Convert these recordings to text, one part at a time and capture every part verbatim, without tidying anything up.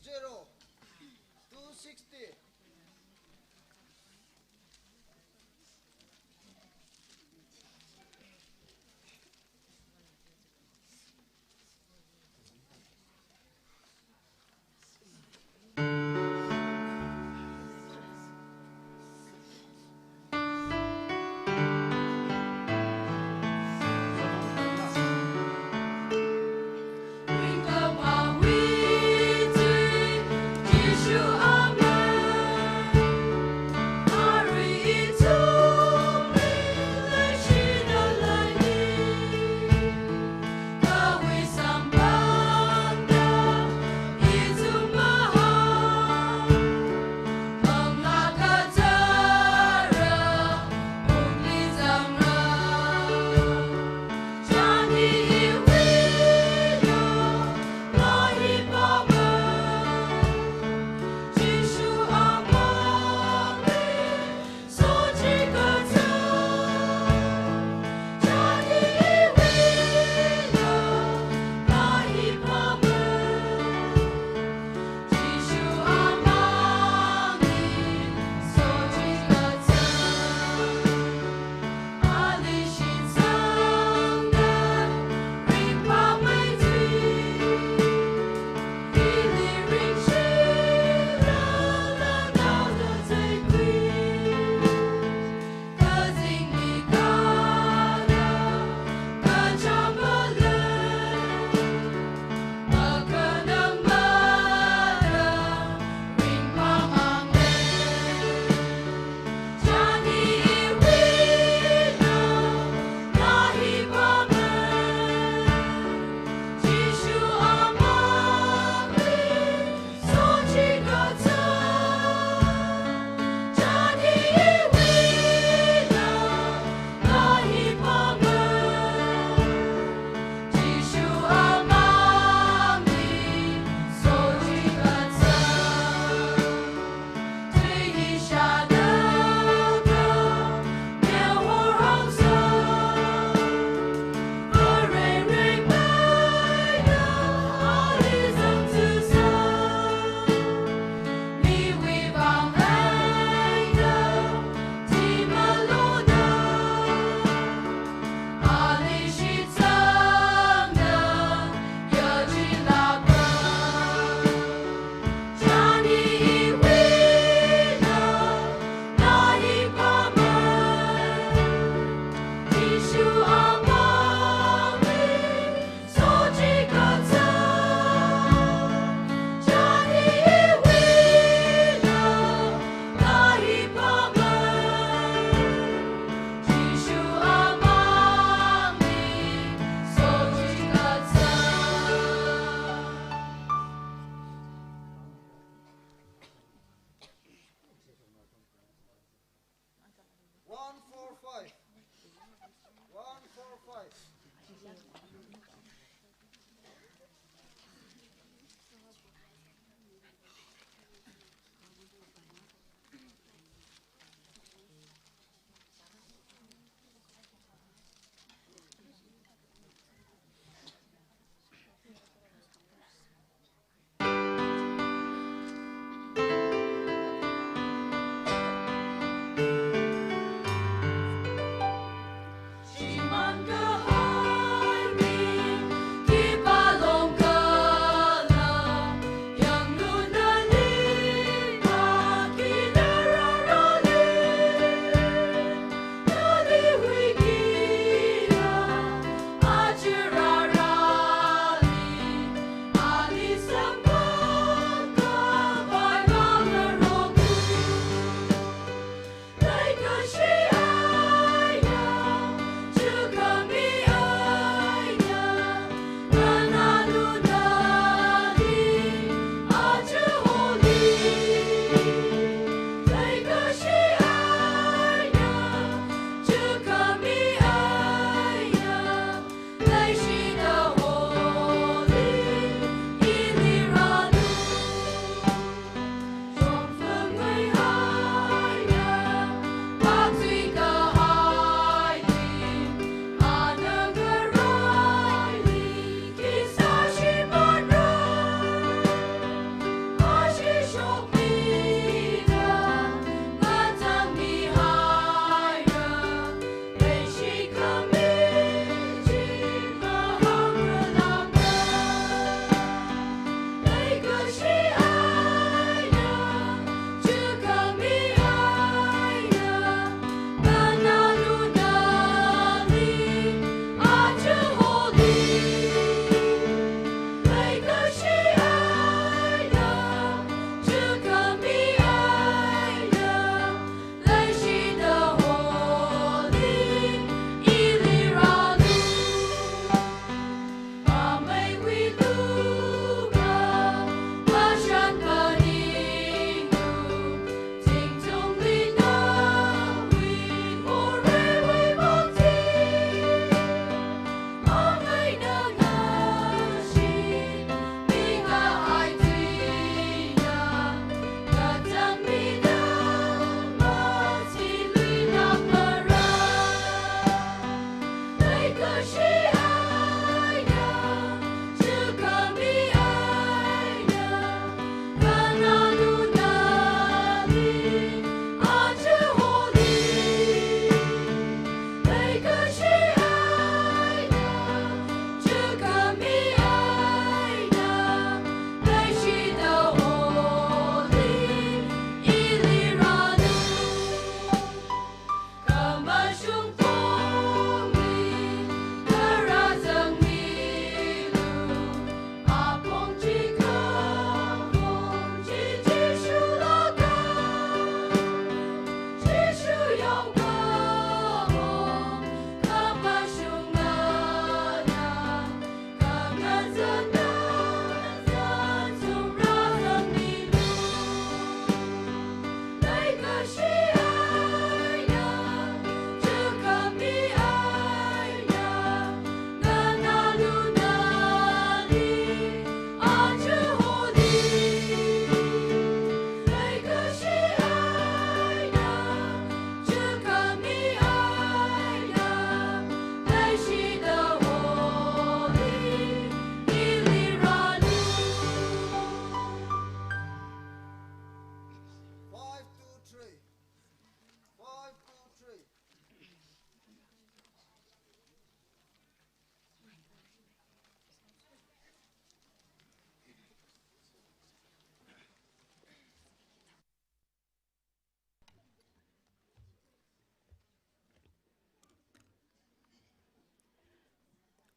zero, two sixty.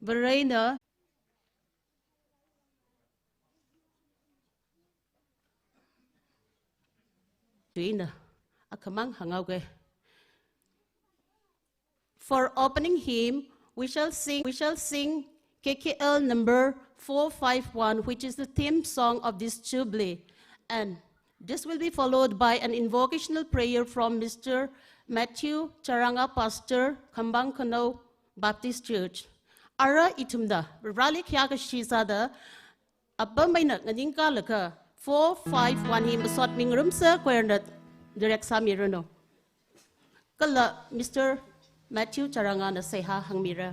Varena. Tuina, akhamang hāngaoke. For opening hymn, we shall sing, we shall sing K K L number four five one, which is the theme song of this Jubilee. And this will be followed by an invocational prayer from Mister Matthew Charanga, Pastor, Khambang Khanao Baptist Church. Ara ithumna Vareli khayākashi sāda, apam eina nganingkālaga four five one hi masot mingarumsa choir na direct sāmiranu. Kala Mister Matthew Charanga na seihā hāngmira.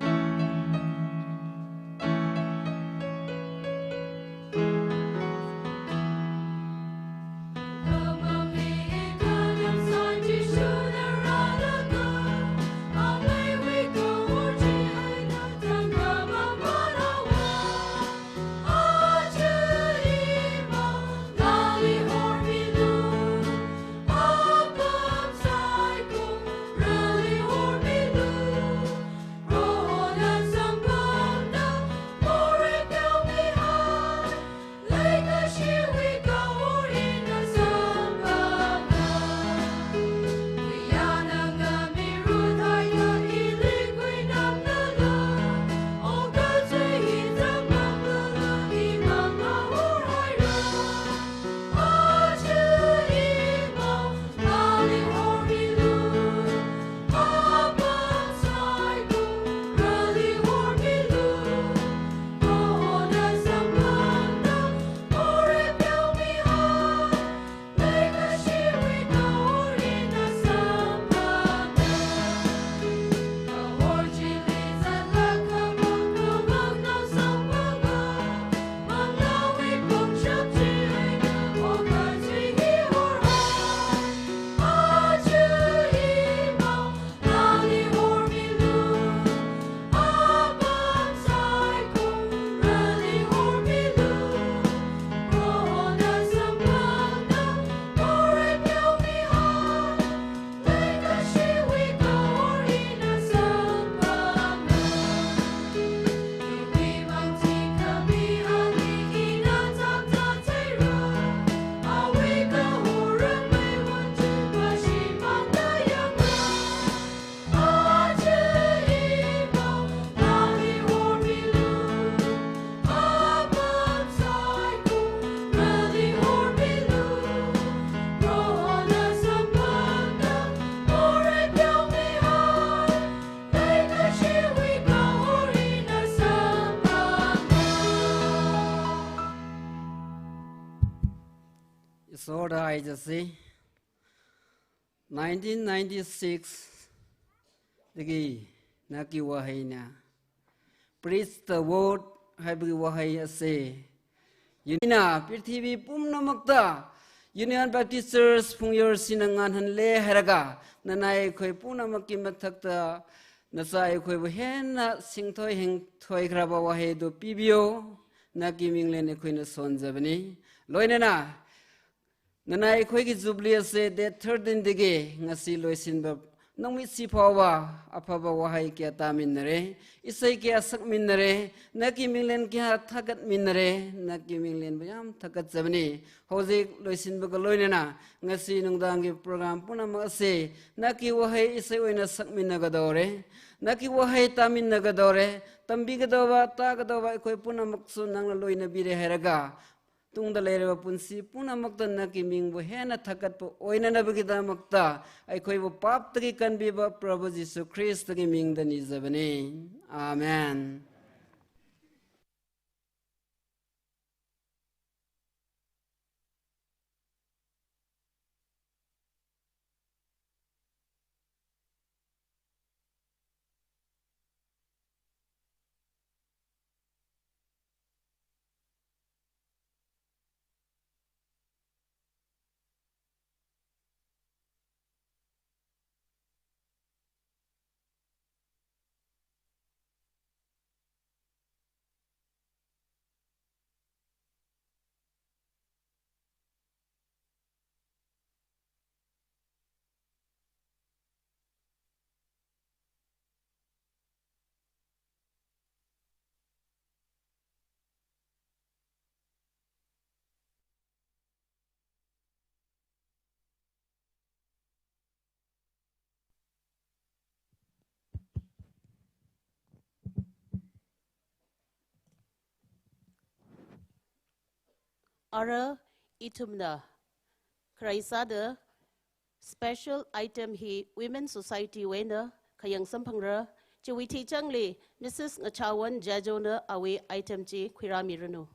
Isorda haizasi, nineteen ninety-six dagi naki wahaina, "Preach the word" haibagi wahai ase. Ina prithibi pumnamakta Union Baptist Church Phungyar sina ngahānle hailaga, nanai khoi punamakki mathakta, nachai khoibu hena singthoi hingthoi kharaba wahai do pibiyo, naki minglen ikhoina sonzabani. Loinana, nanai khoiki Jubilee ase date thirteen dagi ngasi loisinba nangmi si phawa, aphaba wahai kayā tāminnare, isai kayā sakminnare, naki minglen kayā thagatminnare, naki minglen bayam thagatjabani. Hojik loisinba kaloinana, ngasi nungdangki program punamak ase, naki wahai isai oina sakminna kadore, naki wahai tāminna kadore, tambi kadoba, tā kadoba, ikhoi punamaksu nangna loina bire hailaga, tungda leiraba punsi punamakta naki mingbu hena thagatpa oinanabagi damakta, ikhoibu paptaki kanbiba Prabhu Jisu Khristagi mingda nizabani. Amen. Ara ithumna kharei sāda special item hi Women Society wui eina khayang samphangra. Chiwui theichangli Missus Ngachawon Jajona awui item chi khuirāmiranu.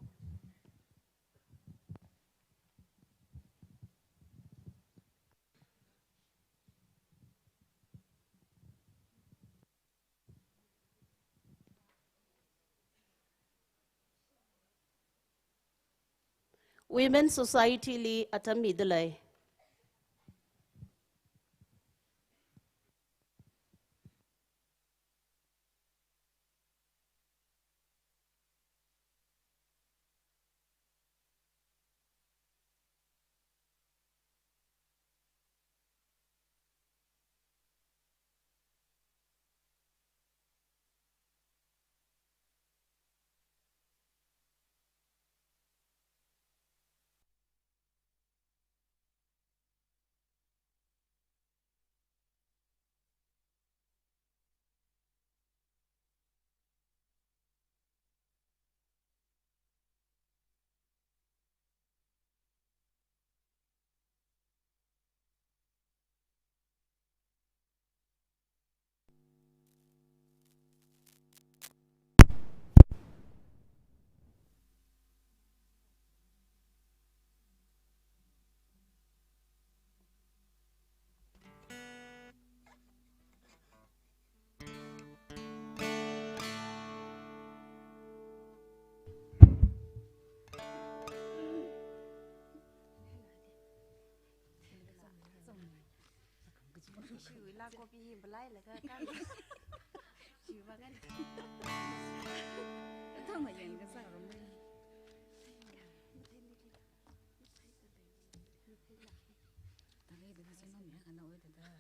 Women Society li atam midalei. Shui la copy hi balai laga kan. Shui ba kan. Tong ma yang ka sa rom. Tali da sa no mi ka na oi da da.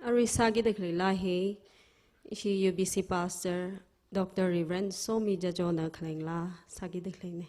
Arui sākida khalei laa hi, ishi U B C Pastor, Doctor Reverend Somi Jajona khalei laa sākida khaleina.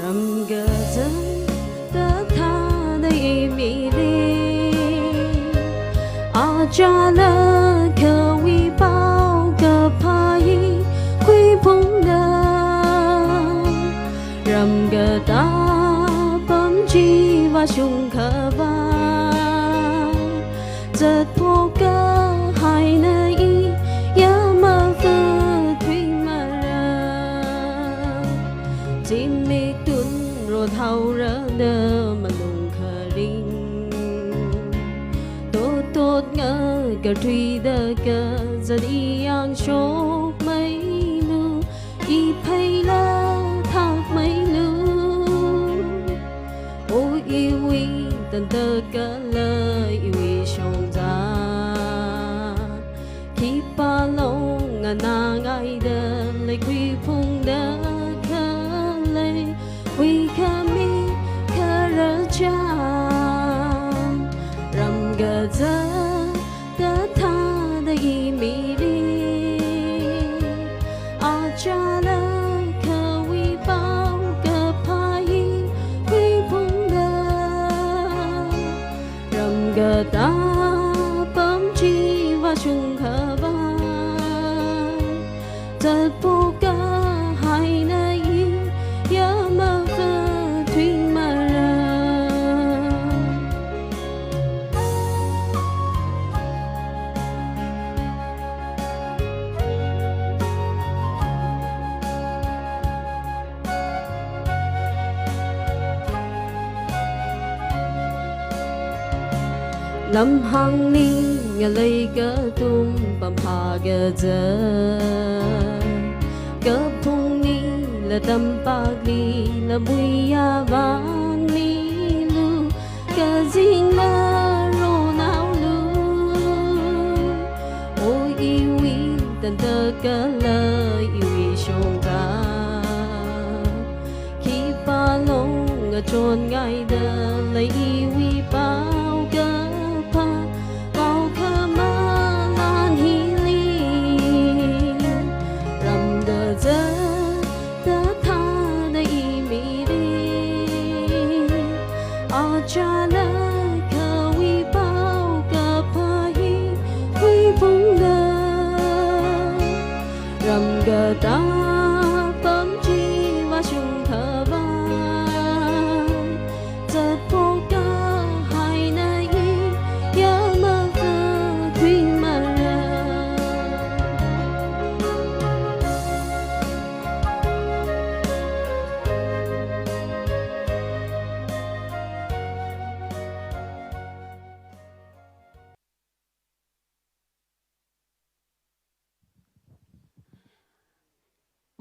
Ramkazat kathāda imili, achālakha awui paokaphā hi khuiphungda, ram katā apam chi vāshung khavai, zatphok kahaina iya mavāthuimara. Zimik tun rothaora da malung kharing, totot ngakathuida kazat i yangshokmeilu, i pheila thakmeilu. O iwui tangda kala iwui shongza, khipā long nganāngaida leikhuiphungda khalei, huikhami khararchan, ramkazat kathāda imili, achālakha awui paokaphā hi khuiphungda, ram katā apam chi vāshung khavai, zatphok kahaina iya mavāthuimara. Lamhāngli ngalei katum pamphā kazat, kaphungnila tampakli lamui yāvānmilu, kazingla ronaolu. O iwui tangda kala iwui shongza, khipā long ngachonngaida lei iwui paokaphā, paokhamalan hili, ramkazat kathāda imili, achālakha awui paokaphā hi khuiphungda, ram katā apam chi vāshung khavai, zatphok kahaina iya mavāthuimara.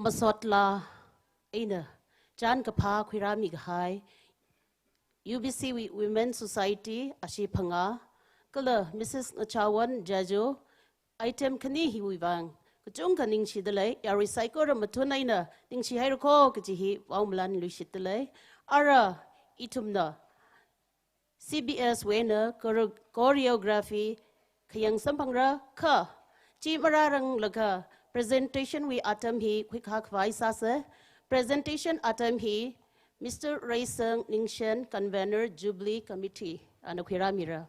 Masot laa eina chānkaphā khuirāmi kahai U B C Wi-, Women Society ashi phangā, kala Missus Ngachawan Jajo, item khani hiwui vang kachungkha ningshida lei, yarui saikora mathun eina ningshi haira kho kaji hi vaomalan luishitda lei. Ara ithumna C B S wui eina choro-, choreography khayang samphangra kha, chi marāranglakha presentation wui atam hi khuikha khavai sāsa. Presentation atam hi Mister Reisang Ningshen, Convener, Jubilee Committee, ana khuirāmira.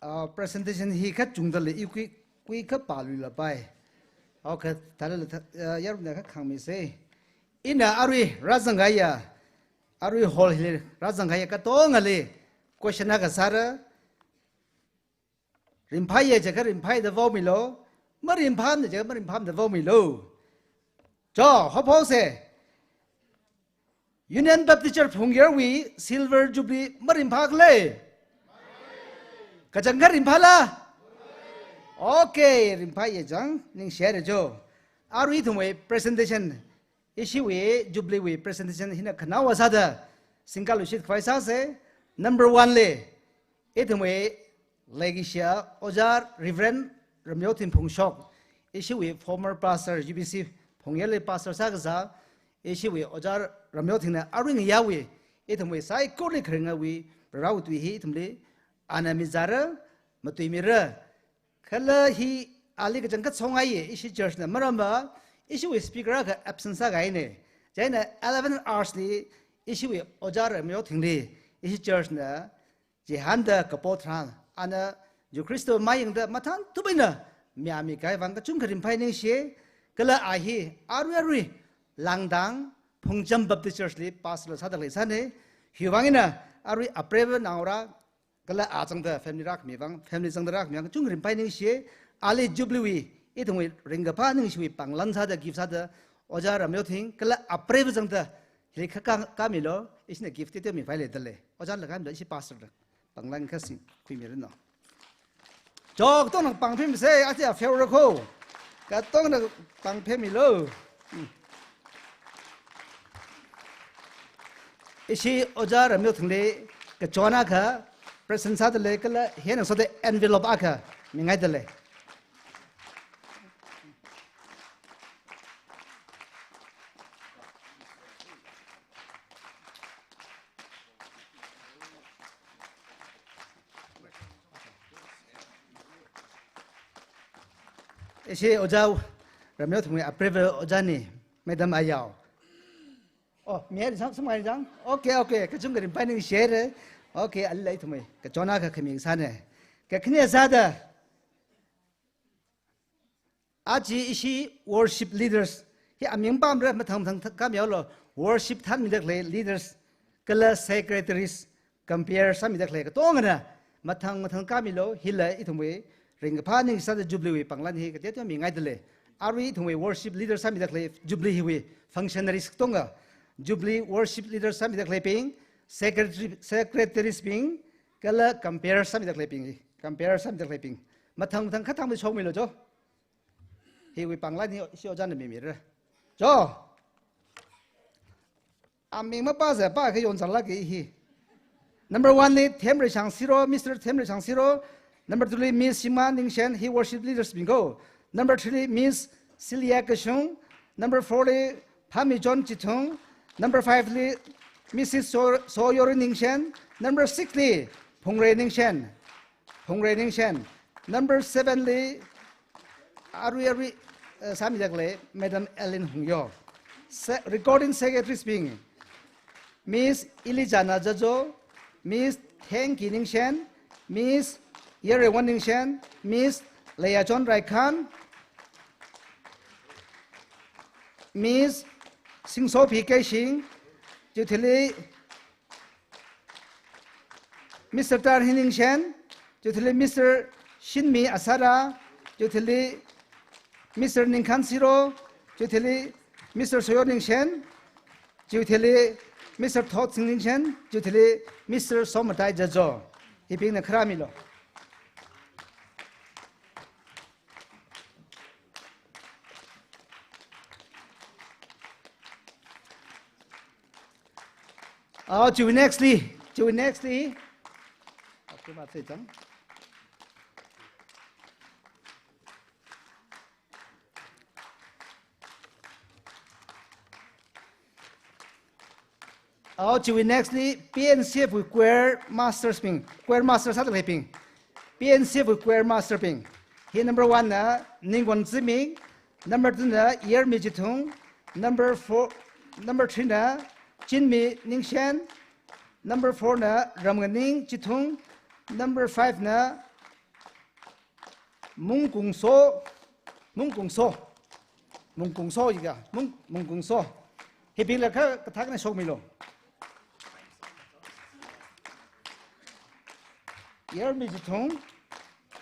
Ah, presentation hi kachungda lei, i kui, kui kapāluilapai. Okay, thālala thā, ah, yarumna kha khāngmisa. Ina arui rāzangkahaiya, arui hall hili rāzangkahaiya katongali question akha sāra. Ringphāya jiakha ringphāya da vaomilo. Maringphāmana jiakha maringphāmana da vaomilo. Cho, hophaose. Union Baptist Church Phungyarwui Silver Jubilee maringphākhala? Kachangkhat ringphāla? Okay, ringphāya chang, ningshire cho. Arui ithumwui presentation, ishiwui Jubilee wui presentation hina khanaowa sāda, singkaluishit khavai sāse. Number one li, ithumwui leikashiya Ojā Reverend Ramyothing Phungshok, ishiwui former pastor, U B C Phungyarli pastor sākasā, ishiwui Ojā Ramyothingna arui ngayāwui, ithumwui saikorali kharingawui, Varewui tui hi ithumli, ana mizāra, matuimira. Kala hi ali kachangkhat shongaiya, ishi church na maramva, ishiwui speaker akha absent sākahaina. Chieina eleven hours li, ishiwui Ojā Ramyothingli, ishi church na, chihānda kapo tharan, ana Jishu Khrista mayangda mathān tupaina, mayāmi kahai vang kachungkha ringphāi ningshi, kala a hi, arui arui, Langdang, Phungcham Baptist Church li, pastor sāda leisāna, hiwui vang eina, arui apreiva naongarā, kala a zangda family rākhami vang, family zangda rākhami vang, kachungkha ringphāi ningshi, ali Jubilee wui, ithumwui ringkaphā ningshiwui panglan sāda, gift sāda, Ojā Ramyothing, kala apreiva zangda, hili kha ka, kamilo, ishina gift teoteomi phālei dalei. Ojāla kamilo, ishi pastor da. Panglan kha singkhuimiranu. Cho, katongna pāng phemisa, aja fair rako. Katongna pāng phemilo. Hmm. Ishi Ojā Ramyothingli kachon akha present sādalei kala hina soda envelope akha mingaidalei. Ishi Ojā Ramyothingwui apreiva Ojāna, Madam Ayao. Oh, mi hai sang, sum hai sang. Okay, okay, kachungkha ringphāi ningshire. Okay, alai ithumwui kachon akha khami sāna. Kakhane sāda, aja ishi worship leaders, hi aming pamra mathang mathang tha-, kamihaolu, worship thanmida khalei leaders, kala secretaries, compere sāmida khalei katongana, mathang mathang kamilo, hila ithumwui ringkaphā ningshi sāda Jubilee wui panglan hi kateoteomi ngaidalei. Arui ithumwui worship leaders sāmida khalei Jubilee hiwui functionaries katonga, Jubilee worship leaders sāmida khaleibing, secretary, secretaries bing, kala compere sāmida khaleibing hi, compere sāmida khaleibing. Mathang mathang khathang mashokmilo cho. Hiwui panglan hi ishi Ojāna mimira. Cho. Aming mapāsa pākha yonsālāka hi. Number one li Themreishang Siro, Mister Themreishang Siro. Number two li Miss Shima Ningshen, hi worship leaders bing ko. Number three li Miss Celia Kashung. Number four li Phamichon Chithung. Number five li Missus So-, Soyori Ningshen. Number six li Phungrei Ningshen. Phungrei Ningshen. Number seven li arui arui, eh, sāmida khalei Madam Ellen Hungyo. Se-, recording secretaries bing, Miss Elijana Jajo, Miss Thengki Ningshen, Miss Yerewan Ningshen, Miss Leiachon Raikhan, Miss Singsopi Keishing, chiwui thili Mister Tarhi Ningshen, chiwui thili Mister Shinmi Asara, chiwui thili Mister Ningkhan Siro, chiwui thili Mister Soyo Ningshen, chiwui thili Mister Thotsing Ningshen, chiwui thili Mister Somatai Jajo. Hibingna kharāmilo. Ao, chiwui next li, chiwui next li. Akhama thei chang. Ao, chiwui next li P N C F wui choir masters bing, choir master sāda khaleibing. P N C F wui choir master bing. Hi number one na Ningwon Ziming, number two na Yermi Chithung, number four, number three na Chinmi Ningshen, number four na Ramnganing Chithung, number five na Mungkungso, Mungkungso, Mungkungso jiakha, Mung, Mungkungso. Hibingla kha kathākna shokmilo. Yermi Chithung,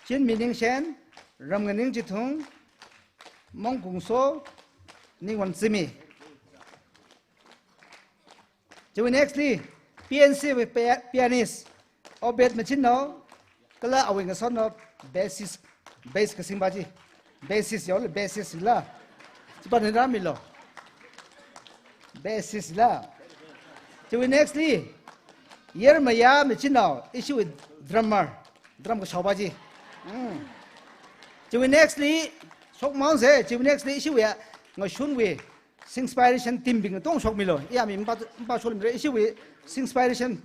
Chinmi Ningshen, Ramnganing Chithung, Mongkungso, Ningwon Zimi. Chiwui nextli, P N C wui pia-, pianist, Obed Machinao, kala awui ngasotnao bassist, bass kasingpa chi. Bassist yaole, bassist la. Chipa ni rāmilo. Bassist la. Chiwui nextli, Yermaya Machinao, ishiwui drummer, drum kashaopa chi. Mm. Chiwui nextli, shokmang se, chiwui nextli, ishiwui ngashunwui Singspiration team bing tong shokmilo. Iya mi mpa, mpa shokmilo. Ishiwui Singspiration,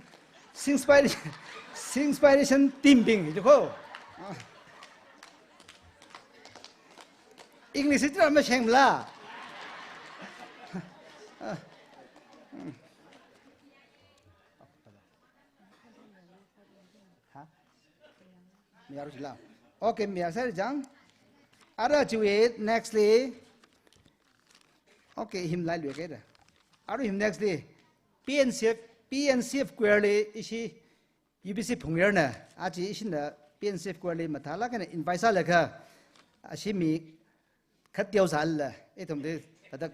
Singspiration, Singspiration team bing, jiko. Ah. English itra masheng la. Ha? Mayar sila. Okay, mayar sir jang. Ara chiwui nextli. Okay, him lai lui ke da. Ara him nextli. P N C F, P N C F choir li ishi U B C Phungyar na. Achi ishina P N C F choir li mathālāk eina invite sālaga. Ashi mi khat teosāla, ithumli, padak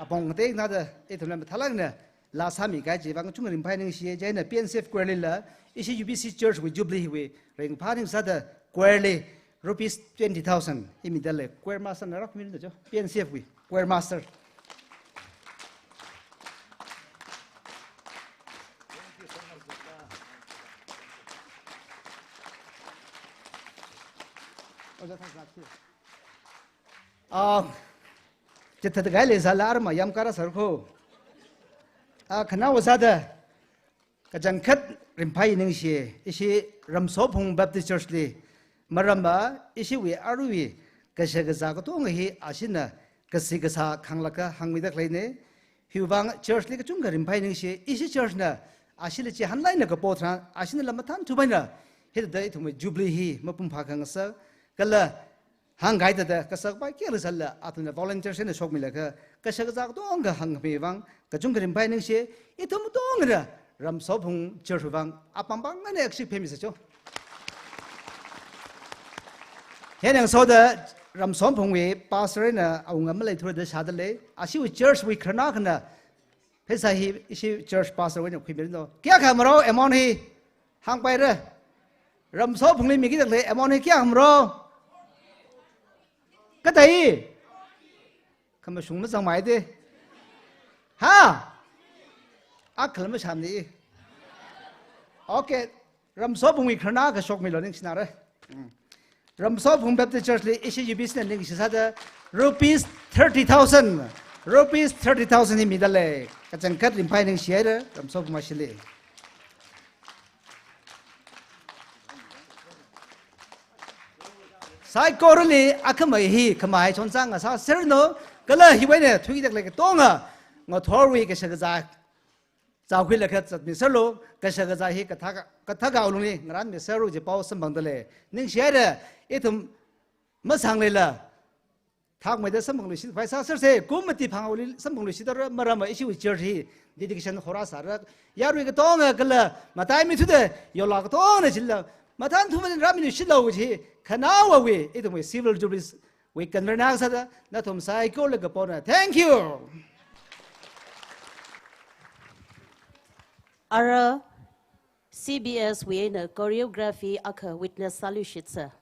apong tei nada, ithumla mathālāk eina, laa sāmi kahai chiwui vang kachungkha ringphā ningshi, chieina P N C F choir lila, ishi U B C Church wui Jubilee wui, ringphā ningsāda choir li, rupees twenty thousand, hi midalei, choir master na rak mi da jo, P N C F wui, choir master. Oja, thanks, thanks. Ah, chithāda kahai leisāla arma yamkara sārko. Ah, khanaowa sāda, kachangkhat ringphā ningshi, ishi Ramsophung Baptist Church li, maramva, ishiwui aruiwui, kashakazā katonga hi, ashina, kasi kasā khanglāka hāngmida khaleina, hiwui vang church li kachungkha ringphā ningshi, ishi church na, ashila chihānlāk eina kapo tharan, ashina la mathānthupaina, hithāda ithumwui Jubilee hi, mapung phākhangasak, kala, hāngkahai thāda, kasakpai kayākha sāla, athumna volunteer sāna shokmilaga, kashakazā katonga hāngmi vang, kachungkha ringphā ningshi, ithum katongana, Ramsophung Church vang, apam pam ngana aksi phemisa cho. Hina ngasoda, Ramsophungwui pastor na awunga maleithura da shādalei, ashiwui church wui khararnā akhana, pheisā hi, ishi church pastor wui na khuimirano. Kayākha maro, amount hi, hāngpaira. Ramsophungli mi kida khalei, amount hi kayākha maro. Kathā hi. Khamashung mazangmei de. Ha? Akhala mashamni. Okay. Ramsophungwui khararnā akha shokmilo ningshinara. Mm. Ramsophung Baptist Church li ishi U B C na ningshisāda rupees thirty thousand. Rupees thirty thousand hi midalei. Kachangkhat ringphā ningshihaira. Ramsophung mashili. Saikorali akhamei hi khamahai chonzang ngasāserranu, kala hiwui eina thuida khalei katonga ngathorwui kashakazā zākhuilaga zatmiserlu, kashakazā hi kathā, kathā kaolungli ngarānmiserlu kaji pao samphangdalei. Ningshihaira, ithum masangleila, thakmeida samphangluishit, pheisā sārse, kum mati phangli samphangluishitdara, maramva ishiwui church hi dedication hora sāra, yarui katonga kala, mataimi thuda, yola katongana chila, mathānthuda rāmiluishitlu kaji, khanaowawui, ithumwui Silver Jubilee wui convener sāda, nathum saikorali kapona. Thank you. Ara C B S wui eina choreography akha witness sāluishitsa.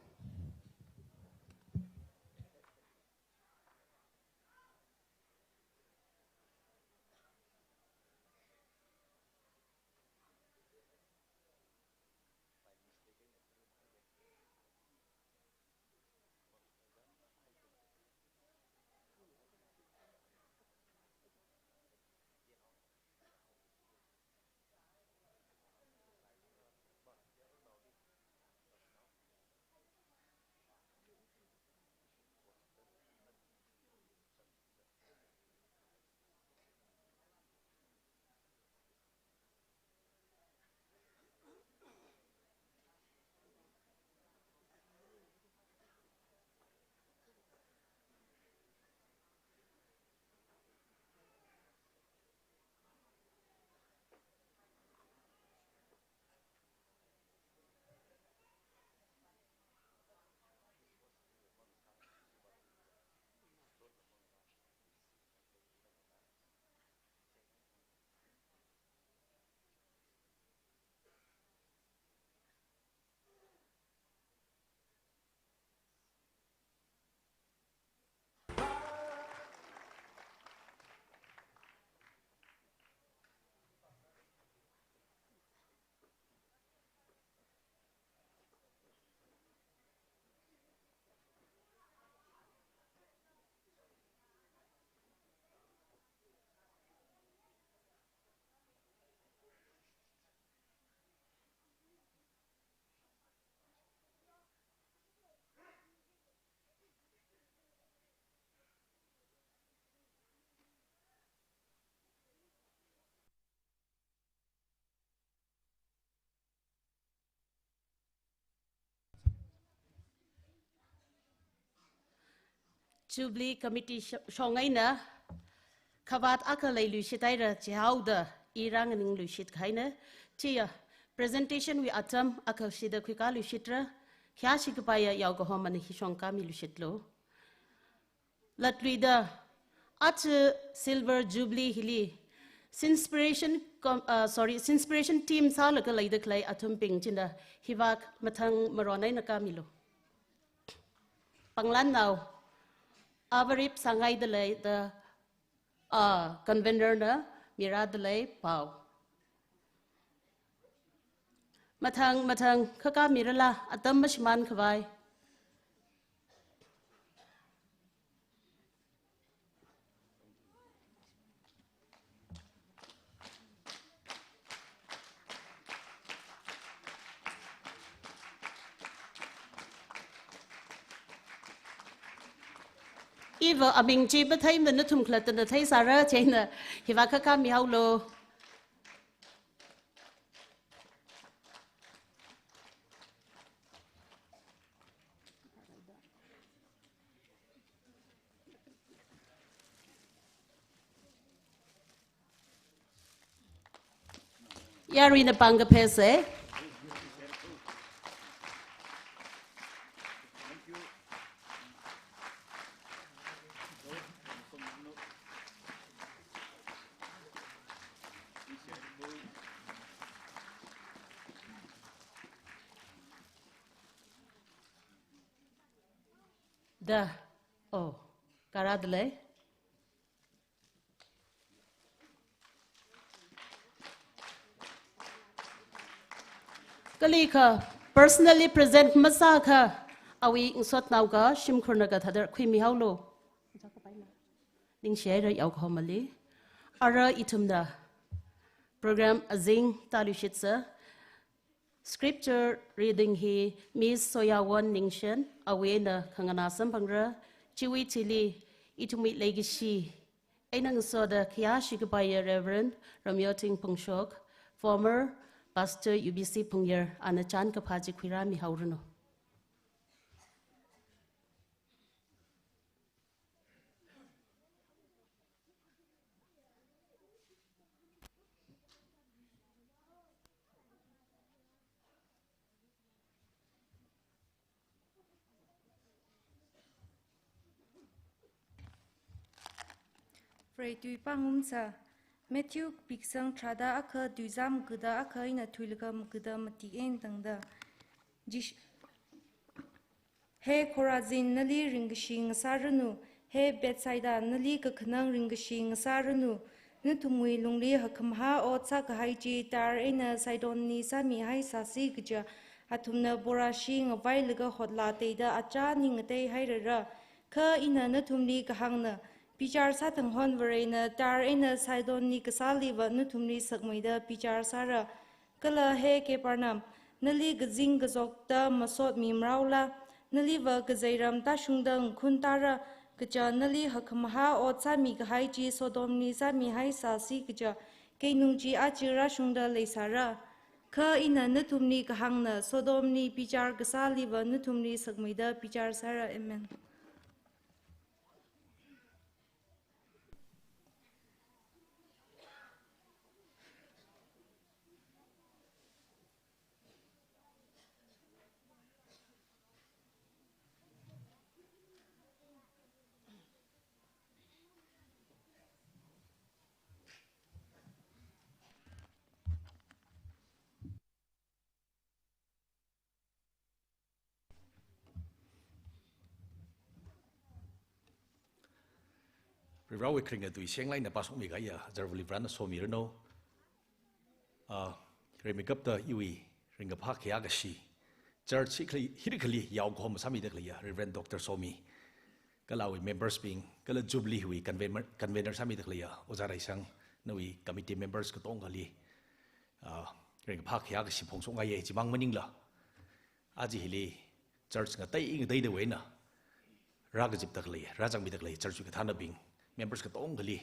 Jubilee Committee sh-, shong eina khavāt akha leiluishit haira chihaoda i rānganingluishit kahaina. Chiya, presentation wui atam akha shida khuikāluishitra, khayāshi kapaiya yaokahoma ana hishong kāmiluishitlu. Latluida, aja Silver Jubilee hili, Sinspiration com-, uh, sorry, Sinspiration team sālaga leida khalei athumbing china hivāk mathang maron eina kāmilu. Panglannao, avarip sāngaida leida, ah, convener na mirāda lei pao. Mathang, mathang, khakā mirala, atam mashimān khavai. Iva aming chi matheimana, nathum khalattana theisāra, chieina hivāk khakā mihaolu. Yaruina pāng kaphese. Da. Oh, kara dalei. Kalikha personally present masākha awui ngasotnao kha shimkhurna kathāda khuimihaolu. Ningshi haira yaokahomali. Ara ithumna program azing tāluishitsa. Scripture reading hi Miss Soyawon Ningshen, awui eina khanganā samphangra. Chiwui thili ithumwui leikashi eina ngasoda khayāshi kapaiya Reverend Ramyoting Phungshok, former Pastor U B C Phungyar, ana chān kaphā chi khuirāmihaoranu. Pray tui pāngumsa, Matthew piksang tharāda akha, tuizam kida akha eina thuilaga makida mati eina tangda. Jish-, He Khorazin, nali ringkashi ngasāranu, he Bethsaida, nali kakhanang ringkashi ngasāranu, nathumwui lungli hakkhamahā ot sākahai chi tar eina Sidonli sāmihaisāsi kaja, athumna porāshi ngavailaga hotla teida achā ning ngateihairara. Kha ina nathumli kahāngna, bichar sāthanghon Varena tar eina Sidonli kasāliva nathumli sakmeida bichar sāra. Kala he Capernaum, nali kazing kazokta masot mimaraola, naliva kazeiram tāshungda ngakhun tāra, kaja nali hakkhamahā ot sāmikahai chi Sodomli sāmihaisāsi kaja, keinung chi aja rāshungda leisāra. Kha ina nathumli kahāngna, Sodomli bichar kasāliva nathumli sakmeida bichar sāra. Amen. Varivarāwui kharinga tui shenglai eina pāshokmikahaiya azarvali Varena somiranu. Ah, rimeikapta iwui ringkaphā khayākashi, church hi khali, hili khali yaokahoma sāmida khaleiya Reverend Doctor Somi, kala awui members bing, kala Jubilee wui convener, convener sāmida khaleiya Ojā Raisang, nawui committee members katongali, ah, ringkaphā khayākashi phongshokngaiya. Chimang maningla, aja hili church ngatei ngateidawui eina rākazipda khalei, rāzangmida khalei church wui kathānabing, members katongali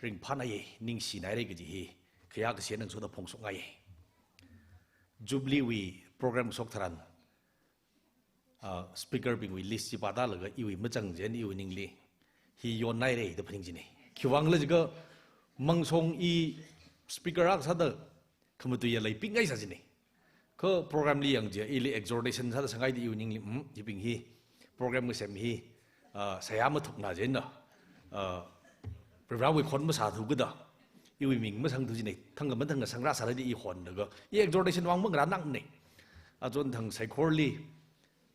ringphānaiya, ningshinaira kaji hi khayākashi eina ngasoda phongshokngaiya. Jubilee wui program shok tharan, ah, speaker bingwui list chi pātālaga iwui machang chieina iwui ningli hi yonnaire da phaning chine. Khiwuivang khala jiakha Mangshong i speaker akha sāda khamatuiya leiping ngai sā chine. Kha program li yang chiakha ili exhortation sāda sāngai da iwui ningli, "Hmm, hibing hi program kasem hi, ah, seihā mathukna chieina, ah, Varivarāwui khon masāthu kajida, iwui ming masangthu chine, thangkha mathangkha sangrā sāra da i honlaga, i exhortation vang mangarā nang ne." Achon thang saikorali,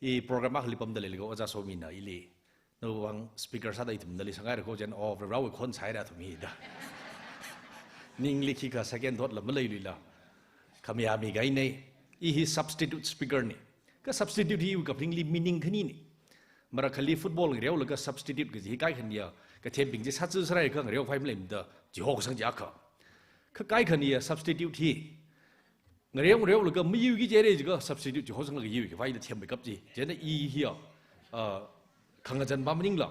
i program akhali pamda leilaga Ojā Somina ili, "Nawui vang speaker sāda ithum nali sāngaira ko," chieina, "Oh, Varivarāwui khon sāhaira athum hi," da. Ningli khikha second thought la maleiluila. Khamayā mi kahaine, i hi substitute speaker ne. Kha substitute hi iwui kaphaningli meaning khani ne. Marakhali football ngareolaga substitute kaji hi kaikhaniya, kathembing chi sātsu sārai kha ngareokhavai maleimada, chiho kasang chi akha. Kha kaikhaniya substitute hi ngareo ngareolaga mayuiki jire jiakha substitute chihosanglaga yuikhavai da themmeikap chi. Chieina i hiya, ah, khangazan pa maningla,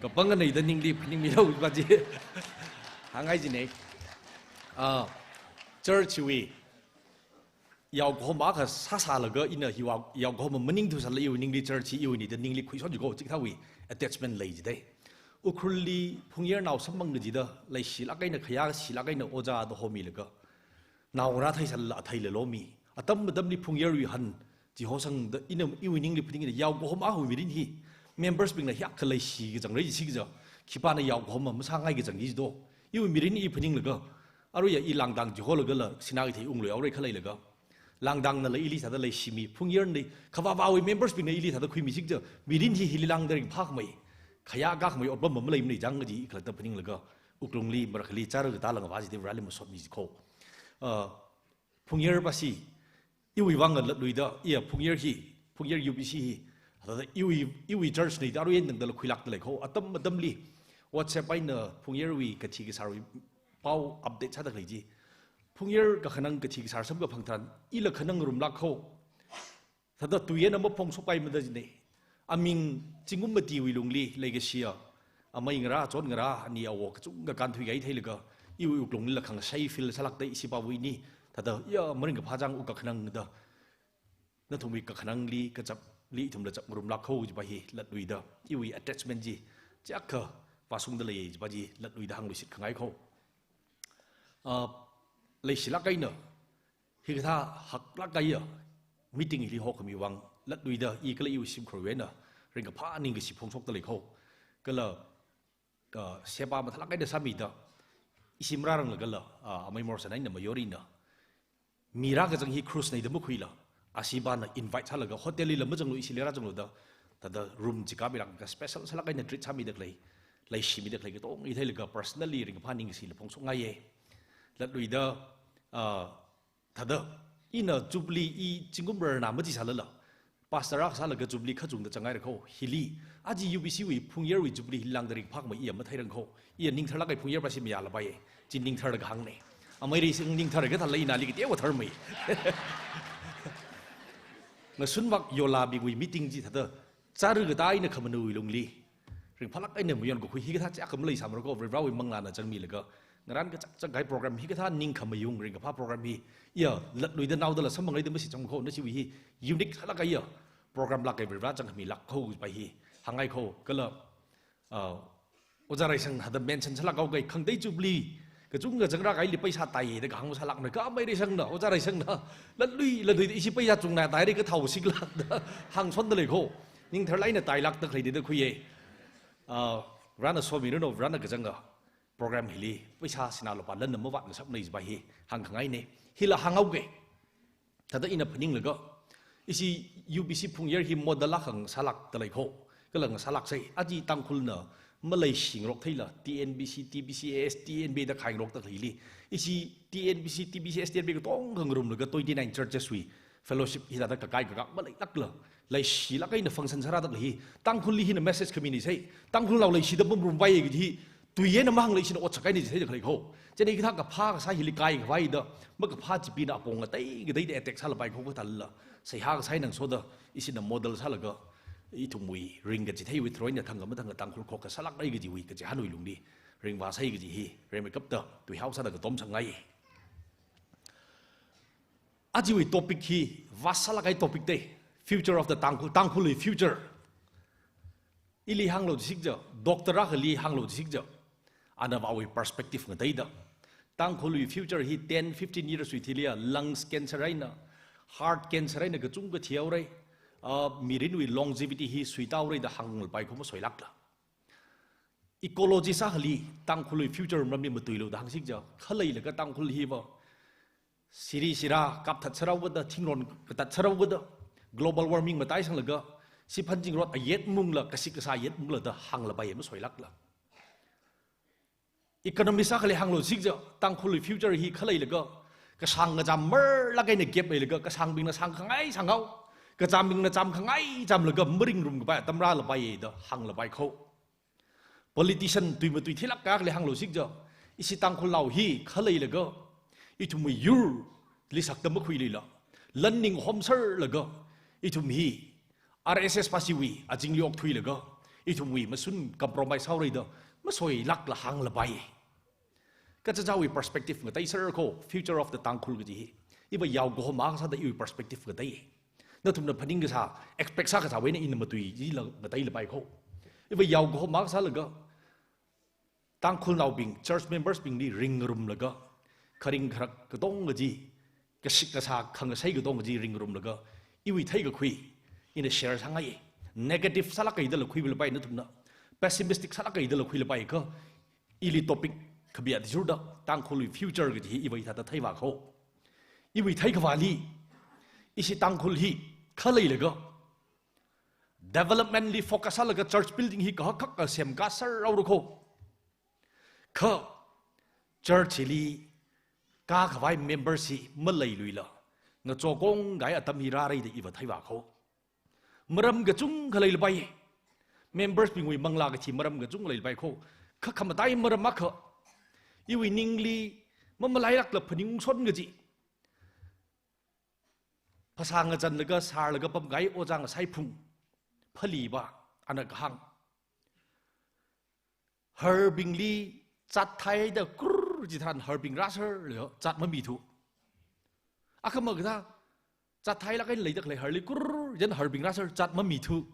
kapang nganei da ningli phaningmilu pa chi hāngngai chine. Ah, church wui yaokahoma akha sāsālaga ina hiwui yaokahoma maningthu sālala iwui ningli church hi iwuine da ningli khuishon jiko, chikathāwui attachment lei jidei. Ukhrulli phungyarnao samphang kajida leishilāk eina khayāshilāk eina ojāda homilaga, naongarā theisālala athei lalo mi. Atam atamli phungyarwui han chihosangda ina iwui ningli phaningna yaokahoma iwui mirin hi members bingna hiyākha leishi kachang rai chi kaja, khipāna yaokahoma masāngai kachang chi do. Iwui mirin i phaninglaga, aruiya i Langdang chiholagala Sinakeitheia unglui aurei khaleilaga, Langdangnala ili thāda leishimi, phungyarna, khavāvāwui members bingna ili thāda khuimi chi kaja, mirin hi hili lāngda ringphākhamei, khayākakhamei otpam maleimana jang kaji i khalatta phaninglaga, wuklungli marakhali chara katā langva jida Vareli masotmi jiko. Ah, phungyar pasi, iwui vang latluida, iya phungyar hi, phungyar U B C hi, thāda iwui, iwui church ne da arui nangdala khuilākda lei ko, atam atamli WhatsApp eina phungyarwui kathi kasārwui pao update sāda khalei chi. Phungyar kakhanang kathi kasār samkaphang tharan, ila khanang ngarumlāk ko. Thāda tui eina maphongshokpaimada chine. Aming zingkum matiwui lungli leikashiya, amei ngarā, chon ngarā, ani awo kachungkha kānthuikahai theilaga, iwui wuklunglila khangashei feel sālākda ishi pāwui ni, thāda, ya, maringkaphā chang wuk kakhanang da, nathumwui kakhanangli, kachapli ithumla chap ngarumlāk ko jipa hi latluida, iwui attachment chi, chiyākha vāshungda lei jipa chi latluida hāngluishit khangai ko. Ah, leishilāk eina, hikathā haklāk kahaiya meeting hili hokhami vang, latluida i kala iwui shimkhurwui eina ringkaphā ningkashi phongshokda lei ko. Kala, ah, seba mathālāk eina sāmida, ishi marāranglagala, ah, amei Morrison eina Mayorina, mi rākazang hi cruise ne da makhuila, ashibana invite sālaga hotel lila mazanglu, ishili rāzanglu da, thāda room chi kāmilāka special sālāk eina treat sāmida khalei, leishimida khalei katong i theilaga personally ringkaphā ningkashila phongshokngaiye. Latluida, ah, thāda, ina Jubilee i zingkum rarna machi sālala, pastor akha sālaga Jubilee kachungda changngaira ko, hili, aja U B C wui phungyarwui Jubilee hili lāngda ringphākhamei iya matheirang ko, iya ningtharlāk kahai phungyar pasi mayālapaiye, chi ningtharlaga hāngne. Amei Reisang ningthar kathāla ina li kateowa tharmei. Ngasunvak yolabingwui meeting chi thāda, chara katā eina khamanuwui lungli ringphālāk eina mayon kakhui hikathā chiyākha maleisāmara ko, Varivarāwui manglāna zangmilaga, ngarān kachak chak kahai program hikathā ningkhamayung ringkaphā program hi, iya, latluida naodala samphang ngaida masi chang ko, nachiwui hi unique sālāk kahaiya program lāk kahai Varivarā zangkhamilāk ko pa hi hāngngai ko. Kala, ah, Ojā Reisang thāda mention sālāk haoki, khangatei Jubilee kachungkha zangrā kahaili paisa taiye da kahāng sālākna, kha amei Reisangna, Ojā Reisangna, latlui, latluida ishi paisa chungna taire kathao siklākda hāngshonda lei ko. Ningtharlāk eina tailākda khalei da khuiye. Ah, Varena somiranu, Varena kazanga program hili paisa sinā lupā lanna mavātngasakmana jipa hi hāngkhangaine. Hila hānghaoki. Thāda ina phaninglaga, ishi U B C phungyar hi model akha ngasālākda lei ko, kala ngasālāksei, aja Tangkhulna maleishi ngarok theila, T N B C, T B C S, T N B A da khai ngarokda khalei hili, ishi T N B C, T B C S, T N B A katongkha ngarumlaga twenty-nine churches wui fellowship hithāda kakai kakak maleilākla, leishilāk eina function sārāda khalei hi, Tangkhulli hina message khami ni sei, Tangkhulnao leishida mangarumpaiye kaji hi, tui eina mahāngla ishina otsak kahaina ji theida khalei ko. Chieina hikathā kaphā kasā hili kaikhavai da, makaphā chibingna apong ngatei ngateida attack sālapai ko kathāla, seihā kasā eina ngasoda, ishina model sālaga, ithumwui ringkachitheiwui throina thangkha mathangkha Tangkhul khokkha sālākrai kajiwui kachihānwui lungli ringvāsei kaji hi, rimeikapta tuihao sāda katom sāngaiye. Ajawui topic hi, vast sālāk kahai topic te, Future of the Tangkhul, Tangkhulwui future. Ili hānglu jisik ja, doctor akhali hānglu jisik ja. Ana awui perspective ngateida, Tangkhulwui future hi ten, fifteen years wui thili ya lungs cancer eina, heart cancer eina kachungkha thihaora, ah, mirinwui longevity hi suitaora da hānglapai kho masoilākla. Ecologist akhali Tangkhulwui future maramli matuilu da hāngsik ja, khaleilaga Tangkhul hiva siri sira kapthat sārao kada, thingrong katat sārao kada, global warming mataisanglaga, siphan zingrot ayet mungla, kashik kasā ayet mungla da hānglapai masoilākla. Economist akhali hānglu jisik ja, Tangkhulwui future hi khaleilaga, kashāng kachām marlāk eina gap leilaga, kashāngbingna shāngkhangai shānghao, kachāmbingna chāmkhangai chāmlaga, maringrum kapai atam rālapai da hānglapai kho. Politician tui matui thilāk akhali hānglu jisik ja, ishi Tangkhulnao hi khaleilaga, ithumwui yurli sakta makhuiluila, lan ninghom serlaga, ithum hi R S S pāshiwui azingli okthuilaga, ithumwui mashun compromise haora da masoilākla hānglapai. Kachichāwui perspective ngateiser kho, future of the Tangkhul kaji hi. Iva yaokahoma sāda iwui perspective ngatei. Nathumna phaning kasā, expect sā kasāwui eina ina matui jila ngateilapai kho. Iva yaokahoma sālaga, Tangkhulnaobing, church members bingli ringrumlaga, kharing kharak katonga chi, kashik kasā khangasai katonga chi ringrumlaga, iwui theikakhui ina share sāngai. Negative sālāk eina dala khuilapai nathumna, pessimistic sālāk eina dala khuilapai kha, ili topic khabi athishurda, Tangkhulwui future kaji hi iva hithāda theivā kho. Iwui theikhavāli, ishi Tangkhul hi khaleilaga, development li focus sālaga church building hi kahak khak kasem kasār raora kho. Kha church li kakhavai members hi maleiluila, ngachokong kahai atam hi rāra da iva theivā kho. Maram kachungkha leilapai. Members bingwui manglā kathi maram kachungkha leilapai kho. Kha khamatai maram akha, iwui ningli mamalailākla phaningson kaji. Phasā ngazanlaga sārlaga pamkahai ojā Ngasaiphung, Phali va, ana kahāng, harbingli chat thaida kurr jitharan harbing rāser leo, chat mamithu. Akhama kathā, chat thailāk eina leida khalei harli kurr jen harbing rāser, chat mamithu.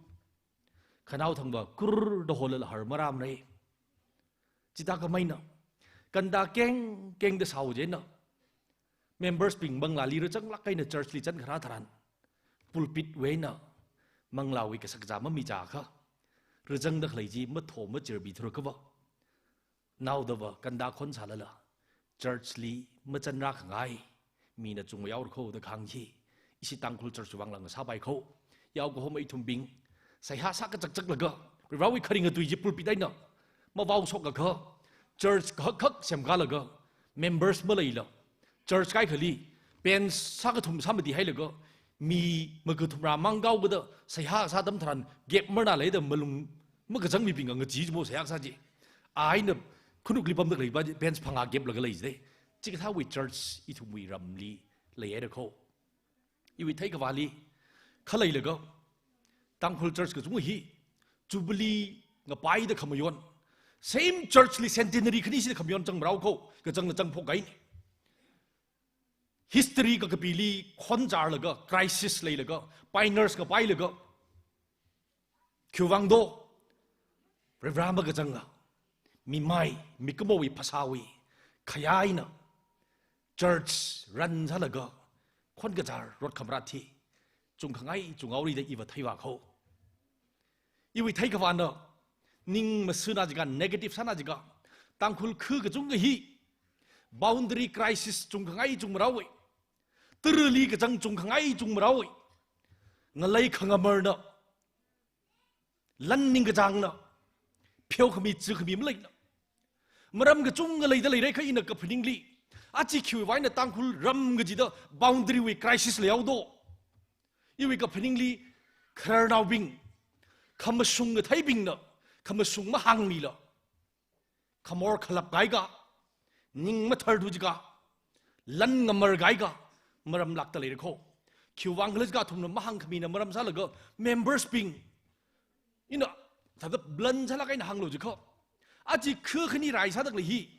Khanaothang va kurr da holala har marāmara. Chithākhamei eina, kanda keng kengda sāo jina, members bing manglāli rāzanglāk eina church li chānkharā tharan, pulpit wui eina manglāwui kashakazā mamichākha, rāzangda khalei chi matho machirbi thura kha va, naoda va kanda khon sālala, church li machanrā khangai mina chungmei yaora kho da kahāng chi, ishi Tangkhul church wui vangla ngasāpai kho. Yaokahoma ithumbing seihā sākachakchaklaga, Varivarāwui kharing atui chi pulpit eina mavaoshok akha, church kahak khak semkalaga, members maleila, church kaikhali, bench sākathum sāmati hailaga, mi makathumrā mang kao kada seihā sā atam tharan gap marna leida malung makazang mibing ngachee jimo seihā kasā chi. Aina khanukli pamda khalei va bench phangā gap laga lei jide. Chikathāwui church ithumwui ramli leihaira kho. Iwui theikhavāli, khaleilaga, Tangkhul church kachungkha hi, Jubilee ngapaida khamayon, same church li centenary khani shida khamayon changmarao kho, kachangna changphok kahaina. History kakapili khonzarlaga, crisis leilaga, pioneers ngapailaga, khiwuivang do, Varivarā makazanga, mimai, mikumowui phasāwui khayā eina, church run sālaga, khonkazar rot khamarāt hi chungkhangai chunghaora da iva theivā kho. Iwui theikhavāna, ning masuna jiakha, negative sāna jiakha, Tangkhul kha kachungkha hi boundary crisis chungkhangai chungmaraowa. Tarali kachang chungkhangai chungmaraowa. Ngalei khangamarna, lan ningkachāngna, pheokhami chikhami maleina, maram kachungkha leida leira kha ina kaphaningli, aja khiwui vang eina Tangkhul ram kachida boundary wui crisis leihaodo? Iwui kaphaningli, khararnaobing, khamashung katheibingna khamashung mahāngmila, khamor khalap kahai ka, ning mathar thu jiakha, lan ngamar kahai ka, maram lākta leira kho. Khiwuivang khala jiakha athumna mahāngkhamina maram sālaga, members bing, ina thāda blunt sālāk eina hānglu jiakha, aja kha khani rai sāda khalei hi,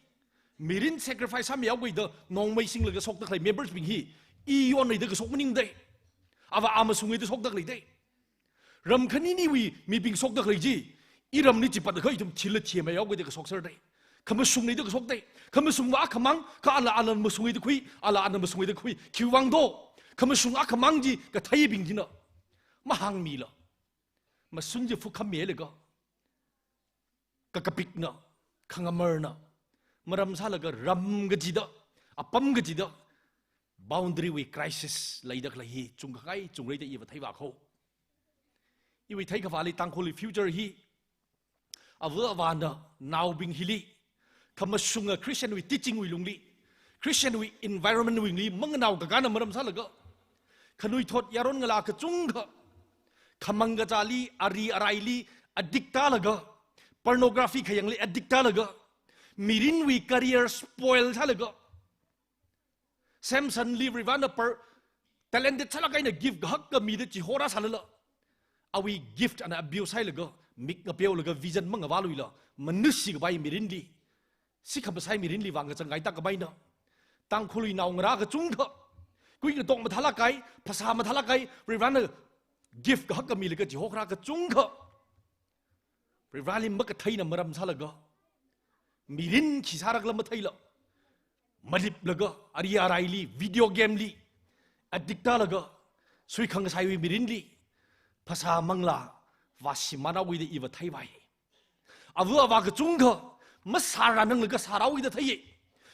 mirin sacrifice sāmihaowa da nongmei singlaga shokta khalei members bing hi, iyon leida kashok maningde. Ava amashungwui da shokda khalei dei. Ram khaniniwui mibing shokda khalei chi, iramli chipatlaga ithum thila thimei yaoga da kashok serdei. Khamashungli da kashok dei. Khamashungva akhamang, kha ala ana mashungwui da khui, ala ana mashungwui da khui. Khiwuivang do, khamashung akhamang chi katheibing china mahāngmila, mashun chi phukhamilaga, kakapikna, khangamarna maram sālaga ram kachida, apam kachida, boundary wui crisis leida khalei hi chungkhangai chungreida iva theivā kho. Iwui theikhavāli Tangkhulwui future hi, ava avāna naobing hili, khamashunga Christian wui teaching wui lungli, Christian wui environment wui lungli manganao kakāna maram sālaga, khanuithot yaron ngalā kachungkha khamang kazāli, ari araili addict tālaga, pornography khayangli addict tālaga, mirinwui career spoil sālaga, Samsonli Varivarana par-, talented sālāk eina gift kahak khamida chihorā sālala, awui gift ana abuse sāhailaga, mik ngapeolaga vision mangavāluila, manushi kapai mirinli, sikhamasai mirinli vang kachangkhaida kamaina. Tangkhulwui naongarā kachungkha, kuingatok mathālāk kahai, phasā mathālāk kahai, Varivarana gift kahak khamilaga chihokharā kachungkha, Varivarali makatheina maram sālaga, mirin khi sārakhala matheila, maliplaga, ari araili, video game li addict tālaga, suikhangasaiwui mirinli, phasā manglā vāshimānhaowuida iva theivai. Ava avā kachungkha masārānanglaga sārāhaowuida theiya.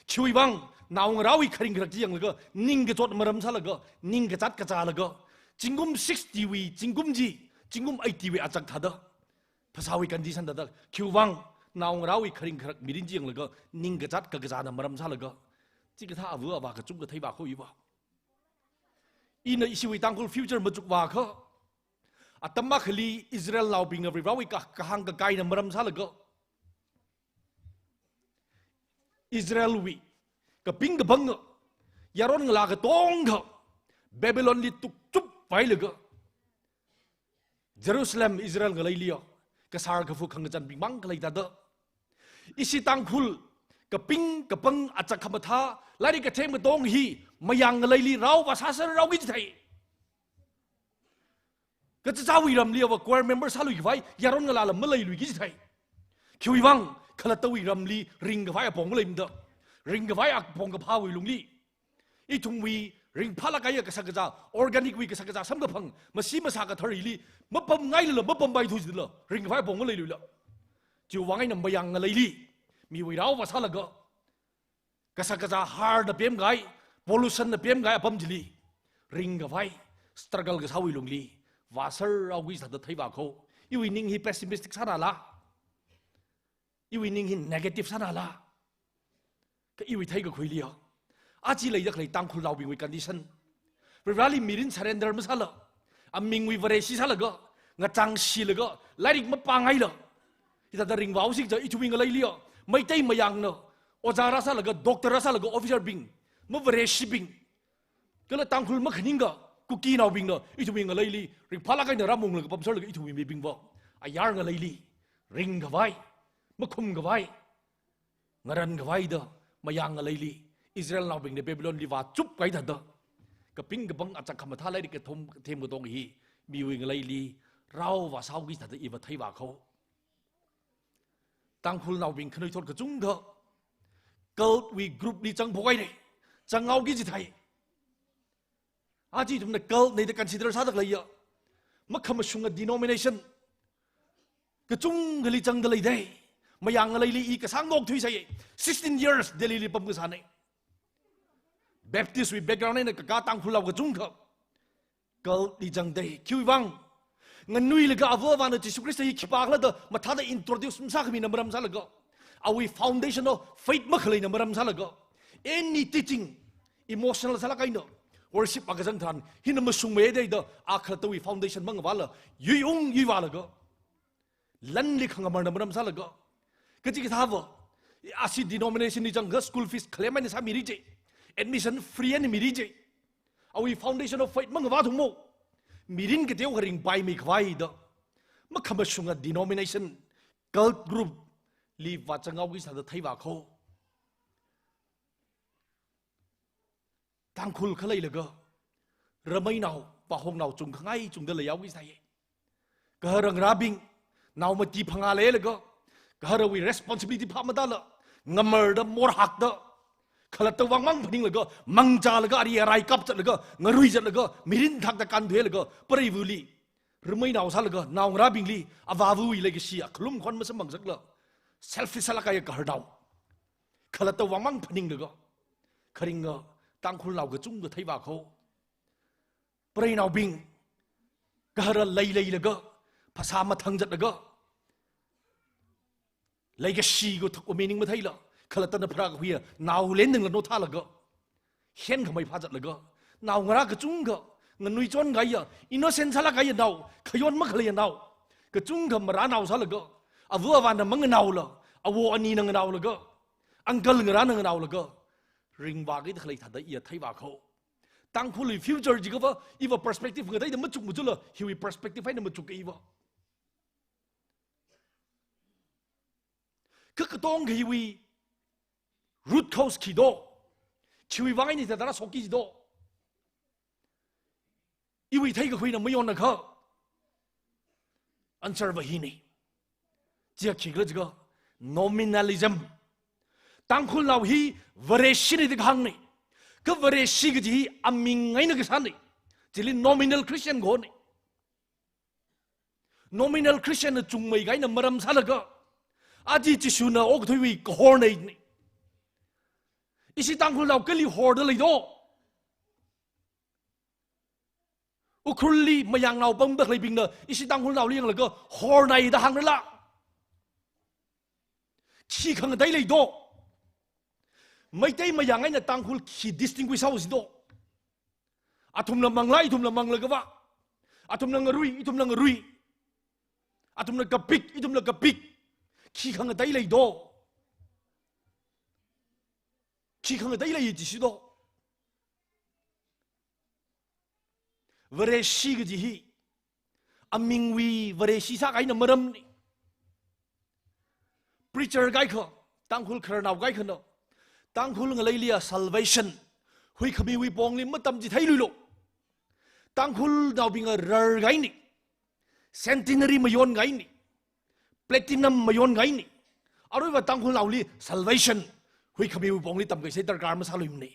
Khiwuivang, naongarāwui kharing kharak chi yanglaga, ningkachot maram sālaga, ningkazāt kazālaga, zingkum sixty wui zingkum chi, zingkum eighty wui achak thāda, phasāwui condition thāda, khiwuivang, naongarāwui kharing kharak mirin chi yanglaga, ningkazāt kakazāna maram sālaga, chikathā ava avā kachungkha theivā kho iva. Ina ishiwui Tangkhul future machukvākha, atam akhali Israelnaobingna Varivarawui ka-, kahāng kakaina maram sālaga, Israelwui kaping kapanga yaron ngalā katongkha Babylonli tukchupvailaga, Jerusalem Israel ngaleiliya kasār kafu khangachanbing mang khalei thāda, ishi Tangkhul kaping kapang achak khamathā, lairik kathem katong hi mayang ngaleili rao vāsāserhaoki jithei. Kachichāwui ramli ava choir member sāluikhavai yaron ngalāla maleiluiki jithei. Khiwuivang, khalattawui ramli ringkhavai apong maleimada, ringkhavai apong kaphāwui lungli, ithumwui ringphālāk kahaiya kashak kazā, organic wui kashak kazā samkaphang, masi masā kathar hili mapamngailala mapampaithu jilala, ringkhavai apong maleiluila. Chiwuivang eina mayang ngaleili miwui rao vāsālaga, kashak kazā harna pemkahai, pollution na pemkahai apam chili ringkhavai, struggle kasāwui lungli vāserhaoki sāda theivā kho. Iwui ning hi pessimistic sānala, iwui ning hi negative sānala, kha iwui theikakhuiliya, aja leida khalei Tangkhulnaobingwui condition, Varivarali mirin surrender masāla, amingwui Vareshi sālaga, ngachāngshilaga, lairik mapāngaila, hithāda ringvāhaosi kaja ithumwui ngaleiliya, Meitei mayangna ojā rāsālaga, doctor rāsālaga, officer bing, mavareshibing, kala Tangkhul makhaningkha Kukinaobingna ithumwui ngaleili ringphālāk eina rāmunglaga pamserlaga ithumwui mibingva ayar ngaleili ringkhavai, makhumkhavai, ngarankhavaida mayang ngaleili Israelnaobingna Babylonli vāchupkahai thāda, kaping kapang achak khamathā lairik kathom, kathem katong hi miwui ngaleili rao vāsāhaoki thāda iva theivā kho. Tangkhulnaobing khanuithot kachungkha cult wui group li zangphok haira, zanghaoki jithei. Aja ithumna cult na da consider sāda khaleiya makhamashunga denomination kachungkhali zangda leidei. Mayang ngaleili i kasāng nok thuisai, sixteen years Delhi li pamkasāna. Baptist wui background eina kakā Tangkhulnao kachungkha cult li zangdei. Khiwuivang, nganuilaga ava avāna Jesu Christ hi khipākhala da mathāda introduce masākhamina maram sālaga, awui foundation of faith makhaleina maram sālaga, any teaching, emotional sālāk eina worship akha zang tharan hina mashungmei dei da, a khalattawui foundation mangavāla, yuiung yuivālaga, lanli khangamarna maram sālaga, kachikathāva, ashi denomination li zangakha school fees khalem eina sāmiri je, admission free eina miri je. Awui foundation of faith mangavāthummo, mirin kateokha ringpaimei khavai da makhamashunga denomination, cult group li vāzanghaoki sāda theivā kho. Tangkhul khaleilaga, rameinao, pahongnao chungkhangai chungda leiyaoki sāya. Gahara ngarābing, nao mati phangā leilaga, gaharawui responsibility phāmatāla, ngamarda morhakda, khalatta vangmang phaninglaga, mangchālaga, ari arai kapzatlaga, ngaruizatlaga, mirin thakta kānthuilaga, pareivali rameinao sālaga, naongarābingli, avāvawui legacy akhalum khon masamphang sālala, selfish sālāk kahaiya gaharanao. Khalatta vangmang phaninglaga, kharinga Tangkhulnao kachungkha theivākho. Pareinaobing, gahara leileilaga, phasā mathangzatlaga, legacy kathuk mining matheila, khalattana pharākhuiya nao lendingla nothālaga, henkhamei phāzatlaga, naongarā kachungkha, nganuichon kahaiya, innocent sālāk kahaiya nao, khayon makhaleiya nao, kachungkha marānao sālaga, ava avāna manganaola, awo anina nganaolaga, uncle ngarāna nganaolaga, ringvāki da khalei thāda iya theivākho. Tangkhulwui future jikhava, iva perspective ngateida machuk machula, hiwui perspective eina machuk iva. Kha katongkha hiwui root cause khi do? Khiwui vang eina hithāda rāshokki do? Iwui theikakhuina mayonakha. Answer va hina. Chiya khikhala jiakha nominalism. Tangkhulnao hi Vareshina da kahāngna. Kha Vareshi kaji hi aming eina kasāna. Chili nominal Christian kahona. Nominal Christian na chungmei kahaina maram sālaga, aja Jishuna okathuiwui kahorna. Ishi Tangkhulnao kali horda lei do? Ukhrulli mayangnao pamda khaleibingna ishi Tangkhulnaoli yanglaga horna da hāngrala, khi khangatei lei do? Meitei mayang eina Tangkhul khi distinguish sāsi do? Athumla mangla, ithumla manglaga va. Athumla ngarui, ithumla ngarui. Athumla kapik, ithumla kapik. Khi khangatei lei do? Khi khangatei lei jisi do? Vareshi kaji hi amingwui Vareshi sākahaina maramna. Preacher kaikha, Tangkhul khararnao kaikhana, Tangkhul ngaleiliya salvation, huikhamiwui pongli matamchitheiluilu. Tangkhulnaobing arar kahaina. Centenary mayon kahaina. Platinum mayon kahaina. Aruiva Tangkhulnaoli salvation, huikhamiwui pongli tamkhuisai darkar masāluimana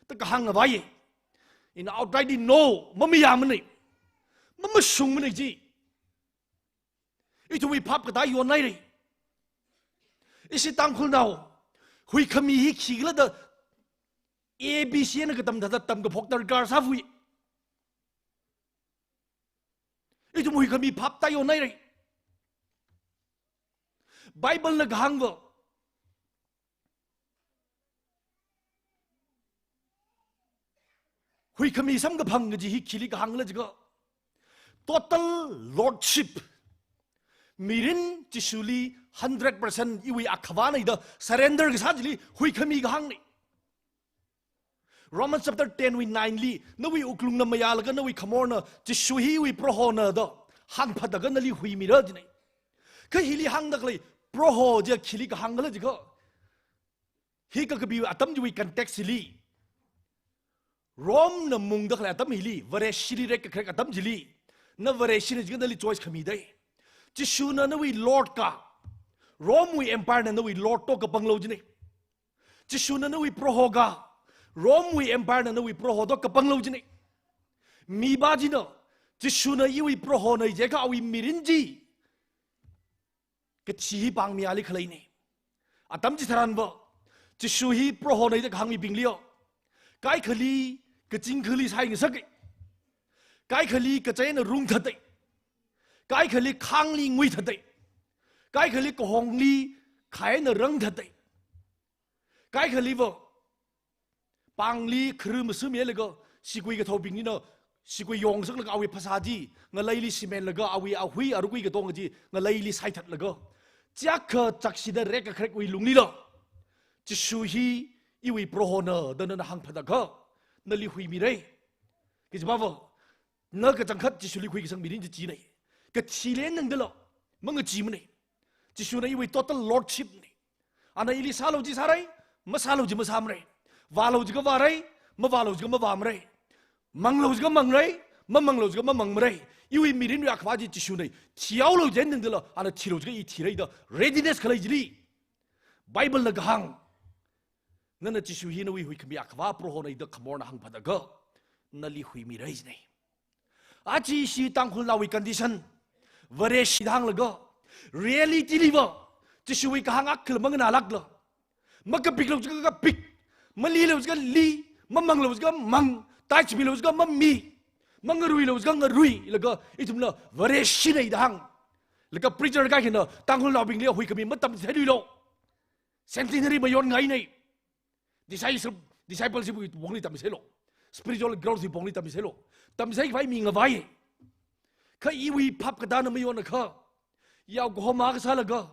da kahāng ngavaiya. Ina outrightly no, mamayāmana. Mamashungmana ji. Ithumwui phap katā yonhaira. Ishi Tangkhulnao, huikhami hi khikhala da A B C na katam thāda tamkaphok darkar sāvai. Ithum huikhami phap tayonhaira. Bible na kahāngva, huikhami samkaphang kaji hi khili kahāngkhala jiakha, total lordship. Mirin Jishuli hundred percent iwui akhavāna da surrender kasā chili huikhami kahāngna. Romans chapter ten wui nine li, nawui wuklungna mayālaga nawui khamorna Jishu hi iwui Prohona da hāngphataga nali huimira jina. Kha hili hāngda khalei Proho jiakha khili kahāngkhala jiakha, hi kakapi atam chiwui context hili, Rome na mungda khalei atam hili, Vareshili rekkakharek atam chili, na Vareshina jiakha nali choice khamidai. Jishuna nawui Lord ka, Rome wui empire na nawui Lord to kapanglu jina. Jishuna nawui Proho ka, Rome wui empire na nawui Proho to kapanglu jina. Mipā china, Jishuna iwui Prohona jiakha awui mirin chi kathi hi pāngmiya ali khaleina. Atam chitharanva, Jishu hi Prohona da kahāng mibingli yo, kaikhali kachingkhali sai ngasaka. Kaikhali kachaina rungthata. Kaikhali khāngli nguithata. Kaikhali kahongli khaina rangthata. Kaikhaliva, pāngli khara masum yelaga, sigui kathaobingnina, sigui yongsaklaga awui phasā chi ngaleili simenlaga, awui ahui arukui katonga chi ngaleili saithatlaga, chiakha chakshida rekkakharekwui lunglila, Jishu hi iwui Prohona da nana hāngphatakha, nali huimira. Kajiva, na kachangkhat Jishuli khuikasang mirin chi china. Kathi lendingdala, mangachimana. Jishuna iwui total lordship na. Ana ili sālu chi sāra, masālu chi masāmara. Vālu jiakha vāra, mavālu jiakha mavāmara. Manglu jiakha mangra, Mamanglo jiakha mamangmara. Iwui mirinwui akhava chi Jishuna. Thihaolo jida tangdala, ana thilo jiakha i thira da readiness khalei chili. Bible na kahāng. Nana Jishu hi nawui huikhami akhava Prohona da khamorna hāngphāda akha, nali huimira jina. Aja ishi Tangkhulnaowui condition, Vareshi da hānglaga, reality liva, Jishuwui kahāng akhala manganālākla, makapiklo jiakha kapik, malilo jiakha li, mamanglo jiakha mang, taichimilo jiakha mami, mangaruilo jiakha ngarui, laga ithumna Vareshina da hāng. Laga preacher kaikhana Tangkhulnaobingli huikhami matamchitheiluilo. Centenary mayonngaina. Disciple, discipleship wui pongli tamchitheilo. Spiritual growth wui pongli tamchitheilo. Tamchithei khavai mi ngavai. Kha iwui phap katāna mayonakha, yaokahoma akha sālaga,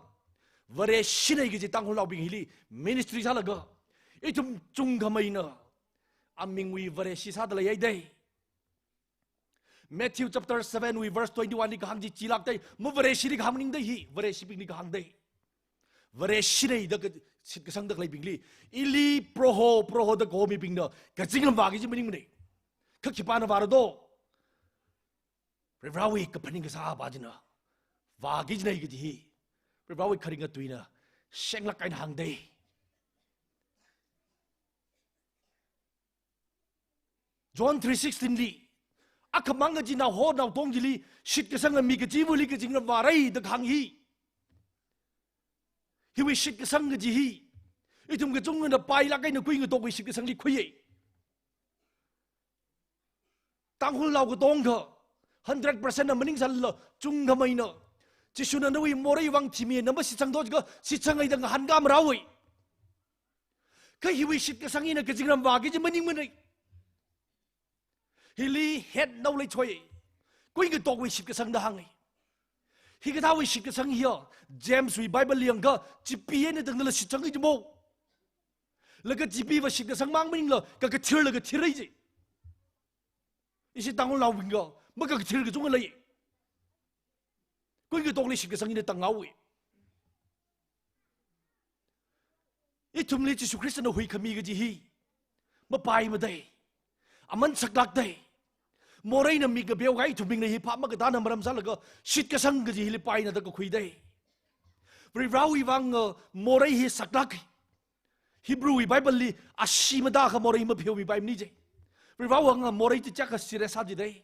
Vareshina kaji Tangkhulnaobing hili ministry sālaga, ithum chungkhameina amingwui Vareshi sāda leihaida. Matthew chapter seven wui verse twenty-one li kahāng chi chilākda, maVareshili kahāng maningda hi, Vareshibingli kahāngda. Vareshina da ka-, shitkasangda khaleibingli, ili Proho, Proho da kahomibingna kazingram vāki kaji maningmana. Kha khipāna vāra do? Varivarawui kaphaning kasāpa china vāki kajina kaji hi Varivarawui kharinga tuina shenglāk eina hāngda. John three sixteen li, akhamang kaji naoho naotong chili shitkasanga mi kachivali kazingram vāra da kahāng hi. Hiwui shitkasang kaji hi ithum kachungana pailāk eina kuingatok wui shitkasangli khuiya. Tangkhulnao katongkha, hundred percent na maningsālala, chungkhameina Jishuna nawui moreiwui vang thimi, na mashitsangdo jiakha shitsanga da ngahānkā maraoi. Kha hiwui shitkasang hina kazingram vāki kaji maningmana. Hili head nao leichoi. Kuingatokwui shitkasang da hānga. Hikathāwui shitkasang hiya, James wui Bible li yangakha, chipi eina tangdala shitsanga jimo. Laga chipiva shitkasang mang maningla, kakathirla kathira ji. Ishi Tangkhulnaobingva, makakathir kachunga lei. Kuingatokli shitkasang hina tānghaowa. Ithumli Jishu Khristana huikhami kaji hi mapaimadei, aman saklākdei. Moreina mik kapeo kahai ithumbingna hi phap makatāna maram sālaga shitkasang kaji hili paina da kakhuidei. Varivarawui vang, uh, morei hi saklāk. Hebrew wui Bible li ashee matākha morei mapheomipaimana ji. Varivarawui vang morei chi chiyākha serious sā jidei.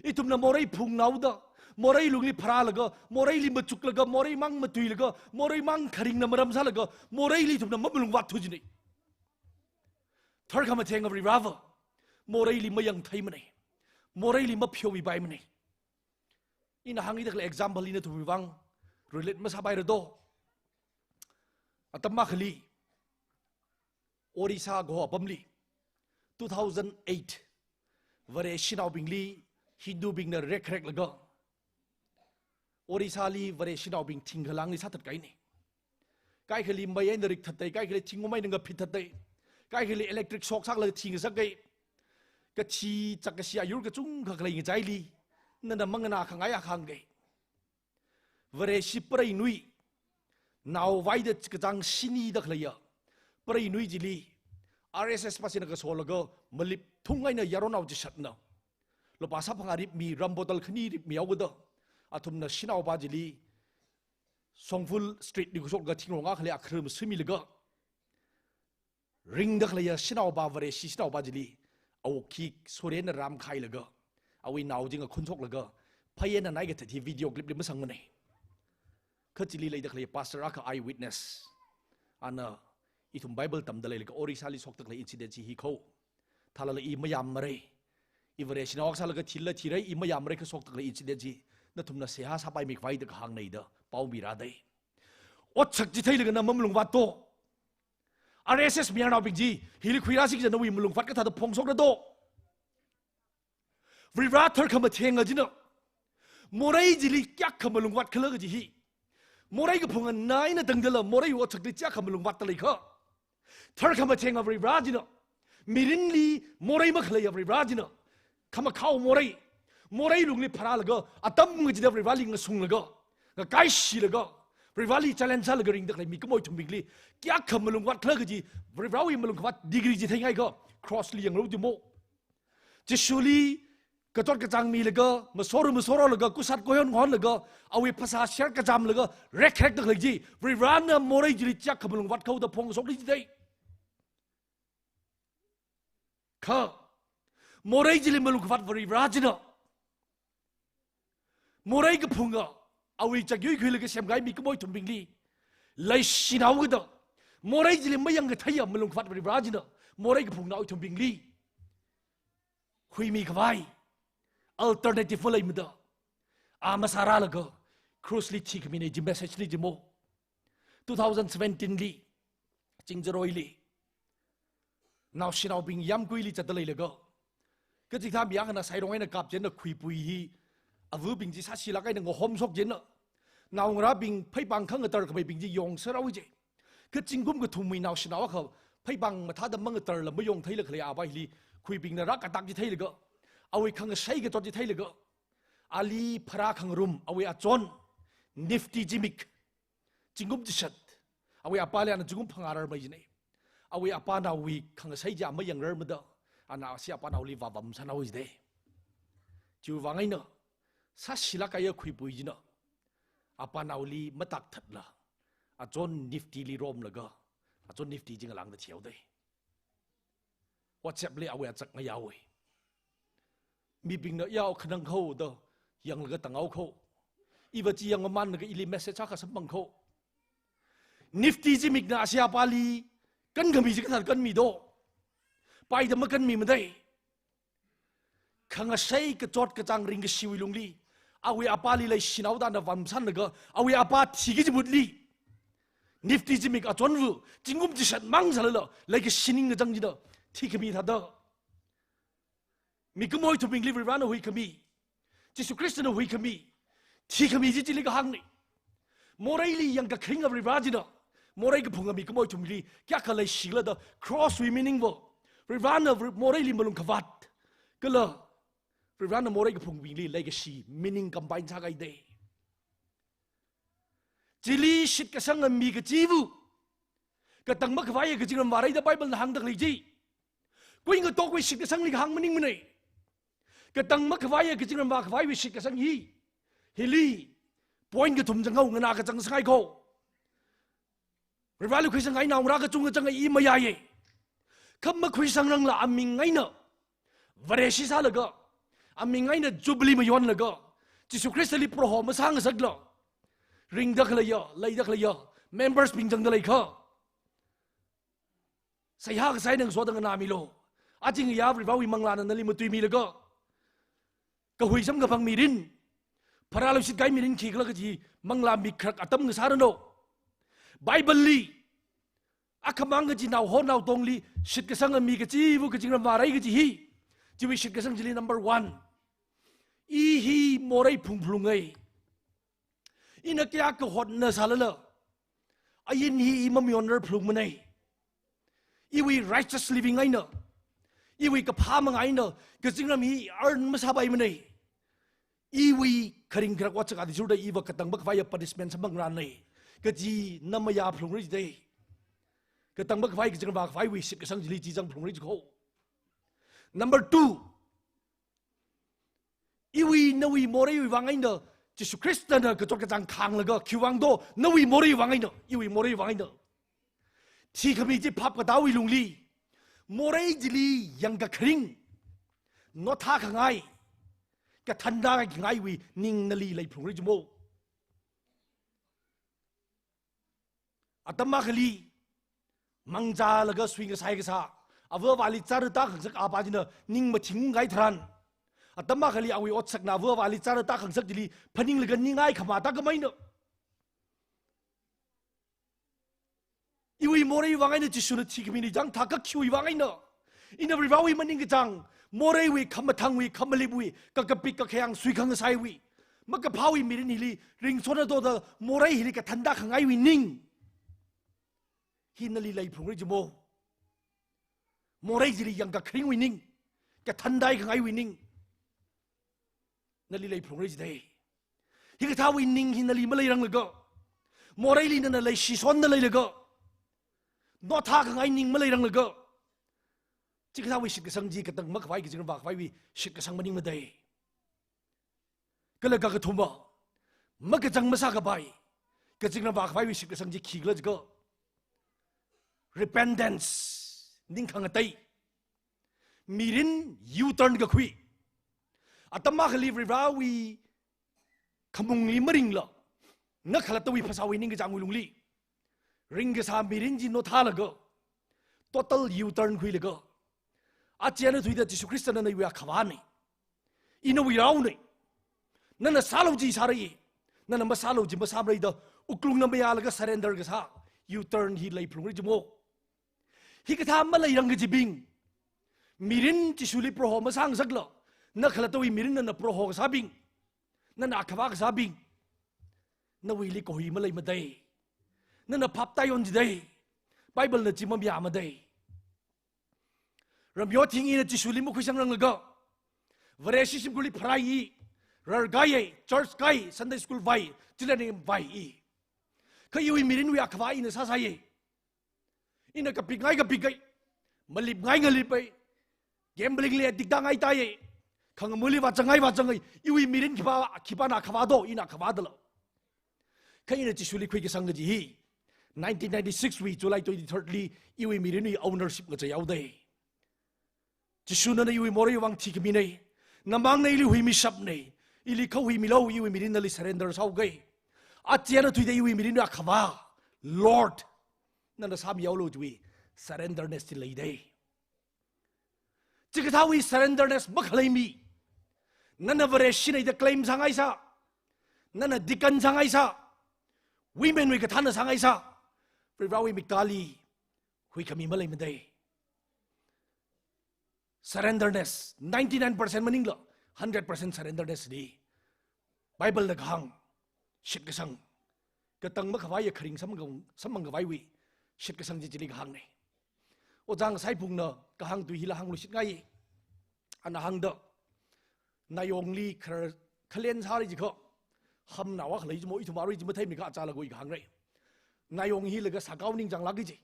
Ithumna morei phungnaoda, morei lungli pharālaga, moreili machuklaga, morei mang matuilaga, morei mang kharingna maram sālaga, moreili ithumna mamalungvātthu jina. Tharkhamatheng Varivarava moreili mayangtheimanei, moreili mapheomipaimanei. Ina hāngida khalei example ina nathumwui vang relate masāpaira do. Atam akhali, Orissa kaho apamli, two thousand eight, Vareshinaobingli Hindubingna rekreklaga, Orissali Vareshinaobing thingkhalangli sāthatkahaina. Kaikhali mei eina rikthatdei, kaikhali thingkum eina ngaphit thatdei, kaikhali electric shock sālaga thi ngasakhai, kathi chak kashi ayur kachungkha khalei ngachaili, nana manganā khangai akha hāngkei. Vareshi preinui, naovaida kachāng shini da khaleiya preinui chili, R S S pasina kasolaga malip thung eina yaronao chishatna lupā sāphangā ripmi, rum bottle khani ripmihaokada, athumna shanaopa chili Songphul Street li khuishoklaga thingrong akha khalei akhrum suimilaga, ringda khaleiya shanaopa, Vareshi shanaopa chili, awuk khi sorenna rāmkhailaga, awui nao chi ngakhun shoklaga, phei eina naikathat hi video clip li masangmanei. Kha chili leida khalei pastor akha eyewitness, ana ithum Bible tamda leilaga Orissali shokda khalei incident chi hi kho. Thālala i mayāmmarei. I Vareshinao akha sālaga thila thirei, i mayāmmarei kha shokda khalei incident chi nathumna seihā sāpaimikhavai da kahāngnei da pao mirādei. Otsak chitheilaga na mamalungvātto. R S S mayarnaobing chi hili khuirāsi kaja nawui malungvāt kathāda phongshokra do? Varivara tharkhamatheng china morei chili kayākha malungvātkhala kaji hi, morei kaphunga eina tangdala morei otsakli kayākha malungvātta leikha, tharkhamatheng Varivara china, mirinli morei makhaleiya Varivara china, khamakhao morei, morei lungli pharālaga, atam kachida Varivarali ngasunglaga, ngakaishilaga, Varivarali challenge sālaga ringda khalei mikumo ithumbingli kayākha malungvātkhala kaji, Varivarawui malungvāt degree chi theingaikha, cross li yanglu jimo. Jishuli kachot kachāng milaga, masora masoralaga, kusat koyon honlaga, awui phasā share kachamlaga, rek rekda khalei chi, Varivarana morei chili chiyākha malungvāt haoda phongshokli jidei. Kha, morei chili malungkhavāt Varivara china, morei kaphunga, awui chakyui khuilaga semkahai mikumo ithumbingli leishinaokida, morei chili mayangkatheiya malungkhavāt Varivara china, morei kaphungna ithumbingli huimikhavai alternative maleimada, a masārālaga cross li thikhamina chi message li chimo. Two thousand seventeen li, Chingjaroili, naoshinaobing yāmguili zatda leilaga, kachikathā mi akhana sairong eina kapchinna khuipui hi, avabing chi sāshilāk eina ngahomshokchinna, naongarābing pheipāng khangatar khameibing chi yongserhaowa ji. Kha zingkum kathumwui naoshinao akha pheipāng mathāda mangatarla mayongtheila khalei avā hili khuibingna rākatak chi theilaga, awui khangashei kachot chi theilaga, ali pharā khangarum, awui achon, Nifty Zimik, zingkum chishat, awui apāli ana zingkum phangā rarmei jinei. Awui apānaowui khangashei chi mayangrarmada, ana ashi apānaoli vāvamsānhaowa jidei. Chiwui vang eina, sāshilāk kahaiya khuipui china, apānaoli matakthatla, achon Nifty li romlaga, achon Nifty chi ngalāngda thihaodei. WhatsApp li awui achak ngayāhaowei. Mibingna yao khanang haoda yanglaga tānghaowa. Iva chi yangmamānlaga ili message akha samphanghaowa. Nifty Zimikna ashi apāli kankhami chi kathāda kanmi do? Paida makanmimadei. Khangashei kachot kachāng ringkashiwui lungli, awui apāli leishinaoda ana vāmsānlaga, awui apā thiki kachimutli, Nifty Zimik achonva, zingkum chishat mang sālala, leikashi ningkachāng china thikhami thāda, mikumo ithumbingli Varivarana huikhami, Jishu Khristana huikhami, thikhami chi chili kahāngna. Moreili yangkakharinga Varivara china, morei kaphunga mikumo ithumli kayākha leishikhala da, cross wui meaning va, Varivarana Vari-, moreili malungkhavāt, kala Varivarana morei kaphungbingli leikashi meaning combine sākahaidei. Chili shitkasanga mi kachiva katang makhavaiya kazingramva rāi da Bible na hāngda khalei chi, kuingatokwui shitkasangli kahāng maningmanei. Katang makhavaiya kazingramva khavaiwui shitkasang hi, hili point kathum zanghaowa, nganā kachang sanghai ko. Varivarali khuisanghai naongarā kachungkha zanga i mayāya. Kha makhuisangrangla aming eina Vareshi sālaga, aming eina Jubilee mayonlaga, Jishu Khristali Proho masāngasakla, ringda khaleiya, leida khaleiya, members bing zangda leikha, seihā kasā eina ngasoda nganāmilu. Aja ngayā Varivarawui manglāna nali matuimilaga, kahui samkaphang mirin, pharāluishit kahai mirin khikhala kaji manglā mikharak atam ngasāranu. Bible li, akhamang kaji naoho naotongli shitkasanga mi kachiva kazingramva rāi kaji hi, chiwui shitkasang chili number one, i hi morei phungphalungai. Ina kayākha hotna sālala, ain hi i mamayonar phalungmanei. Iwui righteous living eina, iwui kaphā manga eina kazingram hi earn masāpaimanei. Iwui kharing kharak otsak athishurda iva katang makhavaiya punishment samphangrānei kaji na mayā phalungra jidei. Katang makhavai kazingramva khavaiwui shitkasang chili chi zang phalungra ji ko. Number two, iwui nawui moreiwui vang eina Jishu Khristana kachot kachāng thanglaga, khiwui vang do, nawui moreiwui vang eina, iwui moreiwui vang eina thikhami chi phap katāwui lungli, morei chili yangkakharing, nothākhangai, kathanda khangaiwui ning nali leiphalungra jimo. Atam akhali, mangzālaga sui ngasai kasā, ava avāli chara tākhangasak apā china ning mathingkahai tharan, atam akhali awui otsakna ava avāli chara tākhangasak chili phaninglaga ningai khamā tākhameina. Iwui moreiwui vang eina Jishuna thikhami ni chang thākak khiwui vang eina, ina Varivarawui maningkachāng, moreiwui, khamathāngwui, khamalipwui, kakapik kakhayāng suikhangasaiwui, makaphāwui mirin hili ringsona toda morei hili kathanda khangaiwui ning hi nali leiphalungra jimo. Morei chili yangkakharingwui ning, kathandai khangaiwui ning nali leiphalungra jidei. Hikathāwui ning hi nali maleiranglaga, moreili nana leishishonda leilaga, nothākhangai ning maleiranglaga, chikathāwui shitkasang chi katang makhavai kazingramva khavaiwui shitkasang maningmadei. Kala kakathuma, makachang masākapai, kazingram vākhavaiwui shitkasang chi khikhala jiakha, repentance, ningkhangatei. Mirin U-turn kakhui. Atam akhali Varivarāwui khamungli maringla, ngakhalattawui phasāwui ningkachāngwui lungli ringkasā mirin chi nothālaga, total U-turn khuilaga, aja eina thuida Jishu Khristana nawui Akhavāna, ina nawui raona, nana sālu chi sāra, nana masālu chi masāmara da wuklungna mayālaga surrender kasā U-turn hi leiphalungra jimo. Hikathā maleirang kajibing, mirin Jishuli Proho masāngasakla, nakhalattawui mirin nana Proho kasābing, nana Akhavā kasābing, nawuili kahui maleimada. Nana phap tāyon jida. Bible na chi mamayāmada. Ramyo thing ina Jishuli makhuisangranglakha, Vareshi shimkhurli pharai i, rarkāya, church kāya, Sunday school vāya, children vai i. Kha iwui mirinwui Akhavā ina sāsāya. Ina kapikngai kapikai, malipngai ngalipai, gambling li addict tāngai tāya, khangamuli vāzangngai vāzangngai, iwui mirin khipā, khipāna Akhavā do, ina Akhavā dala. Kha ina Jishuli khuikasang kaji hi, nineteen ninety-six wui July twenty-third li iwui mirinwui ownership ngacheihaoda. Jishuna nawui moreiwui vang thikhamina, namangna ili huimishapna, ili khahuimilu, iwui mirin nali surrender sāhaoga. Aja eina thuida iwui mirin Akhavā, Lord, nana sāmihaolu chiwui surrenderness chi leida. Chikathāwui surrenderness makhaleimi, nana Vareshina da claim sāngaisā, nana deacon sāngaisā, women wui kathānna sāngaisā, Varivarāwui miktāli huikhami maleimada. Surrenderness, ninety-nine percent maningla, hundred percent surrenderness li Bible na kahāng shitkasang, katang makhavaiya kharing samphang, samphangkhavaiwui shitkasang chi chili kahāngna. Ojā Ngasaiphungna kahāng tui hila hāngluishitngai. Ana hāngda, Nayongli khar-, khalen sāra jiakha, hamnao akha lei jimo, ithum arui chi matheimana kha achālakha i kahāngra. Nayong hi laga Sakao ningchānglāka ji.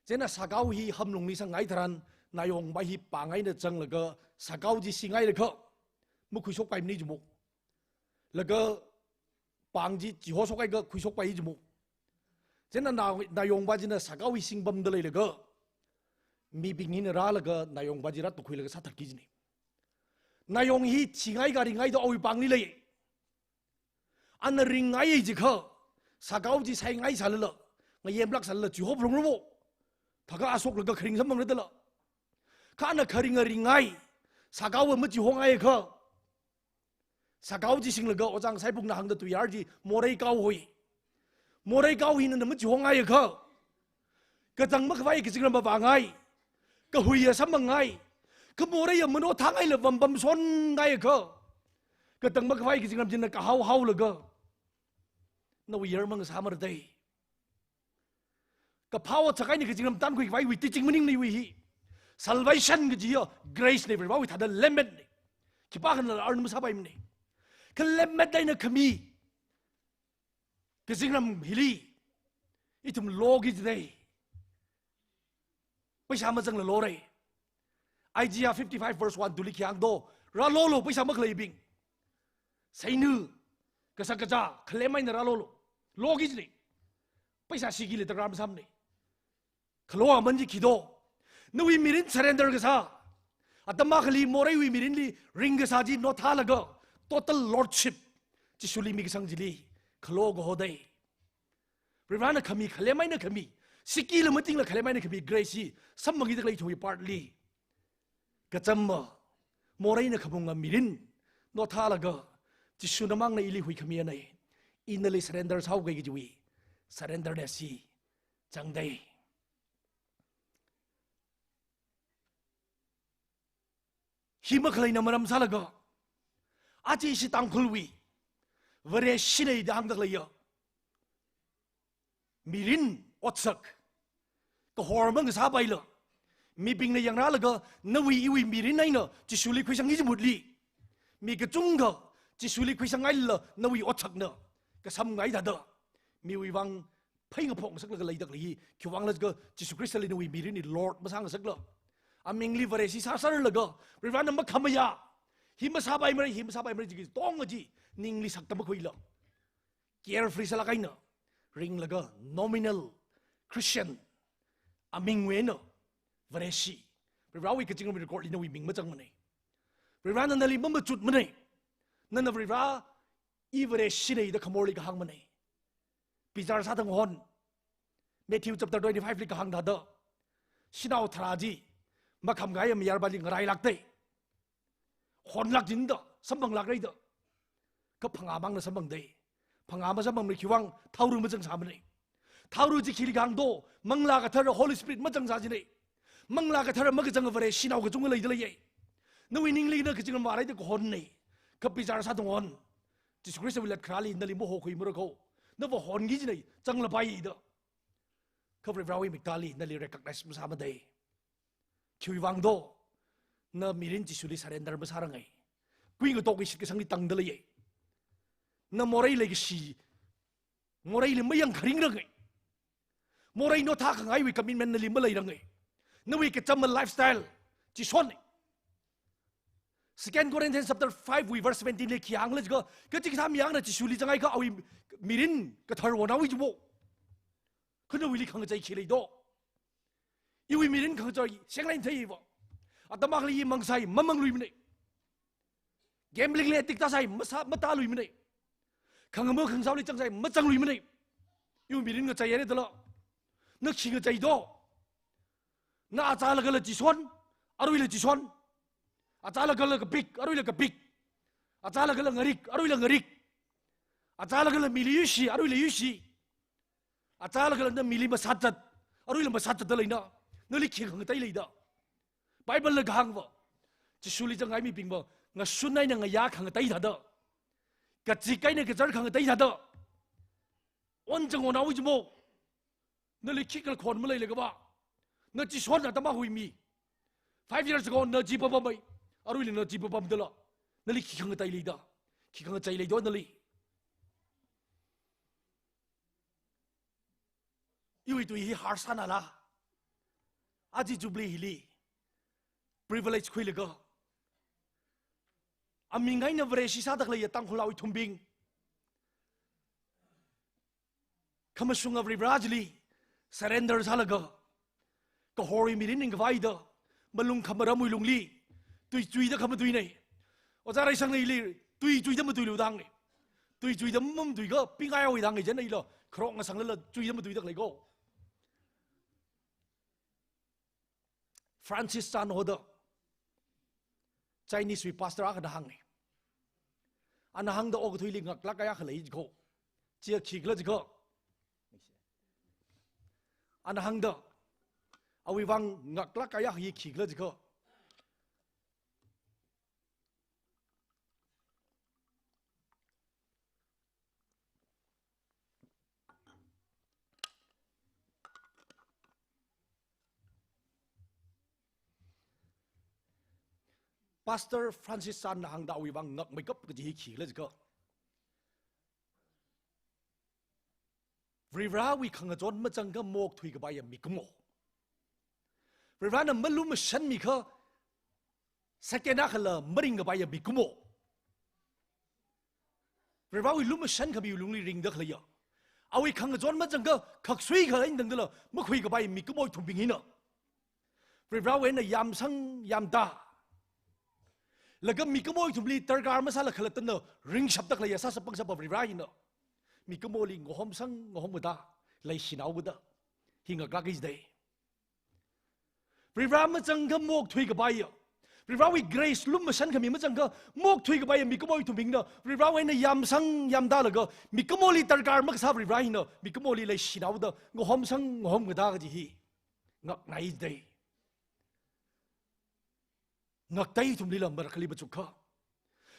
Chieina Sakao hi hamlungli sangngai tharan, Nayongva hi pāng eina zanglaga, Sakao chi singhailakha, makhuishokpaimana jimo. Laga pāng chi chihoshokhaikha khuishokpai jimo. Chieina Na-, Nayongva china Sakao hi singpamda leilaga, mibing hina rālaga Nayongva chi rātukhuilaga sāthatki jina. Nayong hi thingaikha ringngaida awui pāngli lei. Ana ringngai jiakha, Sakao chi saingaisālala, ngayemlāksālala, chihophalungra mo. Thākha ashoklaga kharing samphangra dala. Kha ana kharinga ringngai, Sakaova machihongaiakha, Sakao chi singlaga Ojā Ngasaiphungna hāngda tuiyār chi morei kao hoi. Morei kao hina na machihongaiakha, katang makhavai kazingram vāngai, kahuiya samphangngai, kha moreiya manothāngaila vampamshonngaiakha, katang makhavai kazingram china kahao haolaga, nawui yarmang sāmara da. Kaphā otsak eina kazingram tānkhuikhavaiwui teaching maningna iwui hi. Salvation kaji hiya grace na, Varivarāwui thāda lemmetna. Khipākhana earn masāpaimana. Kha lemmet eina khami kazingram hili ithum loki jida. Paisa mazangla lora. Isaiah fifty-five verse one, two li khi hāng do, rālolo paisa makhaleibing. Seina, kashak kazā, khalem eina rālolo. Loki jina. Paisa sikila darkar masāmana. Khalo aman chi khi do, nawui mirin surrender kasā, atam akhali moreiwui mirinli ringkasā chi nothālaga, total lordship Jishuli mikasang chili khalo kaho da. Varivarāna khami, khalem eina khami, sikila matingla khalem eina khami grace hi samphangkida khalei ithumwui part li, kachama, moreina khamunga mirin nothālaga, Jishuna mangna ili huikhamiya na, ina nali surrender sāhaoga kajiwui surrenderness hi zangda. Hi makhaleina maram sālaga, aja ishi Tangkhulwui Vareshina da hāngda khaleiya mirin otsak kahor mangasāpaila, mibingna yangrālaga nawui iwui mirin eina Jishuli khuisang hi jimutli, mi kachungkha Jishuli khuisangngailala nawui otsakna kasamngai thāda, miwui vang pheingaphok ngasaklaga leida khalei hi, khiwuivang khala jiakha Jishu Khristali nawui mirin hi Lord masāngasakla, amingli Vareshi sāserlaga, Varivarāna makhamayā, hi masāpaimara, hi masāpaimara jiki tong aji, ningli sakta makhuila, carefree sālāk eina ringlaga nominal Christian amingwui eina Vareshi, Varivarawui kazingramwui record li nawui ming mazangmanei. Varivarana nali mamachutmanei. Nana Varivara, I Vareshinei da khamorli kahāngmanei. Bichar sāda ngahon. Matthew chapter twenty-five li kahāng thāda, shanao tharā chi makhamkahai mayarpali ngarailāktei. Honlāk jinda, samphanglākrei da. Kha phangā mangna samphangdei. Phangā masamphangmara khiwuivang, thaora mazangsāmanei. Thaora chi khili kahāng do, Manglā Kathara, Holy Spirit mazangsā jinei. Manglā Kathara makazanga Vareshi nao kachungkha leida leiye. Nawui ningli na kazingram vārai da kahonnei. Kha bichar sāda ngahon. Jesu Khristawui latkharāli nali mahokhuimara kho. Nava honki jinei, zanglapai da. Kha Varivarawui miktāli nali recognize masāmadei. Khiwuivang do, na mirin Jishuli surrender masārangai. Kuingatok ishitkasangli tangda leiye. Na morei leikashi, moreili mayangkharingrangai. Morei nothā khangaiwui commitment nali maleirangai. Nawui kachama lifestyle chi shonnei. Second Corinthians chapter five wui verse seventeen li khi hāngkhala jiakha, kachikathā mi akhana Jishuli zanghaiakha awui mirin kathar wonhaowa jibo. Kha nawuili khangachei khi leido? Iwui mirin khangachei shenglai theiva. Atam akhali I mangsai mamangluimanei. Gambling li addict tāsai masā, matāluimanei. Khangamo khangasaoli zangsai mazangluimanei. Iwui mirin ngacheiyare dala. Na khi ngachei do? Na achālakhala Jishon, aruila Jishon. Achālakhala kapik, aruila kapik. Achālakhala ngarik, aruila ngarik. Achālakhala mili yuishi, aruila yuishi. Achālakhala na mili masāzat, aruila masāzatda leina. Nali khi khangatei leida? Bible na kahāngva, Jishuli zanghai mibingva ngashun eina ngayā khangatei thāda, kazing eina kazar khangatei thāda, onzang onhaowa jimo. Nali khikhala khon maleilakha va, na Jishon atam akhawui mi. Five years ago na chi papamei, aruila na chi papamdala. Nali khi khangatei leida? Khi khangachei leido nali? Iwui tui hi harsānala. Aja Jubilee hili privilege khuilaga, aming eina Vareshi sāda khaleiya Tangkhulnao ithumbing, khamashunga Varivara chili surrender sālaga, kahorwui mirin ringkhavai da, malung khamaramwui lungli tui chuida khamatuinei. Ojā Reisangna ili tui chuida matuilu da hāngnei. Tui chuida mamatuikha pingai awui da hāngnei, chieina ila kharok ngasanglala chuida matuida khalei kho. Francis Chan hoda, Chinese wui pastor akhana hāngnei. Ana hāngda okathuili ngaklāk kahai akha lei kho. Chi khikhala jiakha, ana hāngda, awui vang ngaklāk kahai akha hi khikhala jiakha, Pastor Francis Chan na hāngda awui vang ngakmeikap kaji hi khikhala jiakha, Varivarawui khangachon mazangakha maokthui kapaiya mikumo. Varivarana malumashanmikha second akhala maring kapaiya mikumo. Varivarawui lumashan khamiwui lungli ringda khaleiya, awui khangachon mazangakha khaksui khala eina tangdala makhui kapai mikumo ithumbing hina, Varivarawui eina yamsang yamtā laga mikumo ithumli darkar masāla khalattana ringshapda khaleiya sāshap pangshapa Varivara hina, mikumoli ngahomsang ngahomkatā, leishinaokatā hi ngaklāk kahai jidei. Varivara mazangakha maokthui kapaiya, Varivarawui grace lumashan khami mazangakha maokthui kapaiya mikumo ithumbingna Varivarawui eina yamsang yamtālaga, mikumoli darkar makasā Varivara hina mikumoli leishinaokatā, ngahomsang ngahomkatā kaji hi ngaknai jidei. Ngaktei ithumlila marakhali machukha.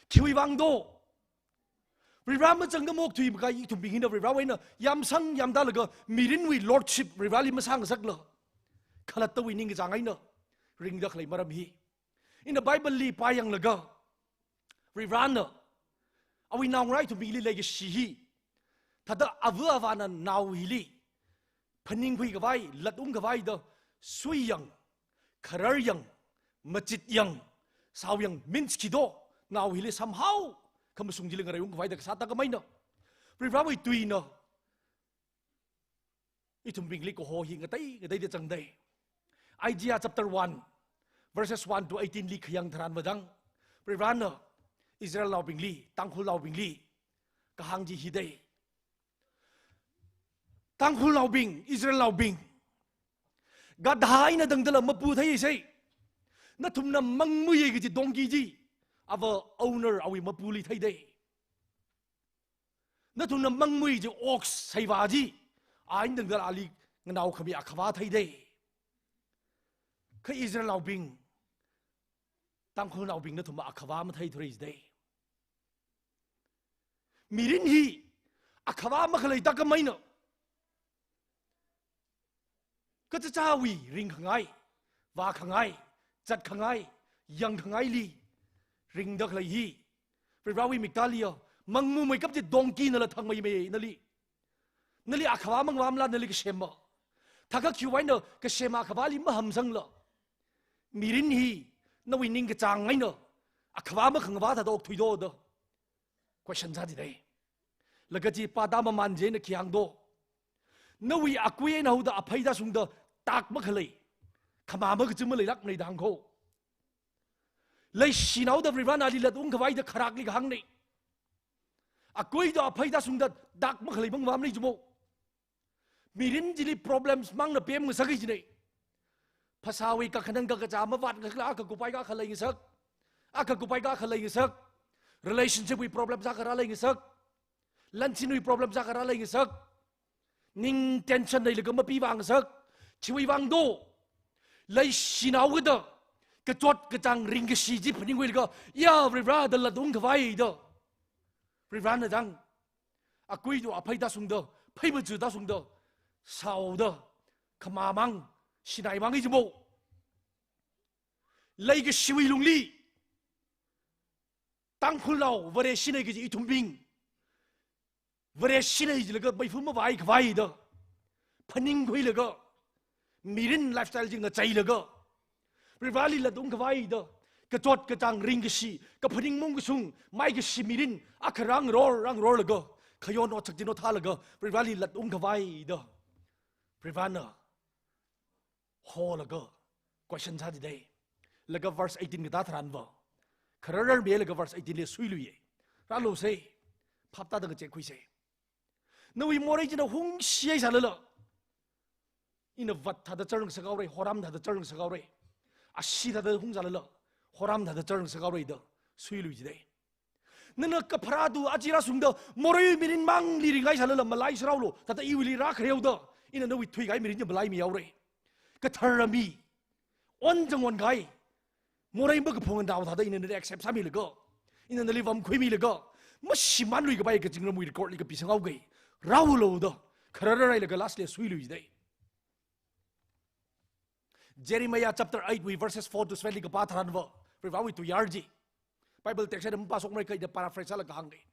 Khiwuivang do, Varivara mazangakha maokthui kapaiya ithumbing hina Varivarawui eina yamsang yamtālaga mirinwui lordship Varivarali masāngasakla, khalattawui ningkachāng eina ringda khalei maram hi. Ina Bible li pāyanglaga, Varivarana awui naongarā ithumbingli leikashi hi, thāda ava avāna nao hili phaningkhui khavai, latungkhavai da suiyang, khararyang, machityang, sāoyang means khi do, nao hili samhao khamashung chili ngareiung khavai da kasā takam eina, Varivarawui tuina ithumbingli kaho hi ngatei ngateida zangdei. Isaiah chapter one, verses one to eighteen li khayang tharan vadang, Varivarana Israelnaobingli, Tangkhulnaobingli kahāng chi hidei. Tangkhulnaobing, Israelnaobing, gadha eina tangdala mapu theisei. Nathumna mangmuiya kaji donkey chi, ava owner awui mapuli theidei. Nathumna mangmui chi ox saiva chi, a eina tangdala ali nganao khami akhavā theidei. Kha Israelnaobing, Tangkhulnaobing nathum akhavā matheithura jidei. Mirin hi akhavā makhalei takam eina, kachichāwui ringkhangai, vākhangai, zatkhangai, yangkhangaili ringda khalei hi, Varivarawui miktāliya, mangmumeikap chi donkey nala thangmeimei nali. Nali akhavā mangvamla nali kasema. Thakha khiwui eina kasema akhavāli mahamsangla, mirin hi nawui ningkachāng eina akhavā makhangavā thāda okthuido da question sādidei. Laga chi pāda maman chieina khi hāngdo? Nawui akui eina haoda aphei tāshungda tak makhalei, khamā makachi maleilākmanei da hāng kho. Leishinaoda Varivarana ali latungkhavai da kharakli kahāngnei. Akuida aphei tāshungda tak makhalei mangvamnei jimo. Mirin chili problems mangna pemngasakki jinei. Phasāwui kakhanang kakazā mavātngasakla akha kupai akha khalei ngasak. Akha kupai akha khalei ngasak. Relationship wui problems akha rālei ngasak. Lanchinwui problems akha rālei ngasak. Ning tension leilaga mapivāngasak. Chiwui vang do, leishinaoda kachot kachāng ringkashi chi phaningkhuilaga, ya Varivara da latungkhavai da, Varivarana zang. Akuida aphei tāshungda, phei machu tāshungda, saoda, khamāmang, shinaimang i jimo. Leikashiwui lungli, Tangkhulnao Vareshinei kaji ithumbing, Vareshinei jilaga meifa mavāikhavai da phaningkhuilaga, mirin lifestyle chi ngacheilaga, Varivarali latungkhavai da, kachot kachāng ringkashi, kaphaning mungkashung, maikashi mirin akha rāngaror, rāngarorlaga, khayon otsak chi nothālaga, Varivarali latungkhavai da, Varivarana holaga question sādidei. Laga verse eighteen katā tharanva, kharararmilaga verse eighteen li suiluiye. Rālusei, phaptāda ngachekkhuisei. Nawui morei china hungshihai sālala, ina vat thāda chār ngasakhaorei, horam thāda chār ngasakhaorei. Ashee thāda hung sālala, horam thāda chār ngasakhaorei da suilui jidei. Nana kapharā tu achi rāshungda, morei mirin mangli ringhai sālala, malai saraolo, thāda iwuili rākhareo da, ina nawui thuikahai mirin chi malaimihaorei. Kathara mi, onzang onkahai, morei makaphung nao thāda ina nali accept sāmilaga, ina nali vamkhuimilaga, mashimānluikhavai kazingramwui record li kapisanghaoki, rāulo da, kharararhailaga last li suilui jidei. Jeremiah chapter eight wui verses four to seven li kapā tharanva, Varivarawui tuiyār chi. Bible text eina mapāshokmara kha ina paraphrase sālaga hāngnei.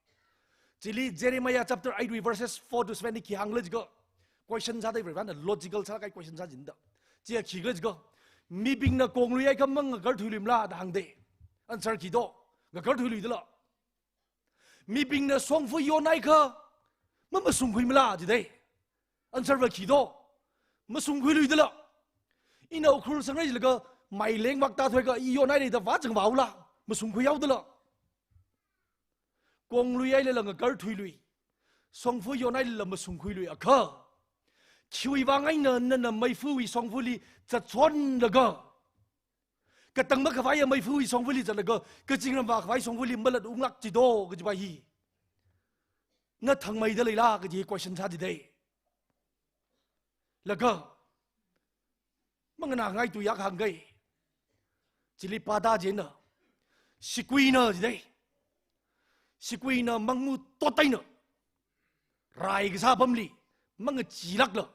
Chili Jeremiah chapter eight wui verses four to seven li khi hāngkhala jiakha, question sādei Varivarana, logical sālaga question sāchinda. Chiya khikhala jiakha, mibingna konglui haikha mangakarthuiluimala da hāngdei. Answer khi do, ngakarthuiluidala. Mibingna shongfa yonhaikha mamashungkhuimala jidei. Answer va khi do, mashungkhuiluidala. Ina Ukhrul sangrei jilaga maileng vak tāthuiakha i yonhairei da vāzangvāula, mashungkhuihaodala. Konglui hailala ngakarthuilui, shongfa yonhailala mashungkhuilui akha, khiwui vang eina nana meifuwui shongfali zatshonlaga, katang makhavaiya meifuwui shongfali zatlaga, kazingram vākhavai shongfali malatunglāk jido kajiva hi, na thangmeida leila kaji question sādidei. Laga, manganāngai tuiyār hāngkei. Chili pāda chieina, sikuina jidei. Sikuina mangmu tot eina, rai kasā apamli mangachilākla,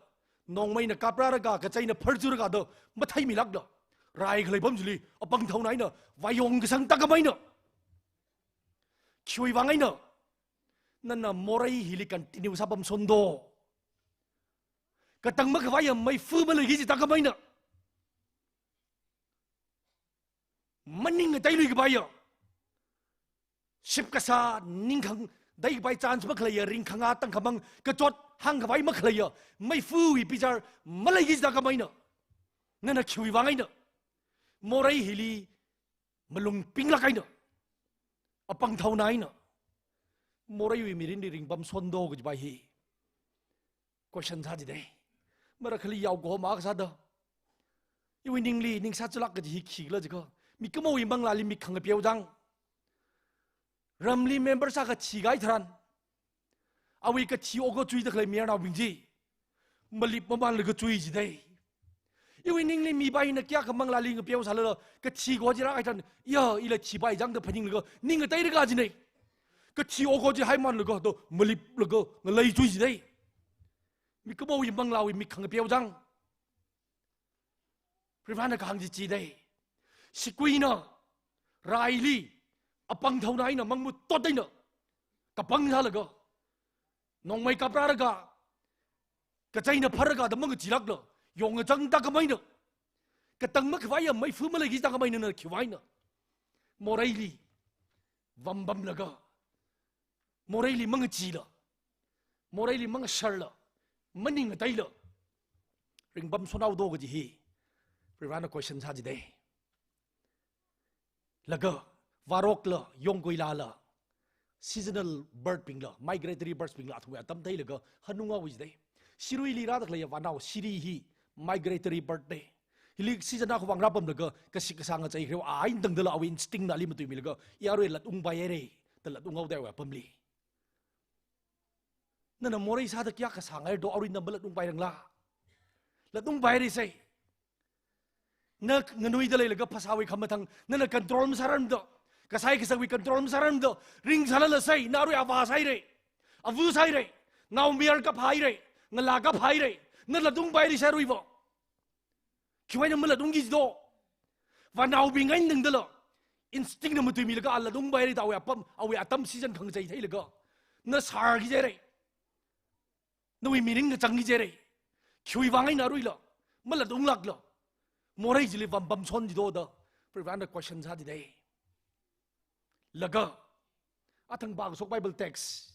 nongmeina kaprālaga, kachaina pharchulaga da matheimilākla, rai khalei apam chili apāng thaona eina vāyong kasang takam eina, khiwui vang eina nana morei hili continue sāpamshon do? Katang makhavaiya meifu maleiki kaji takam eina, maning ngateiluikhavaiya, ship kasā, ning khangdai khavai chance makhaleiya, ring khangā tangkhamang kachot hāngkhavai makhaleiya meifuwui bichar maleiki jida khameina. Nana khiwui vang eina morei hili malung pinglāk eina, apāng thaona eina moreiwui mirinli ringpamshon do kajipa hi question sā jidei. Marakhali yaokahoma kasāda iwui ningli ningsā chulāk kaji hi khikhala jiakha, mikumowui manglāli mik khangapeo chang, ramli member sākha thikahai tharan, awui kathi oko chuida khalei mayarnaobing chi malip mamanlaga chui jidei. Iwui ningli mipa hina kayākha manglāli ngapeo sālala, kathi ko chi rākahai tharan, ya, ila thipai chang da phaninglaga ning ngateiraka jinei. Kathi oko chi haimanlaga to maliplaga ngalei chui jidei. Mikumowui manglāwui mik khangapeo chang. Varivarana kahāng chi chidei. Siguina raili apāng thaona eina, mangmut tot eina kapang sālaga, nongmei kaprālaga, kachaina phālaga da mangachilākla, yongachang da khameina. Katang makhavaiya meifu maleiki jida khameina, nana khiwui vang eina moreili vampamlaga, moreili mangachila, moreili mangasharla, maning ngateila ringpamshon haodo kaji hi Varivarana question sā jidei. Laga, varokla, yongkuilala, seasonal bird bingla, migratory birds bingla athumwui atam theilaga hanung haowa jidei. Siruili rāda khaleiya vānao siri hi migratory bird nei. Hili season akhawui vang rāpamlaga, kashik kashā ngachei khareo a eina tangdala awui instinct na ali matuimilaga, ya arui latungpai hairei da latung haodei awui apamli. Nana morei sāda kayākha sāngai do, arui na malatungpai rangla? Latungpai hairei sai. Na nganuida leilaga phasāwui khamathang nana control masārarmada, kasai kasangwui control masārarmada, ringsālala sai, na arui avā sāhairei, ava sāhairei, naomayar kaphā hairei, ngalā kaphā hairei, na latungpai hairei sai aruiva. Khiwui vang eina malatungki jido? Vānaobing eina tangdala instinct na matuimilaga a latungpai hairei da awui apam, awui atam season khangachei theilaga na sārki jihairei. Nawui mirin ngachangki jihairei. Khiwui vang eina aruila malatunglākla morei chili vampamshon jido da Varivarana question sā jidei. Laga, athang pākashok Bible text,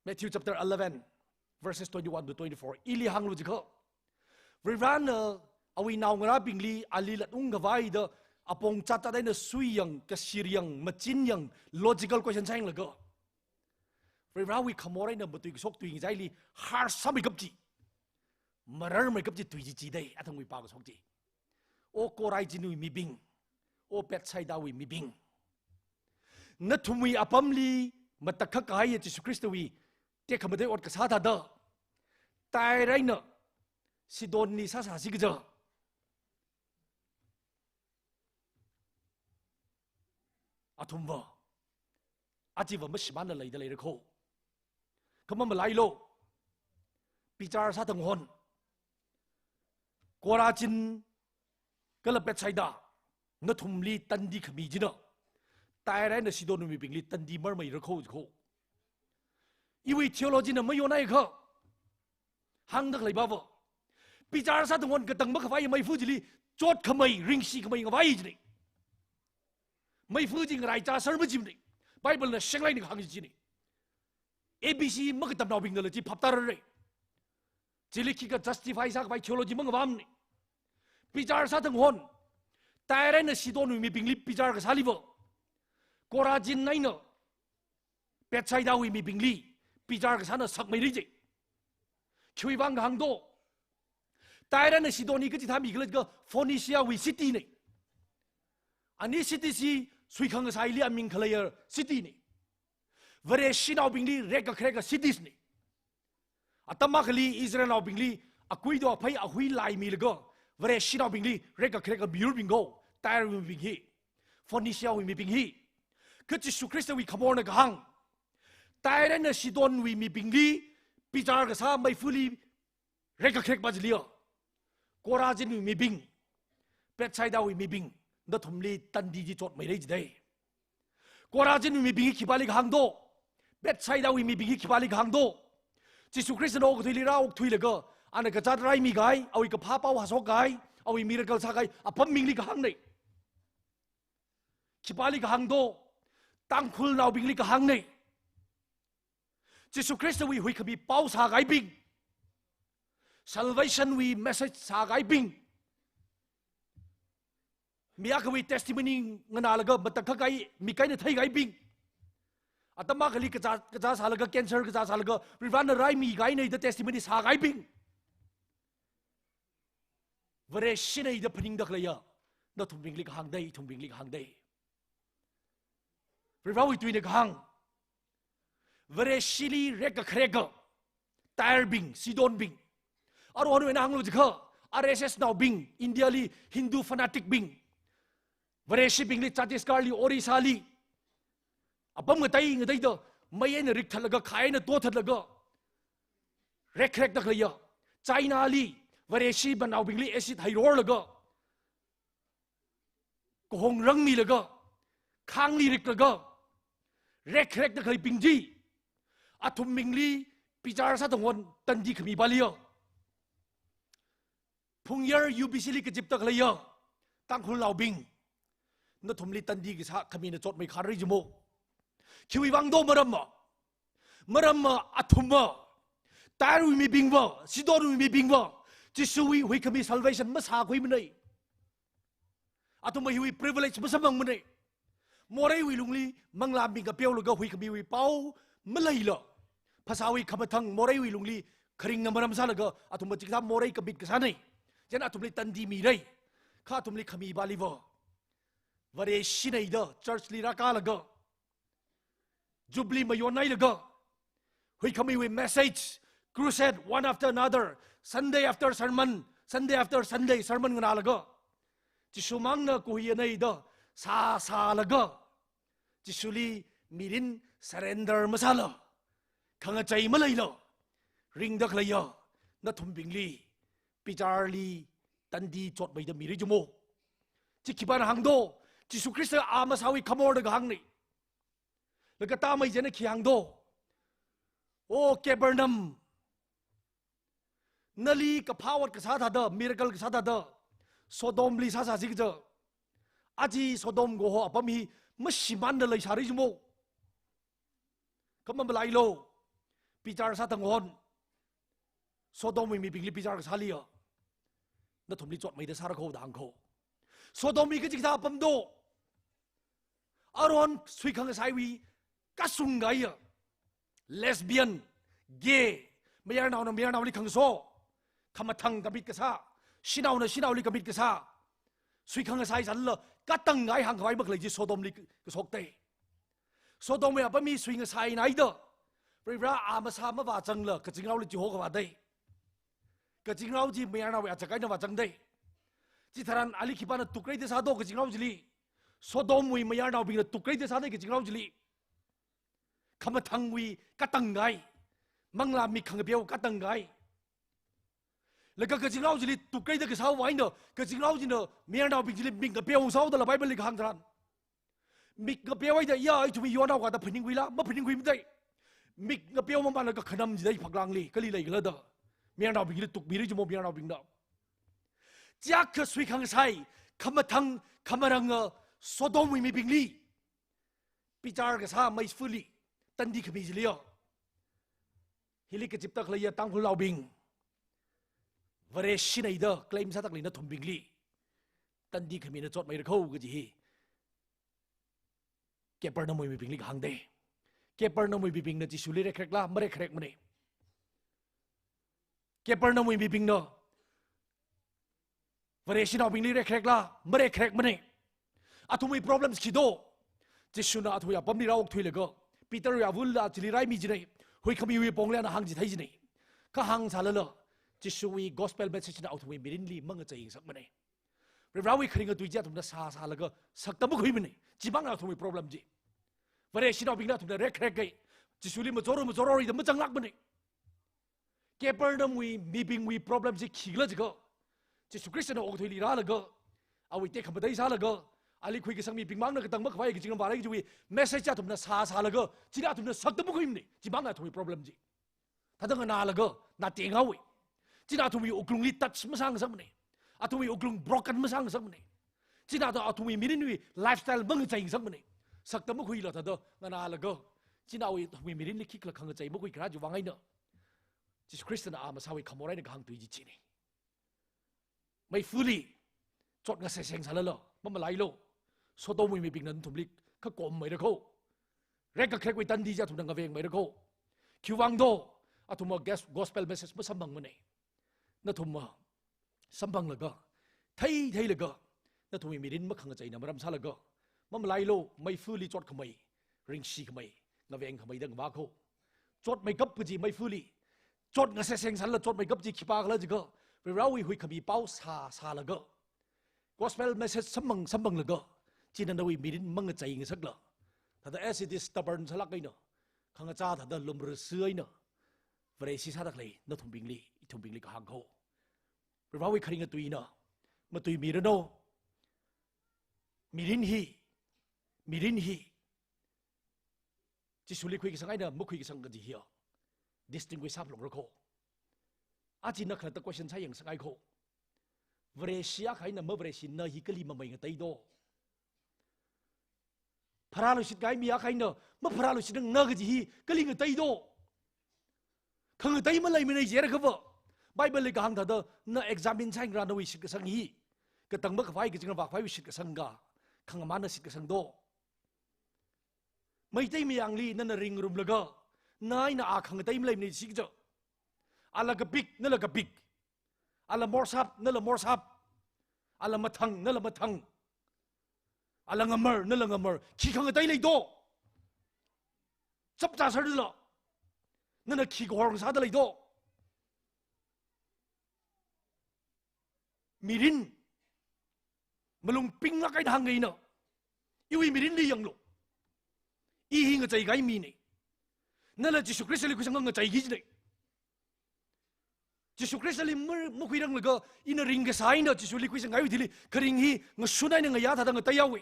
Matthew chapter eleven, verses twenty-one to twenty-four. Ili hānglu jiakha, Varivarana awui naongarābingli ali latung khavai da apong chatta eina suiyang, kashiryang, machinyang, logical question sāyanglaga, Varivarawui khamor eina matuikashok tuingachaili harsh sāmeikap chi, mararmeikap chi tui chi chidei, athangwui pākashok chi. O Korazin wui mibing, O Bethsaida wui mibing, nathumwui apamli matakhak kahaiya Jishu Khristawui tekhamatei ot kasā thāda, Tyre eina Sidon li sāsāsi kaja, athumva achiva mashimānla leida leira kho. Kha mamalailu. Bichar sāda hon. Korazin kala Bethsaida, nathumli tandi khami china Tyre eina Sidon mibingli tandi marmeira kho kho. Iwui theology na mayonhaiakha, hāngda khalei pava, bichar sāda hon katang makhavai meifu chili chotkhamei, ringshikhamei ngavai jinei. Meifu chi ngaraichā sar majimnei. Bible na shenglai ni kahāng jinei. A B C makatamnaobingnala chi phap tararei. Chili khikha justify sākhavai theology mangavāmnei. Bichar sāda hon, Tyre eina Sidon wui mibingli bichar kasāliva, Korazin eina Bethsaida wui mibingli bichar kasāna sakmeira ji. Khiwui vang kahāng do? Tyre eina Sidon hi kachi thāmi khala jiakha Phoenicia wui city nei. Ani city chi suikhang kasaili aming khaleiya city nei. Vareshinaobingli rekkakharek cities nei. Atam akhali Israelnaobingli akuido aphei ahui laimilaga Vareshinaobingli rekkakharek miyurbing kho, Tyre wui mibing hi, Phoenicia wui mibing hi. Kha Jishu Khristawui khamorna kahāng, Tyre eina Sidon wui mibingli bichar kasā meifuli rekkakharek pa chiliya, Korazin wui mibing, Bethsaida wui mibing, nathumli tandi chi chotmeira jidei. Korazin wui mibing hi khipāli kahāng do? Bethsaida wui mibing hi khipāli kahāng do? Jishu Khristana okathuili rāokthuilaga, ana kazāt raimi kahai, awui kaphā pao hāshok kahai, awui miracle sākahai apam mingli kahāng nei. Khipāli kahāng do? Tangkhulnaobingli kahāngnei. Jishu Khristawui huikhami pao sākahaibing, salvation wui message sākahaibing, mi akhawui testimony nganālaga matakhak kahai, mik eina theikahaibing, atam akhali kazā, kazā sālaga, cancer kazā sālaga Varivarana raimikahainei da testimony sākahaibing, Vareshinei da phaningda khaleiya nathumbingli kahāng dei, ithumbingli kahāng dei. Varivarawui tuina kahāng, Vareshili rekkakhareka Tyrebing, Sidonbing, aruihon eina hānglu jiakha R S S naobing, Indiali Hindu fanatic bing, Vareshibingli Chhattisgarhli, Orissali apam ngatei ngateida mei eina rikthatlaga, khai eina tothatlaga rekrekda khaleiya, Chinali Vareshi manaobingli acid heirorlaga, kahong rangmilaga, khāngli riklaga rekrekda khaleibing chi, athumbingli bichar sāthanghon tandi khami pāliya. Phungyar U B C li kazipda khaleiya Tangkhulnaobing, nathumli tandi kasā khamina chotmei kharei jimo. Khiwui vang do maramma? Maramma athumva, Tyrewui mibingva, Sidonwui mibingva, Jishuwui huikhami salvation masākhuimanei. Athumva hiwui privilege masamphangmanei. Moreiwui lungli manglā mik ngapeolaga huikhamiwui pao maleila, phasāwui khamathang moreiwui lungli kharingna maram sālaga athumva chikathā morei commit kasānei. Chieina athumli tandi mirei. Kha athumli khami pāliva, Vareshinei da church li rākālaga, Jubilee mayonhailaga, huikhamiwui message, crusade one after another, Sunday after sermon, Sunday after Sunday sermon nganālaga, Jishu mangna kuhiyanei da sāsālaga, Jishuli mirin surrender masāla, khangachei maleila ringda khaleiya nathumbingli bicharli tandi chotmeida mirei jimo. Chi khipāna hāng do? Jishu Khrista a masāwui khamor da kahāngnei. Laga tāmei chieina khi hāng do? O Capernaum, nali kaphā ot kasā thāda, miracle kasā thāda, Sodomli sāsāsi kaja. Aja Sodom kaho apam hi mashimānda leisāra jimo. Kha mamalailu, bichar sāthanghon Sodomwui mibingli bichar kasāliya nathumli chotmeida sāra kho da hāng kho. Sodom hi kachikathā apam do? Aruihon suikhangasaiwui kashung kahaiya, lesbian, gay, mayarnaona mayarnaoli khangaso, khamathang commit kasā, shanaona shanaoli commit kasā, suikhangasai zanla katang kahai hāngkhavai makhalei chi Sodomli kashok dei. Sodomwui apam hi suingasaina haida, Varivara a masā mavāzangla kazingraoli chiho kavā dei. Kazingrao chi mayarnaowui azak eina vāzang dei. Chitharan ali khipāna tukreida sā do kazingrao chili? Sodomwui mayarnaobingna tukreida sānei kazingrao chili. Khamathangwui katang kahai, manglā mik khangapeo katang kahai. Laga kazingrao chili tukreida kasāwui eina, kazingrao china mayarnaobing chili mik ngapeo sāhaoda la Bible li kahāng tharan, mik ngapeo haida ya, ithumwui yonao kathā phaningkhuila? Maphaningkhuimadei. Mik ngapeo mamānlaga khanam chidei phaklangli kali leikhala da mayarnaobingli tukmira jimo mayarnaobingna. Chiakha suikhangasai, khamathang, khamaranga Sodomwui mibingli bichar kasā meifali tandi khami chiliya, hili kazipda khaleiya Tangkhulnaobing, Vareshinei da claim sāda khalei nathumbingli tandi khamina chotmeira kho kaji hi Capernaumwui mibingli kahāng dei. Capernaumwui mibingna Jishuli rekrekla? Marekrekmanei. Capernaumwui mibingna Vareshinaobingli rekrekla? Marekrekmanei. Athumwui problems khi do? Jishuna athumwui apamli rāokthuilaga, Peterwui avula chili raimi jinei, huikhamiwui pongli ana hāngchithei jinei. Kha hāngsālala, Jishuwui gospel message na athumwui mirinli mangacheingasakmanei. Varivarawui kharinga tui chi athumna sāsālaga sakta makhuimanei. Chimangna athumwui problem chi. Vareshinaobingna athumna rekrekei, Jishuli machoro machororei da mazanglākmanei. Capernaumwui mibingwui problem chi khikhala jiakha, Jishu Khristana okathuili rālaga, awui tekhamatei sālaga, ali khuikasang mibingmangna katang makhavai kachingam vāra kajiwui message athumna sāsālaga, chili athumna sakta makhuimanei. Chimangna athumwui problem chi. Thāda nganālaga, na tenghaowei. China athumwui wuklungli touch masāngasakmanei. Athumwui wuklung broken masāngasakmanei. China thāda athumwui mirinwui lifestyle mangacheingasakmana. Sakta makhuila thāda nganālaga, china athumwui mirinli khikhala khangachei makhuikharā chiwui vang eina Jishu Khristana a masāwui khamor eina kahāng tui chi china. Meifali chot ngaseseng sālala, mamalailu. Sodomwui mibingna nathumli khakom maira kho. Rekkakharekwui tandi chi athumna ngaveng maira kho. Khiwui vang do, athumva gas-, gospel message masamphangmana. Nathumva samphanglaga, thei theilaga, nathumwui mirin makhangacheina maram sālaga, mamalailu, meifali chotkhamei, ringshikhamei, ngavengkhamei da ngavā kho. Chotmeikap kaji meifali, chot ngaseseng sālala chotmeikap chi khipākhala jiakha, Varivarāwui huikhami pao sā sālaga, gospel message samphang samphanglaga, china nawui mirin mangacheingasakla, thāda as it is stubborn sālāk eina, khangachā thāda lumrasi eina, Vareshi sāda khalei nathumbingli, ithumbingli kahāng kho. Varivarāwui kharinga tuina matuimiranu. Mirin hi, mirin hi Jishuli khuikasang eina makhuikasang kaji hiya distinguish sāphalungra kho. Aja ina khalatta question sāyangsangai kho. Vareshi akha eina mavareshi na hi kali mameingatei do? Pharāluishit kahai mi akha eina mapharāluishitranglā kaji hi kali ngatei do? Khangatei maleimana jiakha va, Bible li kahāng thāda na examine sāyanglu nawui shitkasang hi. Katang makhavai kachingkhavai shitkasang ka, khangamāna shitkasang do? Meitei mayangli nana ringrumlaga, na eina a khangatei maleimana jisi kaja. Ala kapik, nala kapik. Ala morsap, nala morsap. Ala mathang, nala mathang. Ala ngamar, nala ngamar. Khi khangatei lei do? Chapchā sāda lo. Nana khi kahor sāda lei do? Mirin malung pinglāk eina hāngngaina. Iwui mirinli yanglu. I hi ngachei kahai mina. Nala Jishu Khristali khuisang ngacheiki jina. Jishu Khristali ma-, makhuiranglaga ina ringkasā eina Jishuli khuisang kahaiwui thili kharing hi ngashun eina ngayā thāda ngateihaowa.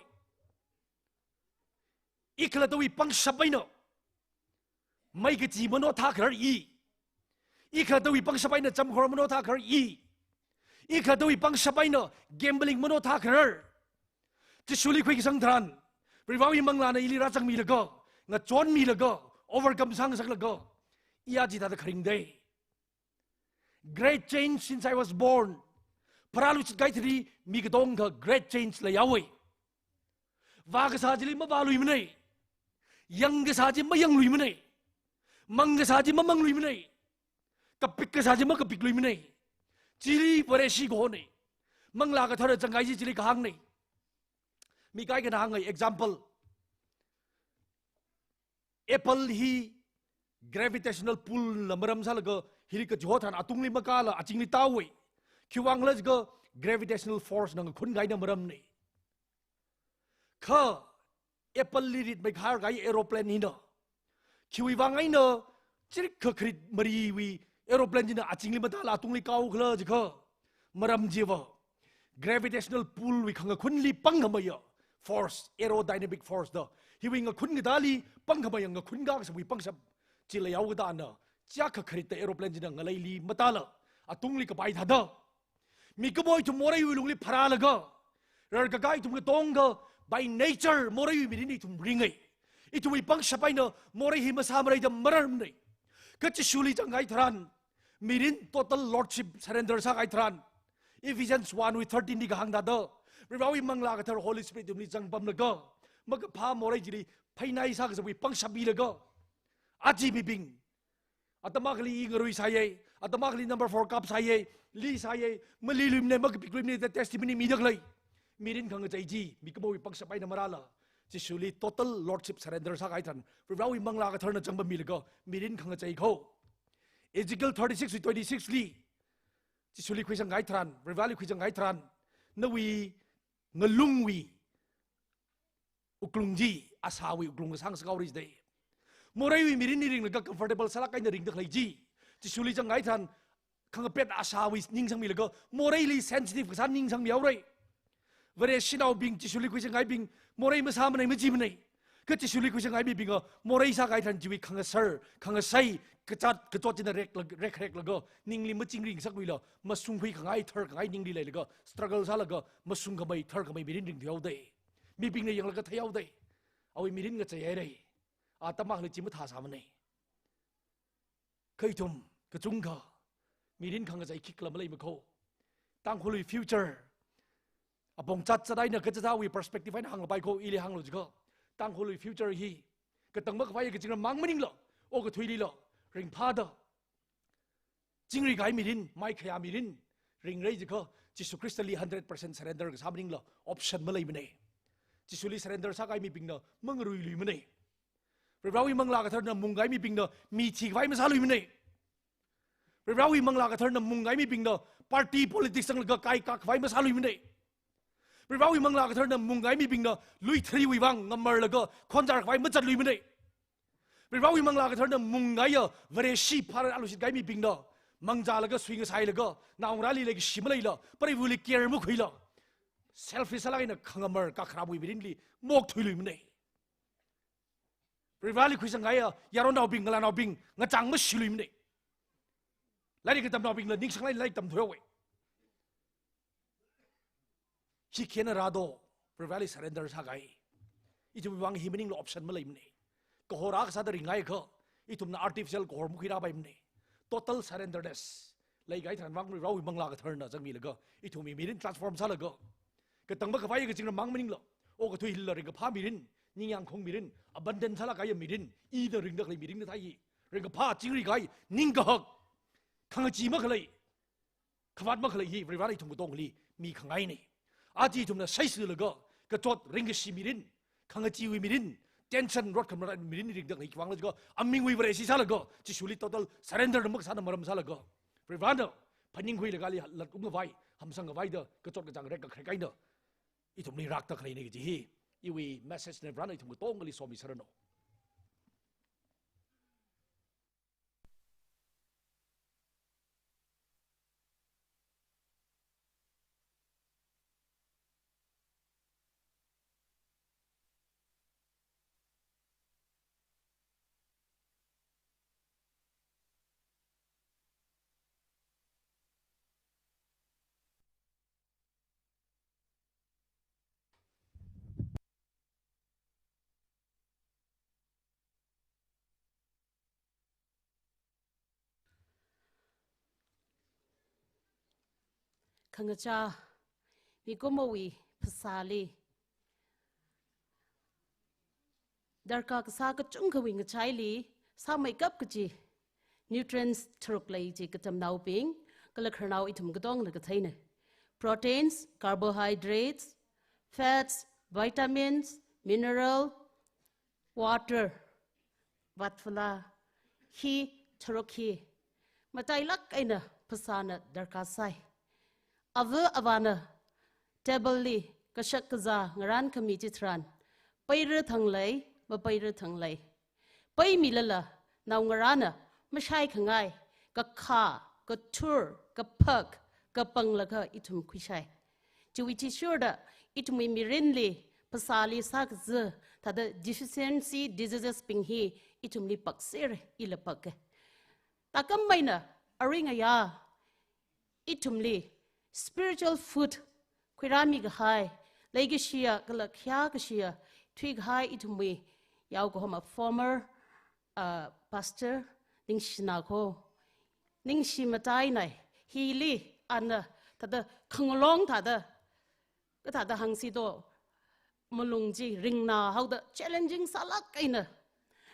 I khalattawui pangshap eina meikachi mano thākharar i. I khalattawui pangshap eina chamkhor mano thākharar i. I khalattawui pangshap eina gambling mano thākharar. Jishuli khuikasang tharan, Varivarāwui manglāna ili rāzangmilaga, ngachonmilaga, overcome sāngasaklaga, i aja thāda kharing dei. Great change since I was born. Pharāluishit kahai thili mi katonga great change leihaowa. Vākasā chili mavāluimana. Yangkasā chi mayangluimana. Mangkasā chi mamangluimana. Kapikkasā chi makapikluimana. Chili Vareshi kahona. Manglā Kathara zangkahai chi chili kahāngna. Mi kaikhana hāngngai, example. Apple hi gravitational pull na maram sālaga hili kachiho tharan atungli makāla azingli tāhaowa. Khiwui vangkhala jiakha gravitational force na ngakhun kahaina maramna. Kha apple li ritmeikharkahai aeroplane hina, khiwui vang eina chirikha kharit mariwui aeroplane china azingli matāla atungli kāhaokhala jiakha, maram chiva gravitational pull wui khangakhunli pangkhameiya force, aerodynamic force da. Hiwui ngakhun katāli pangkhameiya ngakhun kakasāwui pangshap chi leihao katana, chiyākha kharitta aeroplane china ngaleili matāla atungli kapai thāda, mikumo ithum moreiwui lungli pharālaga, rarkakā ithum katonga by nature moreiwui mirin ithum ringa. Ithumwui pangshap eina morei hi masāmara da mararmana. Kha Jishuli zangkahai tharan, mirin total lordship surrender sākahai tharan, Ephesians one wui thirteen li kahāng thāda, Varivarāwui Manglā Kathara Holy Spirit ithumli zangpamlaga, makaphā morei chili pheinai sākasāwui pangshap milaga, aja mibing, atam akhali i ngarui sāya, atam akhali number four kap sāya, li sāya, maliluimana, makapikluimana da testimony mida khalei, mirin khangachei chi mikumowui pangshap eina marāla, Jishuli total lordship surrender sākahai tharan, Varivarāwui Manglā Katharana zangpammilaga mirin khangachei kho. Ezekiel thirty-six wui twenty-six li, Jishuli khuisangkahai tharan, Varivarāli khuisangkahai tharan, nawui ngalungwui wuklung chi asāwui wuklung kasāng sāhaora jida. Moreiwui mirinli ringlaga comfortable sālāk eina ringda khalei chi, Jishuli zangkahai tharan khangapet asāwui ning sangmilaga moreili sensitive kasā ning sangmihaora. Vareshinaobing, Jishuli khuisangkahaibing, morei masāmana, machimanei. Kha Jishuli khuishangai mibinga morei sākahai tharan chiwui khangasar, khangasai, kachot, kachot china rek, rek, reklaga, ningli machingri ngasakluila, mashungkhui khangai, thar khangai ningli leilaga, struggle sālaga, mashungkhamei, tharkhamei mirin ringthuihaodei. Mibingna yanglaga theihaodei. Awui mirin ngacheihairei. Atam akhali chi mathāsāmanei. Kha ithum, kachungkha, mirin khangachei khikhala maleimakho. Tangkhulwui future. Apong chat chat eina kachāchāwui perspective eina hānglapai kho, ili hānglu jiakha. Tangkhulwui future hi. Katang makhavai kazingramwui mang maningla. Okathuilila. Ringphāda. Chingri kahai mirin, maikhayā mirin. Ringrei jiakha. Jishu Khristali hundred percent surrender kasā maningla. Option maleimanei. Jishuli surrender sākahai mibingna mangaruiluimanei. Varivarāwui Manglā Katharana mungkahai mibingna mi thikhavai masāluimanei. Varivarāwui Manglā Katharana mungkahai mibingna party politics zanglaga kaikakhavai masāluimanei. Varivarāwui Manglā Katharana mungkahai mibingna lui thariwui vang ngamarlaga khonzarkhavai mazatluimanei. Varivarāwui Manglā Katharana mungkahaiya Vareshi phāra alushit kahai mibingna mangzālaga suingasailaga naongarāli leikashi maleila, preiva̱li care makhuila, selfish sālāk eina khangamar kakharamwui mirinli mokthuiluimanei. Varivarāli khuisangaiya yaronnaobing, ngalānaobing, ngachang mashiluimanei. Lairik katamnaobingla ningshang eina lairik tamthuihaowei. Hi khina rādo, Varivarāli surrender sākahai. Ithumwui vang hi maningla option maleimanei. Kahor akha sāda ringngaiakha, ithumna artificial kahor makhuirāpaimanei. Total surrenderness. Leikahai tharan vang Varivarāwui Manglā Katharana zangmilaga, ithumwui mirin transform sālaga. Katang makhavai kazingramwui mang maningla. Okathui hila ringkaphā mirin, ningyāngkhong mirin, abundant sālāk kahaiya mirin, ina ringda khalei mirin kathā hi. Ringkaphā chingri kahai, ningkahak, khangachee makhalei, khavāt makhalei hi Varivarāna ithum katongli mikhangainei. Aja ithumna shaishilaga, kachot ringkashi mirin, khangacheewui mirin, tension rot khamra mirin ringda khalei khiwui vangla jiakha, amingwui Vareshi sālaga, Jishuli total surrender makasāna maram sālaga, Varivarāna phaningkhuilaga ali latungkhavai, hamsangkhavai da, kachot kachāng rek kakharek eina ithumli rākda khaleinei kaji hi, iwui message na Varivarāna ithum katongali somi sāranu. Khangachā, mikumowui phasāli darkar kasā kachungkhawui ngachaili sāmeikap kaji nutrients tharuk lei ji katamnaobing, kala khararnao ithum katongna katheinei. Proteins, carbohydrates, fats, vitamins, mineral, water, vatvala, hi tharuk hi matailāk eina phasāna darkar sāi. Ava avāna table li kashak kazā ngarānkhami chitharan, peira thanglei, mapeira thanglei. Peimilala naongarāna mashaikhangai, kakhā, kathur, kaphak, kapanglaga ithum khuishai. Chiwui athishurda ithumwui mirinli, phasāli sākaza, thāda deficiency diseases bing hi ithumli pakser, ila pake. Tākam maina, aringaya, ithumli spiritual food khuirāmi kahai, leikashiya kala khayākashiya thuikahai ithumwui yaokahoma former, uh, pastor Ningshina ko, Ningshi matainei, hili ana thāda khangalong thāda, kathāda hāngsi do, malung chi ringna haoda challenging sālāk eina.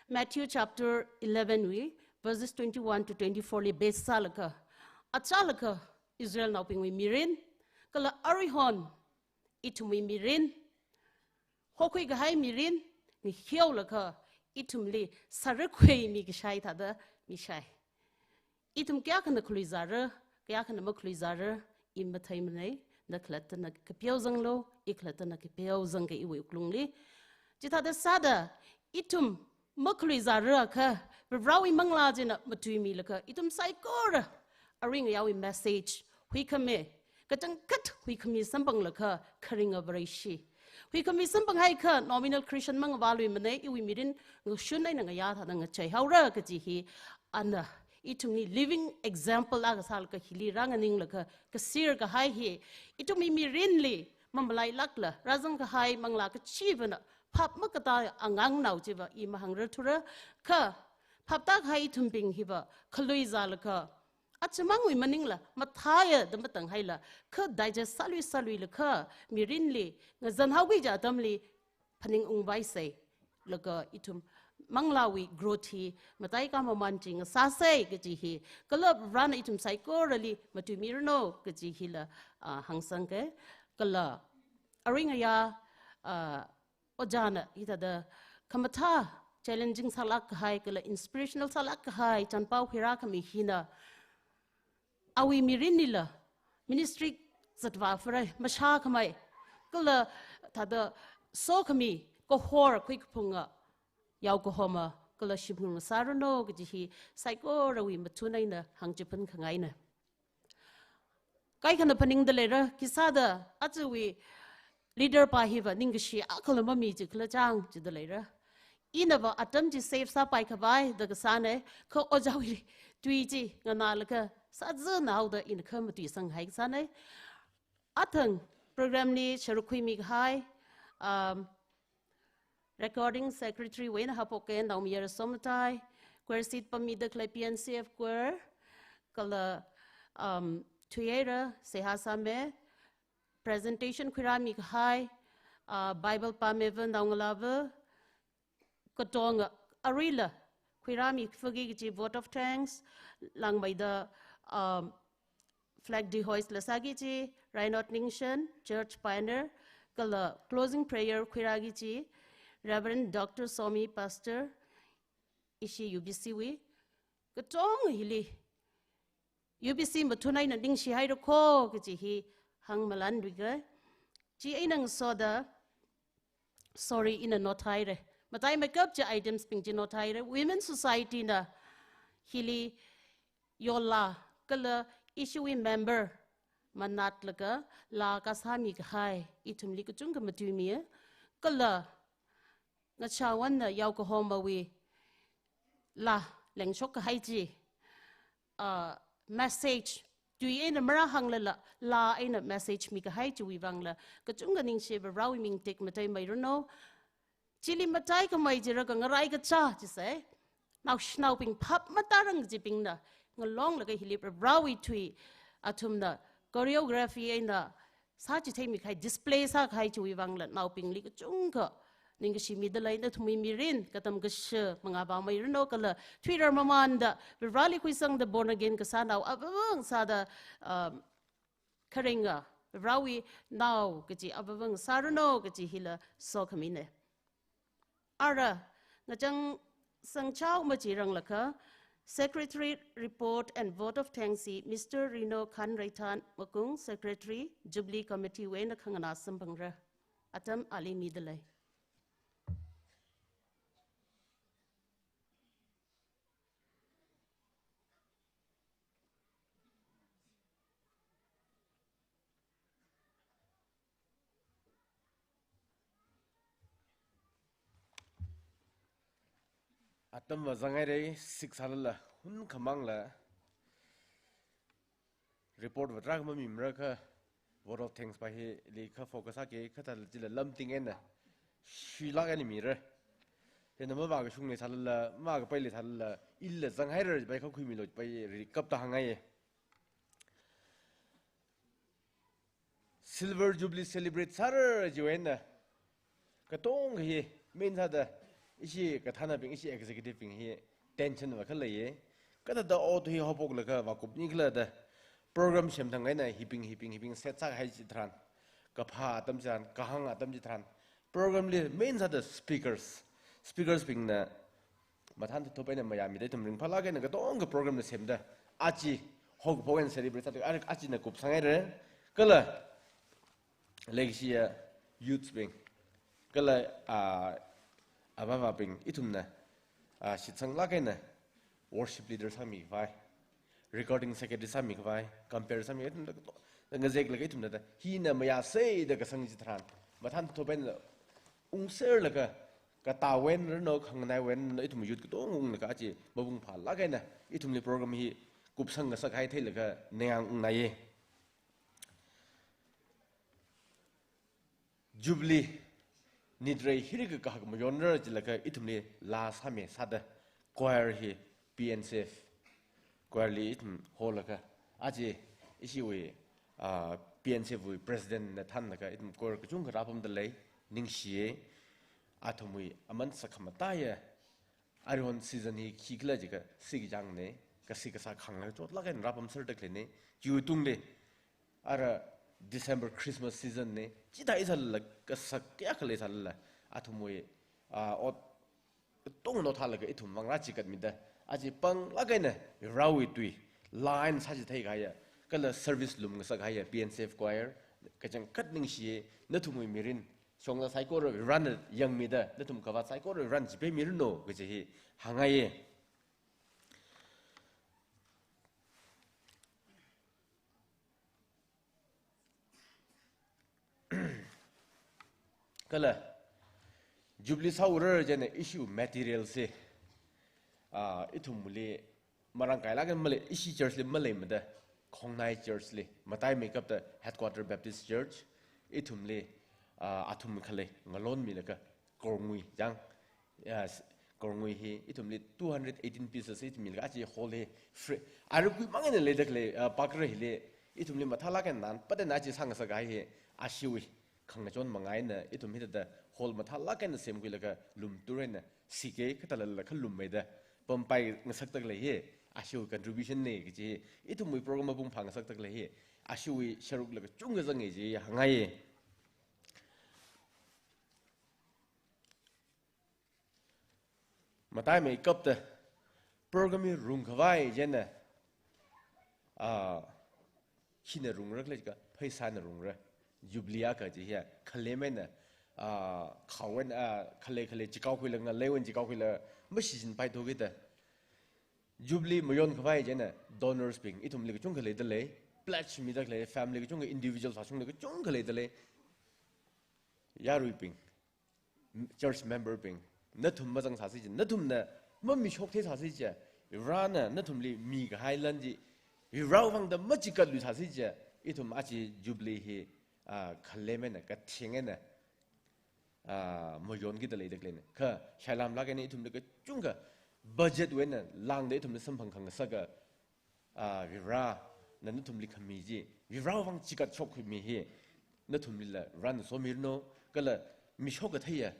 Matthew chapter eleven wui, verses twenty-one to twenty-four li base sālaga, achālaga Israelnaobingwui mirin, kala aruihon ithumwui mirin, hokhui kahai mirin, ngahiaolaga ithumli sāra khuimi kashai thāda mishai. Ithum kayākhana khaluizāra, kayākhana makhaluizāra, i matheimanei, na khalattana kapeo zanglu, i khalattana kapeo zangka iwui wuklungli. Chithāda sāda, ithum makhaluizāra kha, Varivarāwui manglā china matuimilaga, ithum saikora aringayawui message huikhami, kachangkhat huikhami samphanglaga, kharinga Vareshi. Huikhami samphanghaikha nominal Christian mangavāluimana, iwui mirin ngashun eina ngayā thāda ngacheihaora kaji hi ana ithumli living example akha sālaga hili rānganinglaga kaser kahai hi ithumwui mirinli mamalailākla rāzang kahai manglā kachivana phap makatā angangnao chiva i mahāngrarthura. Kha phaptākahai ithumbing hiva khalui zālaga achimangwui maningla mathāya da matanghaila, kha digest sālui sāluilaga mirinli ngazanhaoki kaji atamli phaningungvāisei. Laga ithum manglāwui growth hi mataikha maman chi ngasāsei kaji hi kala Varena ithum saikorali matuimiranu kaji hila, ah, hāngsangke. Kala arui ngayā, ah, ojāna hithāda khamathā challenging sālāk kahai kala inspirational sālāk kahai chānpao khuirākhami hina awui mirinlila ministry zatvā fare mashākhamei kala thāda sokhami kahor khuikaphunga yaokahoma kala shimkhur ngasāranu kaji hi saikorawui mathun eina hāngchiphan khangaina. Kaikhana phaningda leira, khisāda ajawui leader pa hiva ningkashi akhala mami chikhala chang chida leira. Inava atam chi save sāpai khavai da kasāna, kha ojāwui tui chi nganālaga sāzanaoda ina kha matuisanghai kasāna. Athang program li sharuk khuimi kahai, um, recording secretary wui eina haophoke Naomayara Somatai, choir seat pammida khalei P N C F choir, kala, um, thuihaira Seihā Same, presentation khuirāmi kahai, uh, Bible pāmeiva Naongalāva, katonga aruila khuirāmi phagi kaji vote of thanks, langmeida, um, flag dehoist la sāki kaji Reinhard Ningshen, church pioneer, kala closing prayer khuirāki kaji Reverend Doctor Somi, pastor, ishi U B C wui, katong hili U B C mathun eina ningshihaira kho kaji hi hāngmalanluiga. Chi eina ngasoda, sorry, ina note haira. Mataimeikap chi items bing chi note haira. Women Society na hili yola kala ishiwui member manatlaga laa kasāmi kahai ithumli kachungkha matuimiya. Kala ngachāvāna yaokahomawui laa lengshok kahai chi, ah, message, tui eina marāhānglala, laa eina message mikahai chiwui vangla kachungkha ningshi, Varewui ming tekmateimeiranu. Chili mataikhamei chira khangarai kachā chisai, naoshinaobing phap matārangjibingna ngalonglaga hili Varewui tui athumna choreography eina sāchitheimi kahai, display sākahai chiwui vangla naobingli kachungkha ningkashi mida lei. Nathumwui mirin katam kashi mangavāmeiranu kala thuirar mamanda Vareli khuisangda born again kasānao avāva̱ sāda, um, kharinga Varewui nao kaji avāva̱ sāranu kaji hila sokhamina. Ara ngachang sangchao machiranglakha, Secretary report and vote of thanks hi Mister Rino Khanreithan Makung, Secretary, Jubilee Committee wui eina khanganā samphangra. Atam ali mida lei. Atam vāzanghaira, six sālala, hun khamangla report va tarākha mamimara kha, vote of thanks pa hili kha focus sāki, kha thālala chila lamting eina shuilāk eina mira. Chieina mavākashung leisālala, mavākapai leisālala, ila zanghaira jipai kha khuimilu jipai ri kapta hānghai. Silver Jubilee celebrate sāra chiwui eina katongkha hi main sāda ishi kathānabing, ishi executive bing hi tension va khaleiya. Kathāda ot hi haophoklaga vākupni khala da program semthang eina hibing, hibing, hibing set sākahai chitharan, kaphā atam chitharan, kahāng atam chitharan, program li main sāda speakers, speakers bingna mathān thup eina mayāmida ithum ringphālāk eina katongkha program na semda, aja haokaphok eina celebrate sāda, ara ajana kupsanghaira. Kala leikashiya youths bing, kala, ah, avāva̱bing ithumna, ah, shitsanglāk eina worship leader sāmikhavai, recording secretary sāmikhavai, compere sāmi, ithumna kato-, ngazeklaga ithumna da, hina mayāsei da kasang chitharan, mathān thothaben ungserlaga, katā wen rano, khanganai wen rano, ithum youth katonga unglaga aja mapung phālāk eina ithumli program hi kupsang ngasakhai theilaga ningyāng ungnaiye. Jubilee nitrei hiri kahak mayonra jilaga ithumli laa sāmi sāda choir hi P N C F choir li ithum holaga aja ishiwui, ah, P N C F wui president na thānlaga ithum choir kachungkha rāpamda lei, ningshiye. Athumwui aman sakhamataiya, aruihon season hi khikhala jiakha sikchāngne, kasi kasā khanglaga chotlāk eina rāpamserda khaleine. Chiwui tungli ara December Christmas season ne, chithāi sālala, kasak kayākha leisālala, athumwui, ah, ot tongno thālaga ithumvang rāchikatmida, aja panglāk eina Varewui tui line sāchitheikahaiya, kala service lumngasakhaiya P N C F choir, kachangkhat ningshiye. Nathumwui mirin shongza saikora Varena yangmida, nathum kavāt saikora Varena chipemiranu kaji hi hāngngaiye. Kala Jubilee sāura chieina issue material se, ah, ithumli marāngkailāk eina malei, ishi church li maleimada, Khongnai Church li, mataimeikapta Headquarter Baptist Church, ithumli, ah, athum khalei ngalonmilaga, korngui chang, ah, s-, korngui hi ithumli two hundred eighteen pieces ithumli kachi hall hi free. Arui kuimang eina leida khalei, ah, pakra hili ithumli mathālāk eina nan, pate nachi sāngasakhai hi ashiwui khangachon manga eina ithum hithāda hall mathālāk eina semkhuilaga lumtur eina sike katalala khalummeida pampai ngasakda khalei hi ashiwui contribution ne kaji hi, ithumwui program mapung phāngasakda khalei hi ashiwui sharuklaga chungkha zange ji hāngngaiye. Mataimeikapta program hi rungkhavai chieina, ah, hina rungra khalei jiakha pheisāna rungra. Jubilee akha chi hiya khalem eina, ah, khao eina, ah, khalei khalei chikaokhuilaga, ngalei eina chikaokhuilaga mashichinpaithu kida. Jubilee mayonkhavai chieina donors bing ithumli kachungkha leida lei, pledge mida khalei family kachungkha, individual sāshungli kachungkha leida lei. Yaruibing, church member bing, nathum mazangsāsi chi, nathumna mamishoktheisāsi chi, Varena nathumli mikahai lan chi, Varewui vangda machikatluisāsi chi, ithum aja Jubilee hi, ah, khalem eina, kathing eina, ah, mayonkida leida khaleine. Kha shailamlāk eina ithumli kachungkha budget wui eina lāngda ithumli samphang khangasaka, ah, Varena nathumli khami chi, Varewui vang chikatshok khami hi nathumlila Varena somiranu, kala mishok katheiya,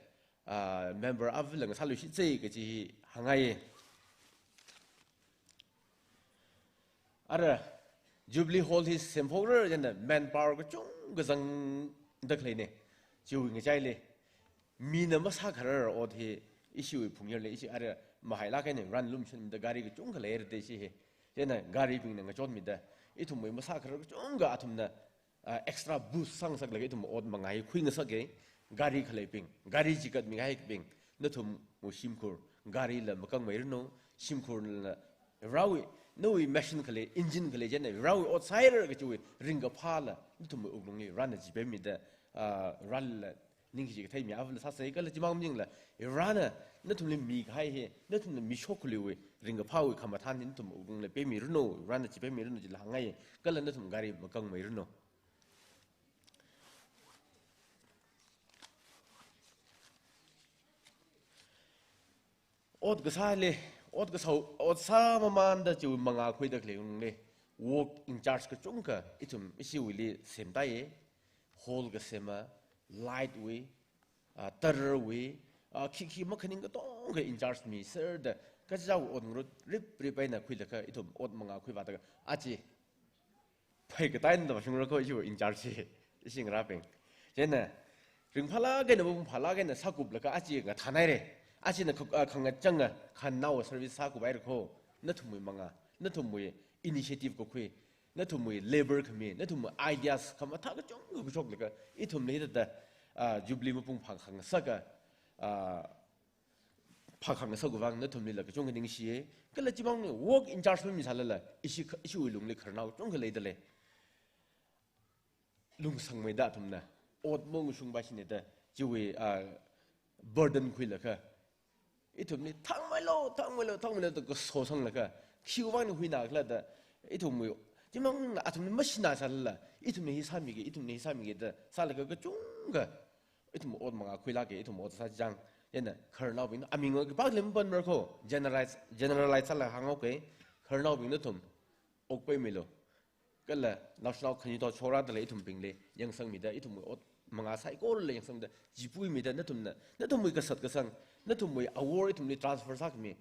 ah, member avāla ngasāluishitse kaji hi hāngngaiye. Ara Jubilee Hall hi semphokra chieina manpower kachungkha zangda khaleine. Chiwui ngachaili mina masākharar ot hi ishiwui phungyarli, ishi ara mahailāk eina Varena lumashanmida gari kachungkha leira de ishi hi. Chieina garibingna ngachonmida, ithumwui masākharar kachungkha athumna, ah, extra boost sāngasaklaga ithum ot manga hi khuingasake. Gari khaleibing, gari chikatmi kahaibing, nathumwui shimkhur, garila makangmeiranu, shimkhurla Varewui, nawui machine khalei, engine khalei chieina Varewui ot sāhaira kajiwui ringkaphāla nathumwui wuklungli Varena chipemmida, ah, Varela ningkachi kathei mi avāla sāsei, kala chimang maningla Varena nathumli mikahai hi, nathumna mishok khaleiwui ringkaphāwui khamathān hi nathum wuklungli pemmiranu, Varena chipemmiranu jila hāngngaiye, kala nathum gari makangmeiranu. Ot kasāli, ot kasā, ot sāmamānda chiwui manga khuida khalei wungle, work in charge kachungkha ithum ishiwuili semtaiye, hall kasema, light wui, ah, tarwui, ah, khikhi makhaning katonga in charge miserda, kachichāwui ot ngarut riprip eina khuilaga ithum ot manga khuivāda aja phei kataina da mashungra ko ishiwui in charge hi, ishi ngarābing. Chieina, ringphālāk eina, mapung phālāk eina sākuplaga aja ngathānhaire. Ajana kha-, ah, khangachanga, khanaowa service sākuphaira ko, nathumwui manga, nathumwui initiative kakhui, nathumwui labor khami, nathumwui ideas khamathā kachungkha kashoklaga, ithumli hithāda, ah, Jubilee mapung phākhangasaka, ah, phākhangasakwui vang nathumlila kachungkha ningshiye. Kala chimang work in charge mamisālala, ishi kha-, ishiwui lungli khararnao kachungkha leida lei. Lungsangmeida athumna, ot mongshung ba shine da, chiwui, ah, burden khuilaga, ithumli thangmeilu, thangmeilu, thangmeilu da kasosanglaga, khiwuivang huina khala da, ithumwui, chimang athumli mashina sālala, ithumli hi sāmige, ithumli hi sāmige da, sālaga kachungkha, ithum ot manga khuilāke, ithum ot sāchang, chieina khararnaobing, aming khipākhali mapanmara ko, generalize, generalize sālaga hānghaoke, khararnaobing nathum, okpaimeilu. Kala naoshinao khanuithot shokrada khalei ithumbingli yangsangmida, ithumwui ot manga saikorali yangsangmida, chipuimida, nathumna, nathumwui kasat kasang, nathumwui awor ithumli transfer sākhami,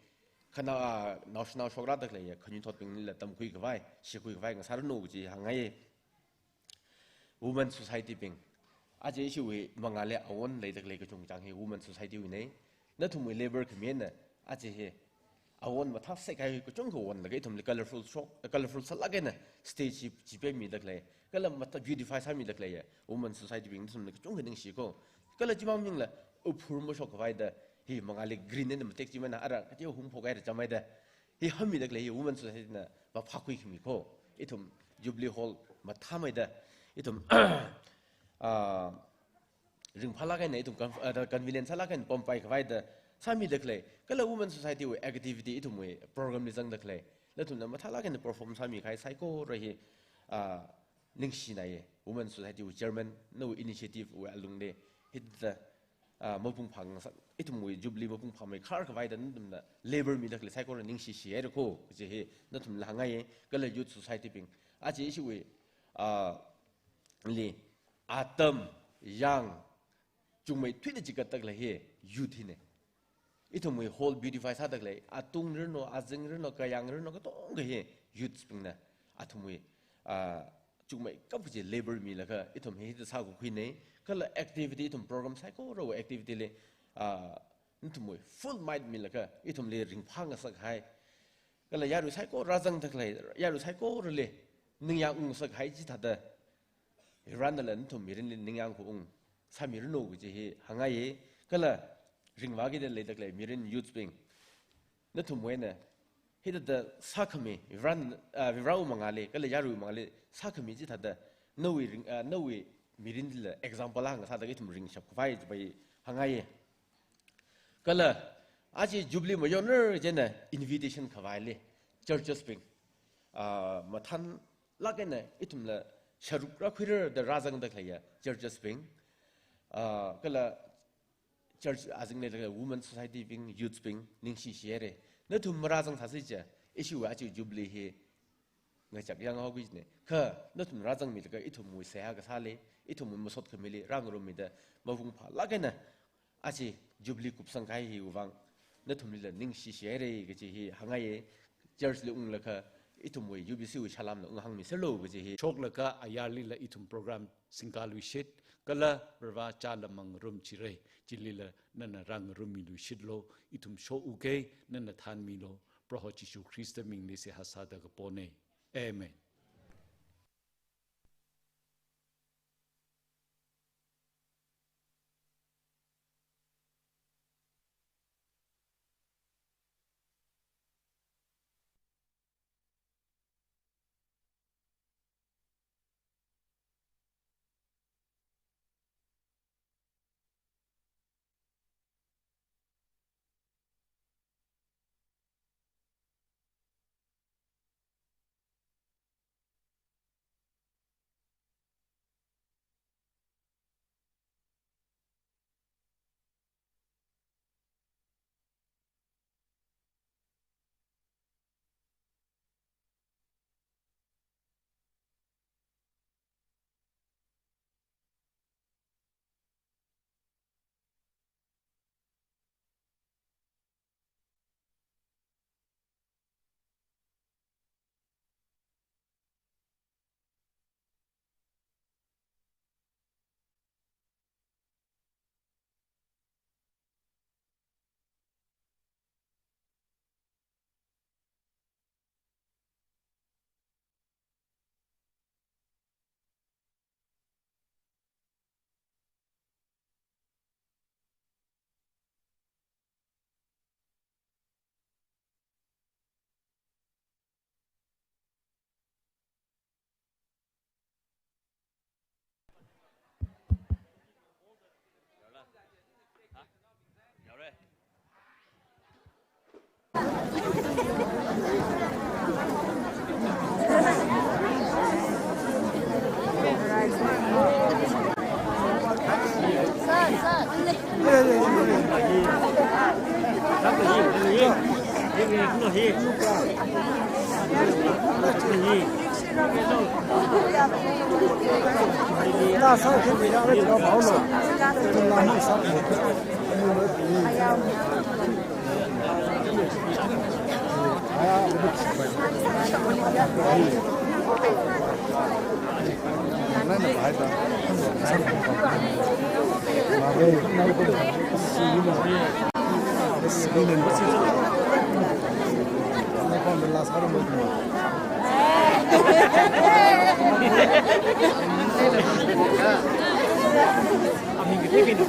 khana, ah, naoshinao shokrada khalei khanuithotbinglila tamkhuikhavai, shikhuikhavai ngasāranu kaji hāngngai. Women society bing. Aja ishiwui mangāli awon leida khalei kachungchang hi women society wuine. Nathumwui labor khamina, aja hi awon mathāsek kahai kachungkha wonlaga ithumli colorful shok, colorful sālāk eina stage hi chipeimida khalei. Kala mathā beautify sāmida khalei ya. Women society bing nathumli kachungkha ningshi ko. Kala chimang maningla uphur mashokkhavai da hi mangāli green eina matek chimana ara kateo hungphok haira chāmhaida. Hi hāngmida khalei hi women society na maphākhuikhami ko. Ithum Jubilee Hall mathāmeida, ithum, ah, ringphālāk eina, ithum con-, ah, convenience sālāk eina pampaikhavai da sāmida khalei. Kala women society wui activity ithumwui program li zangda khalei. Nathumna mathālāk eina perform sāmikahai saikora hi, ah, ningshinaiye. Women society wui chairman nawui initiative wui alungli hithāda ah, mapung phāngasak, ithumwui Jubilee mapung phāmeikharkhavai da nathumna labor mida khalei saikora ningshishihaira ko, kaji hi nathumla hāngngaiye, kala youth society bing. Aja ishiwui, ah, li, atam, yang, chungmeithuida chigatda khalei hi youth hine. Ithumwui hall beautify sāda khalei, atung rinno, azing rinno, kayang rinno, katonga hi youth bingna, athumwui, ah, chungmeikap kaji labor milaga, ithum hi hithāda sākakhuine, kala activity ithum program saikorawui activity li, ah, nathumwui full might milaga, ithumli ringphāngasakhai. Kala yarui saikora rāzangda khalei, yarui saikorali, ningyāng ungngasakhai chithāda, Varivarānala nathum mirinli ningyāng khaung sāmiranu kaji hi hāngngaiye, kala ringvākida leida khalei mirin youth bing. Nathumwui eina hithāda sākhami, Varivarā, ah, Varivarāwui mangāli, kala yaruiwui mangāli sākhami chithāda, nawui ring, ah, nawui mirinlila example akha ngasāda ithum ringshapkhavai chiva hāngngaiye. Kala, aja Jubilee mayonrar chieina invitation khavaili, churches bing, ah, mathānlāk eina ithumla sharuk rākhuirar da rāzangda khaleiya, churches bing, ah, kala church azingli leida khalei women society bing, youth bing, ningshishihaire. Nathum marāzang sāsi ja, ishiwui aja Jubilee hi ngachak yanghaokine. Kha, nathum rāzangmilaga ithumwui seihā kasāli, ithumwui masot khamili, rāngarummida, mapung phālāk eina, aja Jubilee kupsangkahai hiwui vang, nathumlila ningshishihaire kaji hi hāngngaiye, church li unglaga, ithumwui U B C wui salāmla unghāngmiserlu kaji hi. Shoklaga ayarlila ithum program singkaluishit, kala Varivarā chāla mangarumchire, chilila nana rāngarummiluishitlu, ithum shokhuke, nana thānmilu, Proho Jishu Khrista mingli seihā sāda kapone. Amen.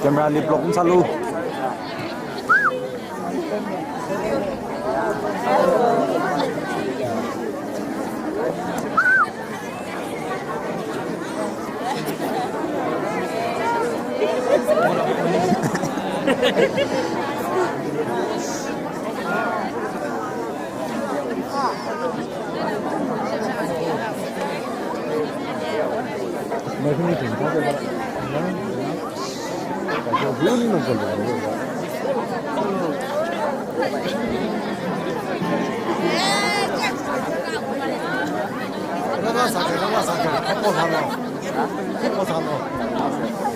Camera li block masālu.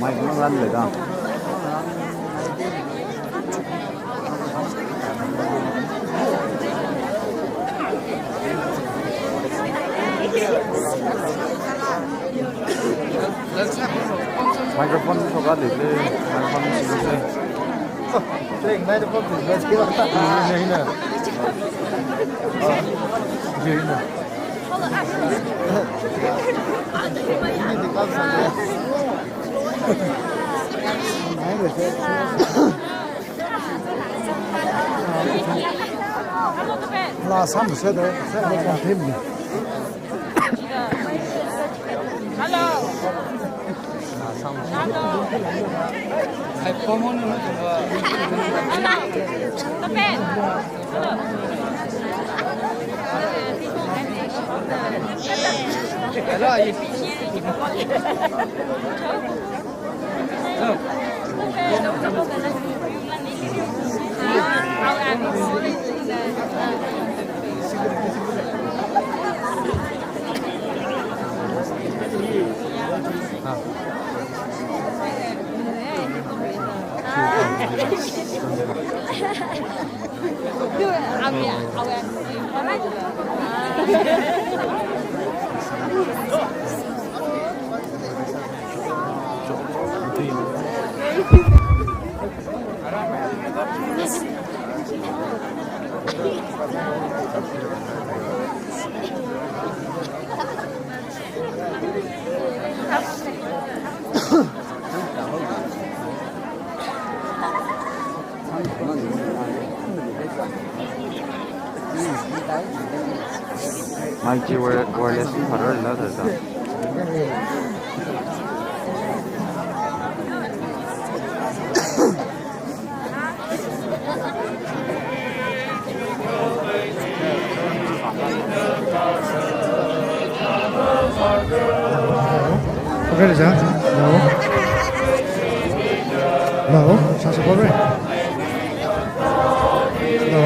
Mic manganle da. Microphone shoka lele, microphone singse. Hina, hina. Hina. Laa sāmase da, sāda confirm ni. Hello. Laa sāmase. Hello. Hello. Hello. Mic chi wire-, wireless li phārar la thāda. Okay, sir. Hello. Hello. Sir, sir, call, right? Hello.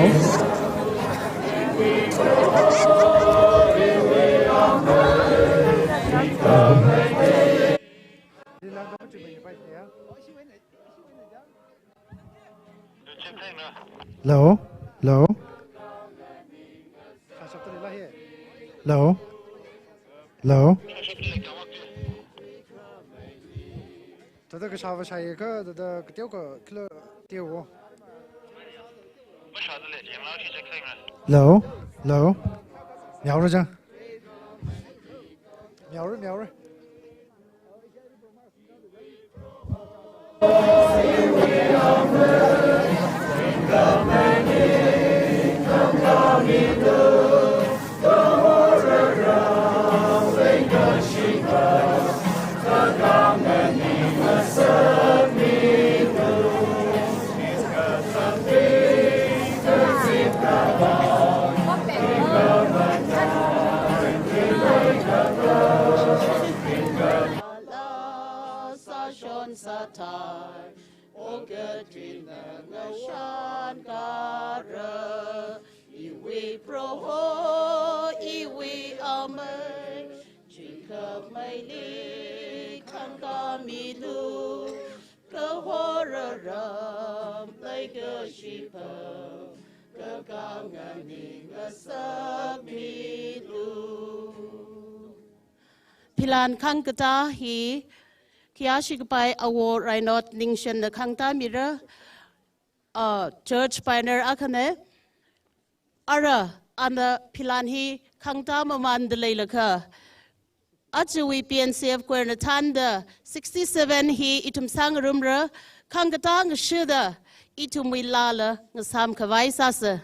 Hello? Hello? Hello? Hello? Thāda kashāva shāya kha, thāda kateokha khila teowo. Hello? Hello? Miaora chang. Miaora, miaora. Sāshon sāthei, ongkatwui ngashan kara, iwui Proho iwui amei, chingkhamei li khangkāmilu, kahora ram leikashipa, kakāngani ngasakmilu. Philan khangkatā hi khayāshi kapai Awo Raynaud Ningshenna khangtā mira, uh, church pioneer akhana. Ara, ana philan hi khangtā mamanda leilakha, ajawui P N C F choir na thānda sixty-seven hi ithum sāngarumra, khangkatā ngashida ithumwui laala ngasām khavai sāsa.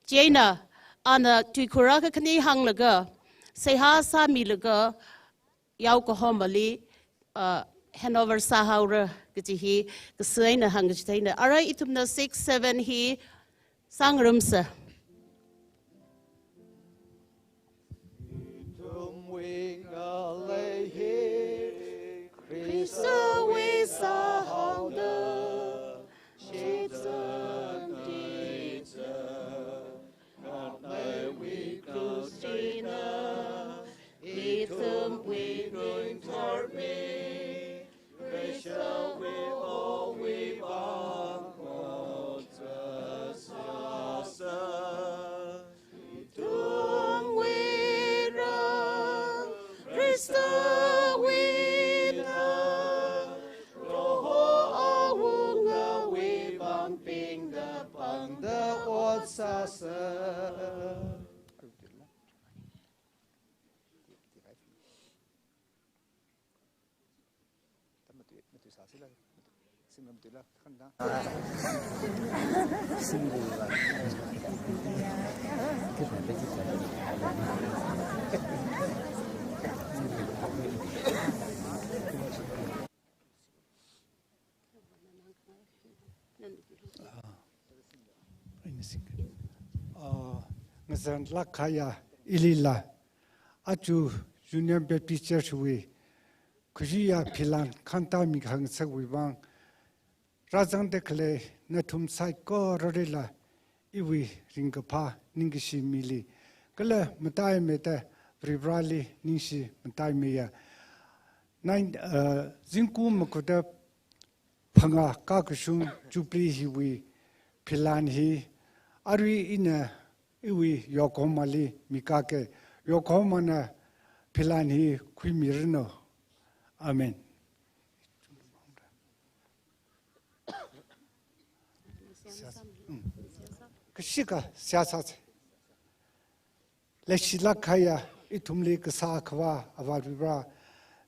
Chieina, ana tuikhur akha khani hānglaga, seihā sāmilaga, yaokahomali, uh, handover sāhaora kaji hi kasā eina hāngkachitheina. Ara ithumna six, seven hi sāngarumsa. Ithumwui ngalei hi Khristawui sāhaoda, shitsang titsang, ngatnaiwui krush eina ithumwui ringtharmi, Khristawui owui vang otsak sāsa. Ithumwui rā Khristawuina, Proho Awungawui pāngbingda pāngda ot sāsa. Ah, ngazanlāk kahaiya ilila, aja Union Baptist Church wui khuiya philan khangtā mi khangasakwui vang, rāzangda khalei nathum saikoralila iwui ringkaphā ningkashi mili, kala mataimeida Varivarali ningshi mataimeiya. Nine, uh, zingkum makuda phangā kakashung Jubilee hiwui philan hi, arui ina iwui Yokohamali mikake, Yokohamana philan hi khuimiranu. Amen. Kashika seihā sāsa. Leishilāk kahaiya ithumli kasā akhava Avā Varivara,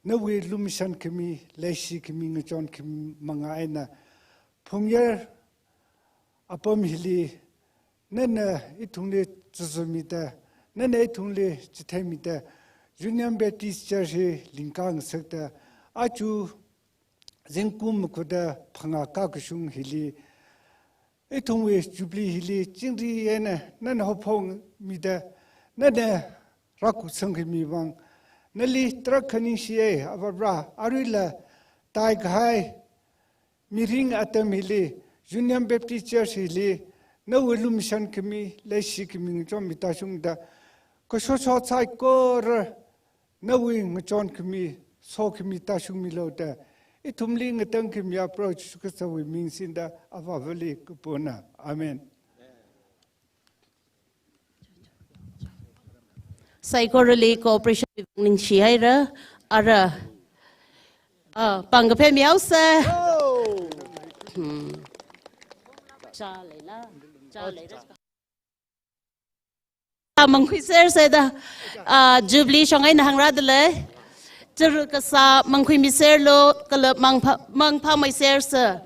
nawui lumashan khami, leishi khami, ngachon khami manga eina, phungyar apam hili nana ithumli chuzumida, nana ithumli chitheimida, Union Baptist Church hi lingkā ngasakta, aja zingkum makuda phangā kakashung hili, ithumwui Jubilee hili chingri eina nana haophokmida, nana rākhuisang khami vang, nali tarākha ningshiya Avā Varivara. Aruila taikahai mirin atam hili, Union Baptist Church hili, nawui lumashan khami, leishi khami ngachonmi tāshungda, kashosho saikora nawui ngachon khami, sokhami tāshungmilu da, ithumli ngatangkhamiya Proho Jishu Khristawui ming singda Avāvali kapona. Amen. Saikorali cooperation ningshihaira, ara, ah, pāng kaphā mihaosa. Hmm. Chā leila, chā leila. Ah, mangkhuisersa da, ah, Jubilee shong eina hāngrāda lei. Chara kasā mangkhuimiserlu, kala mangphā, mangphāmeisersa.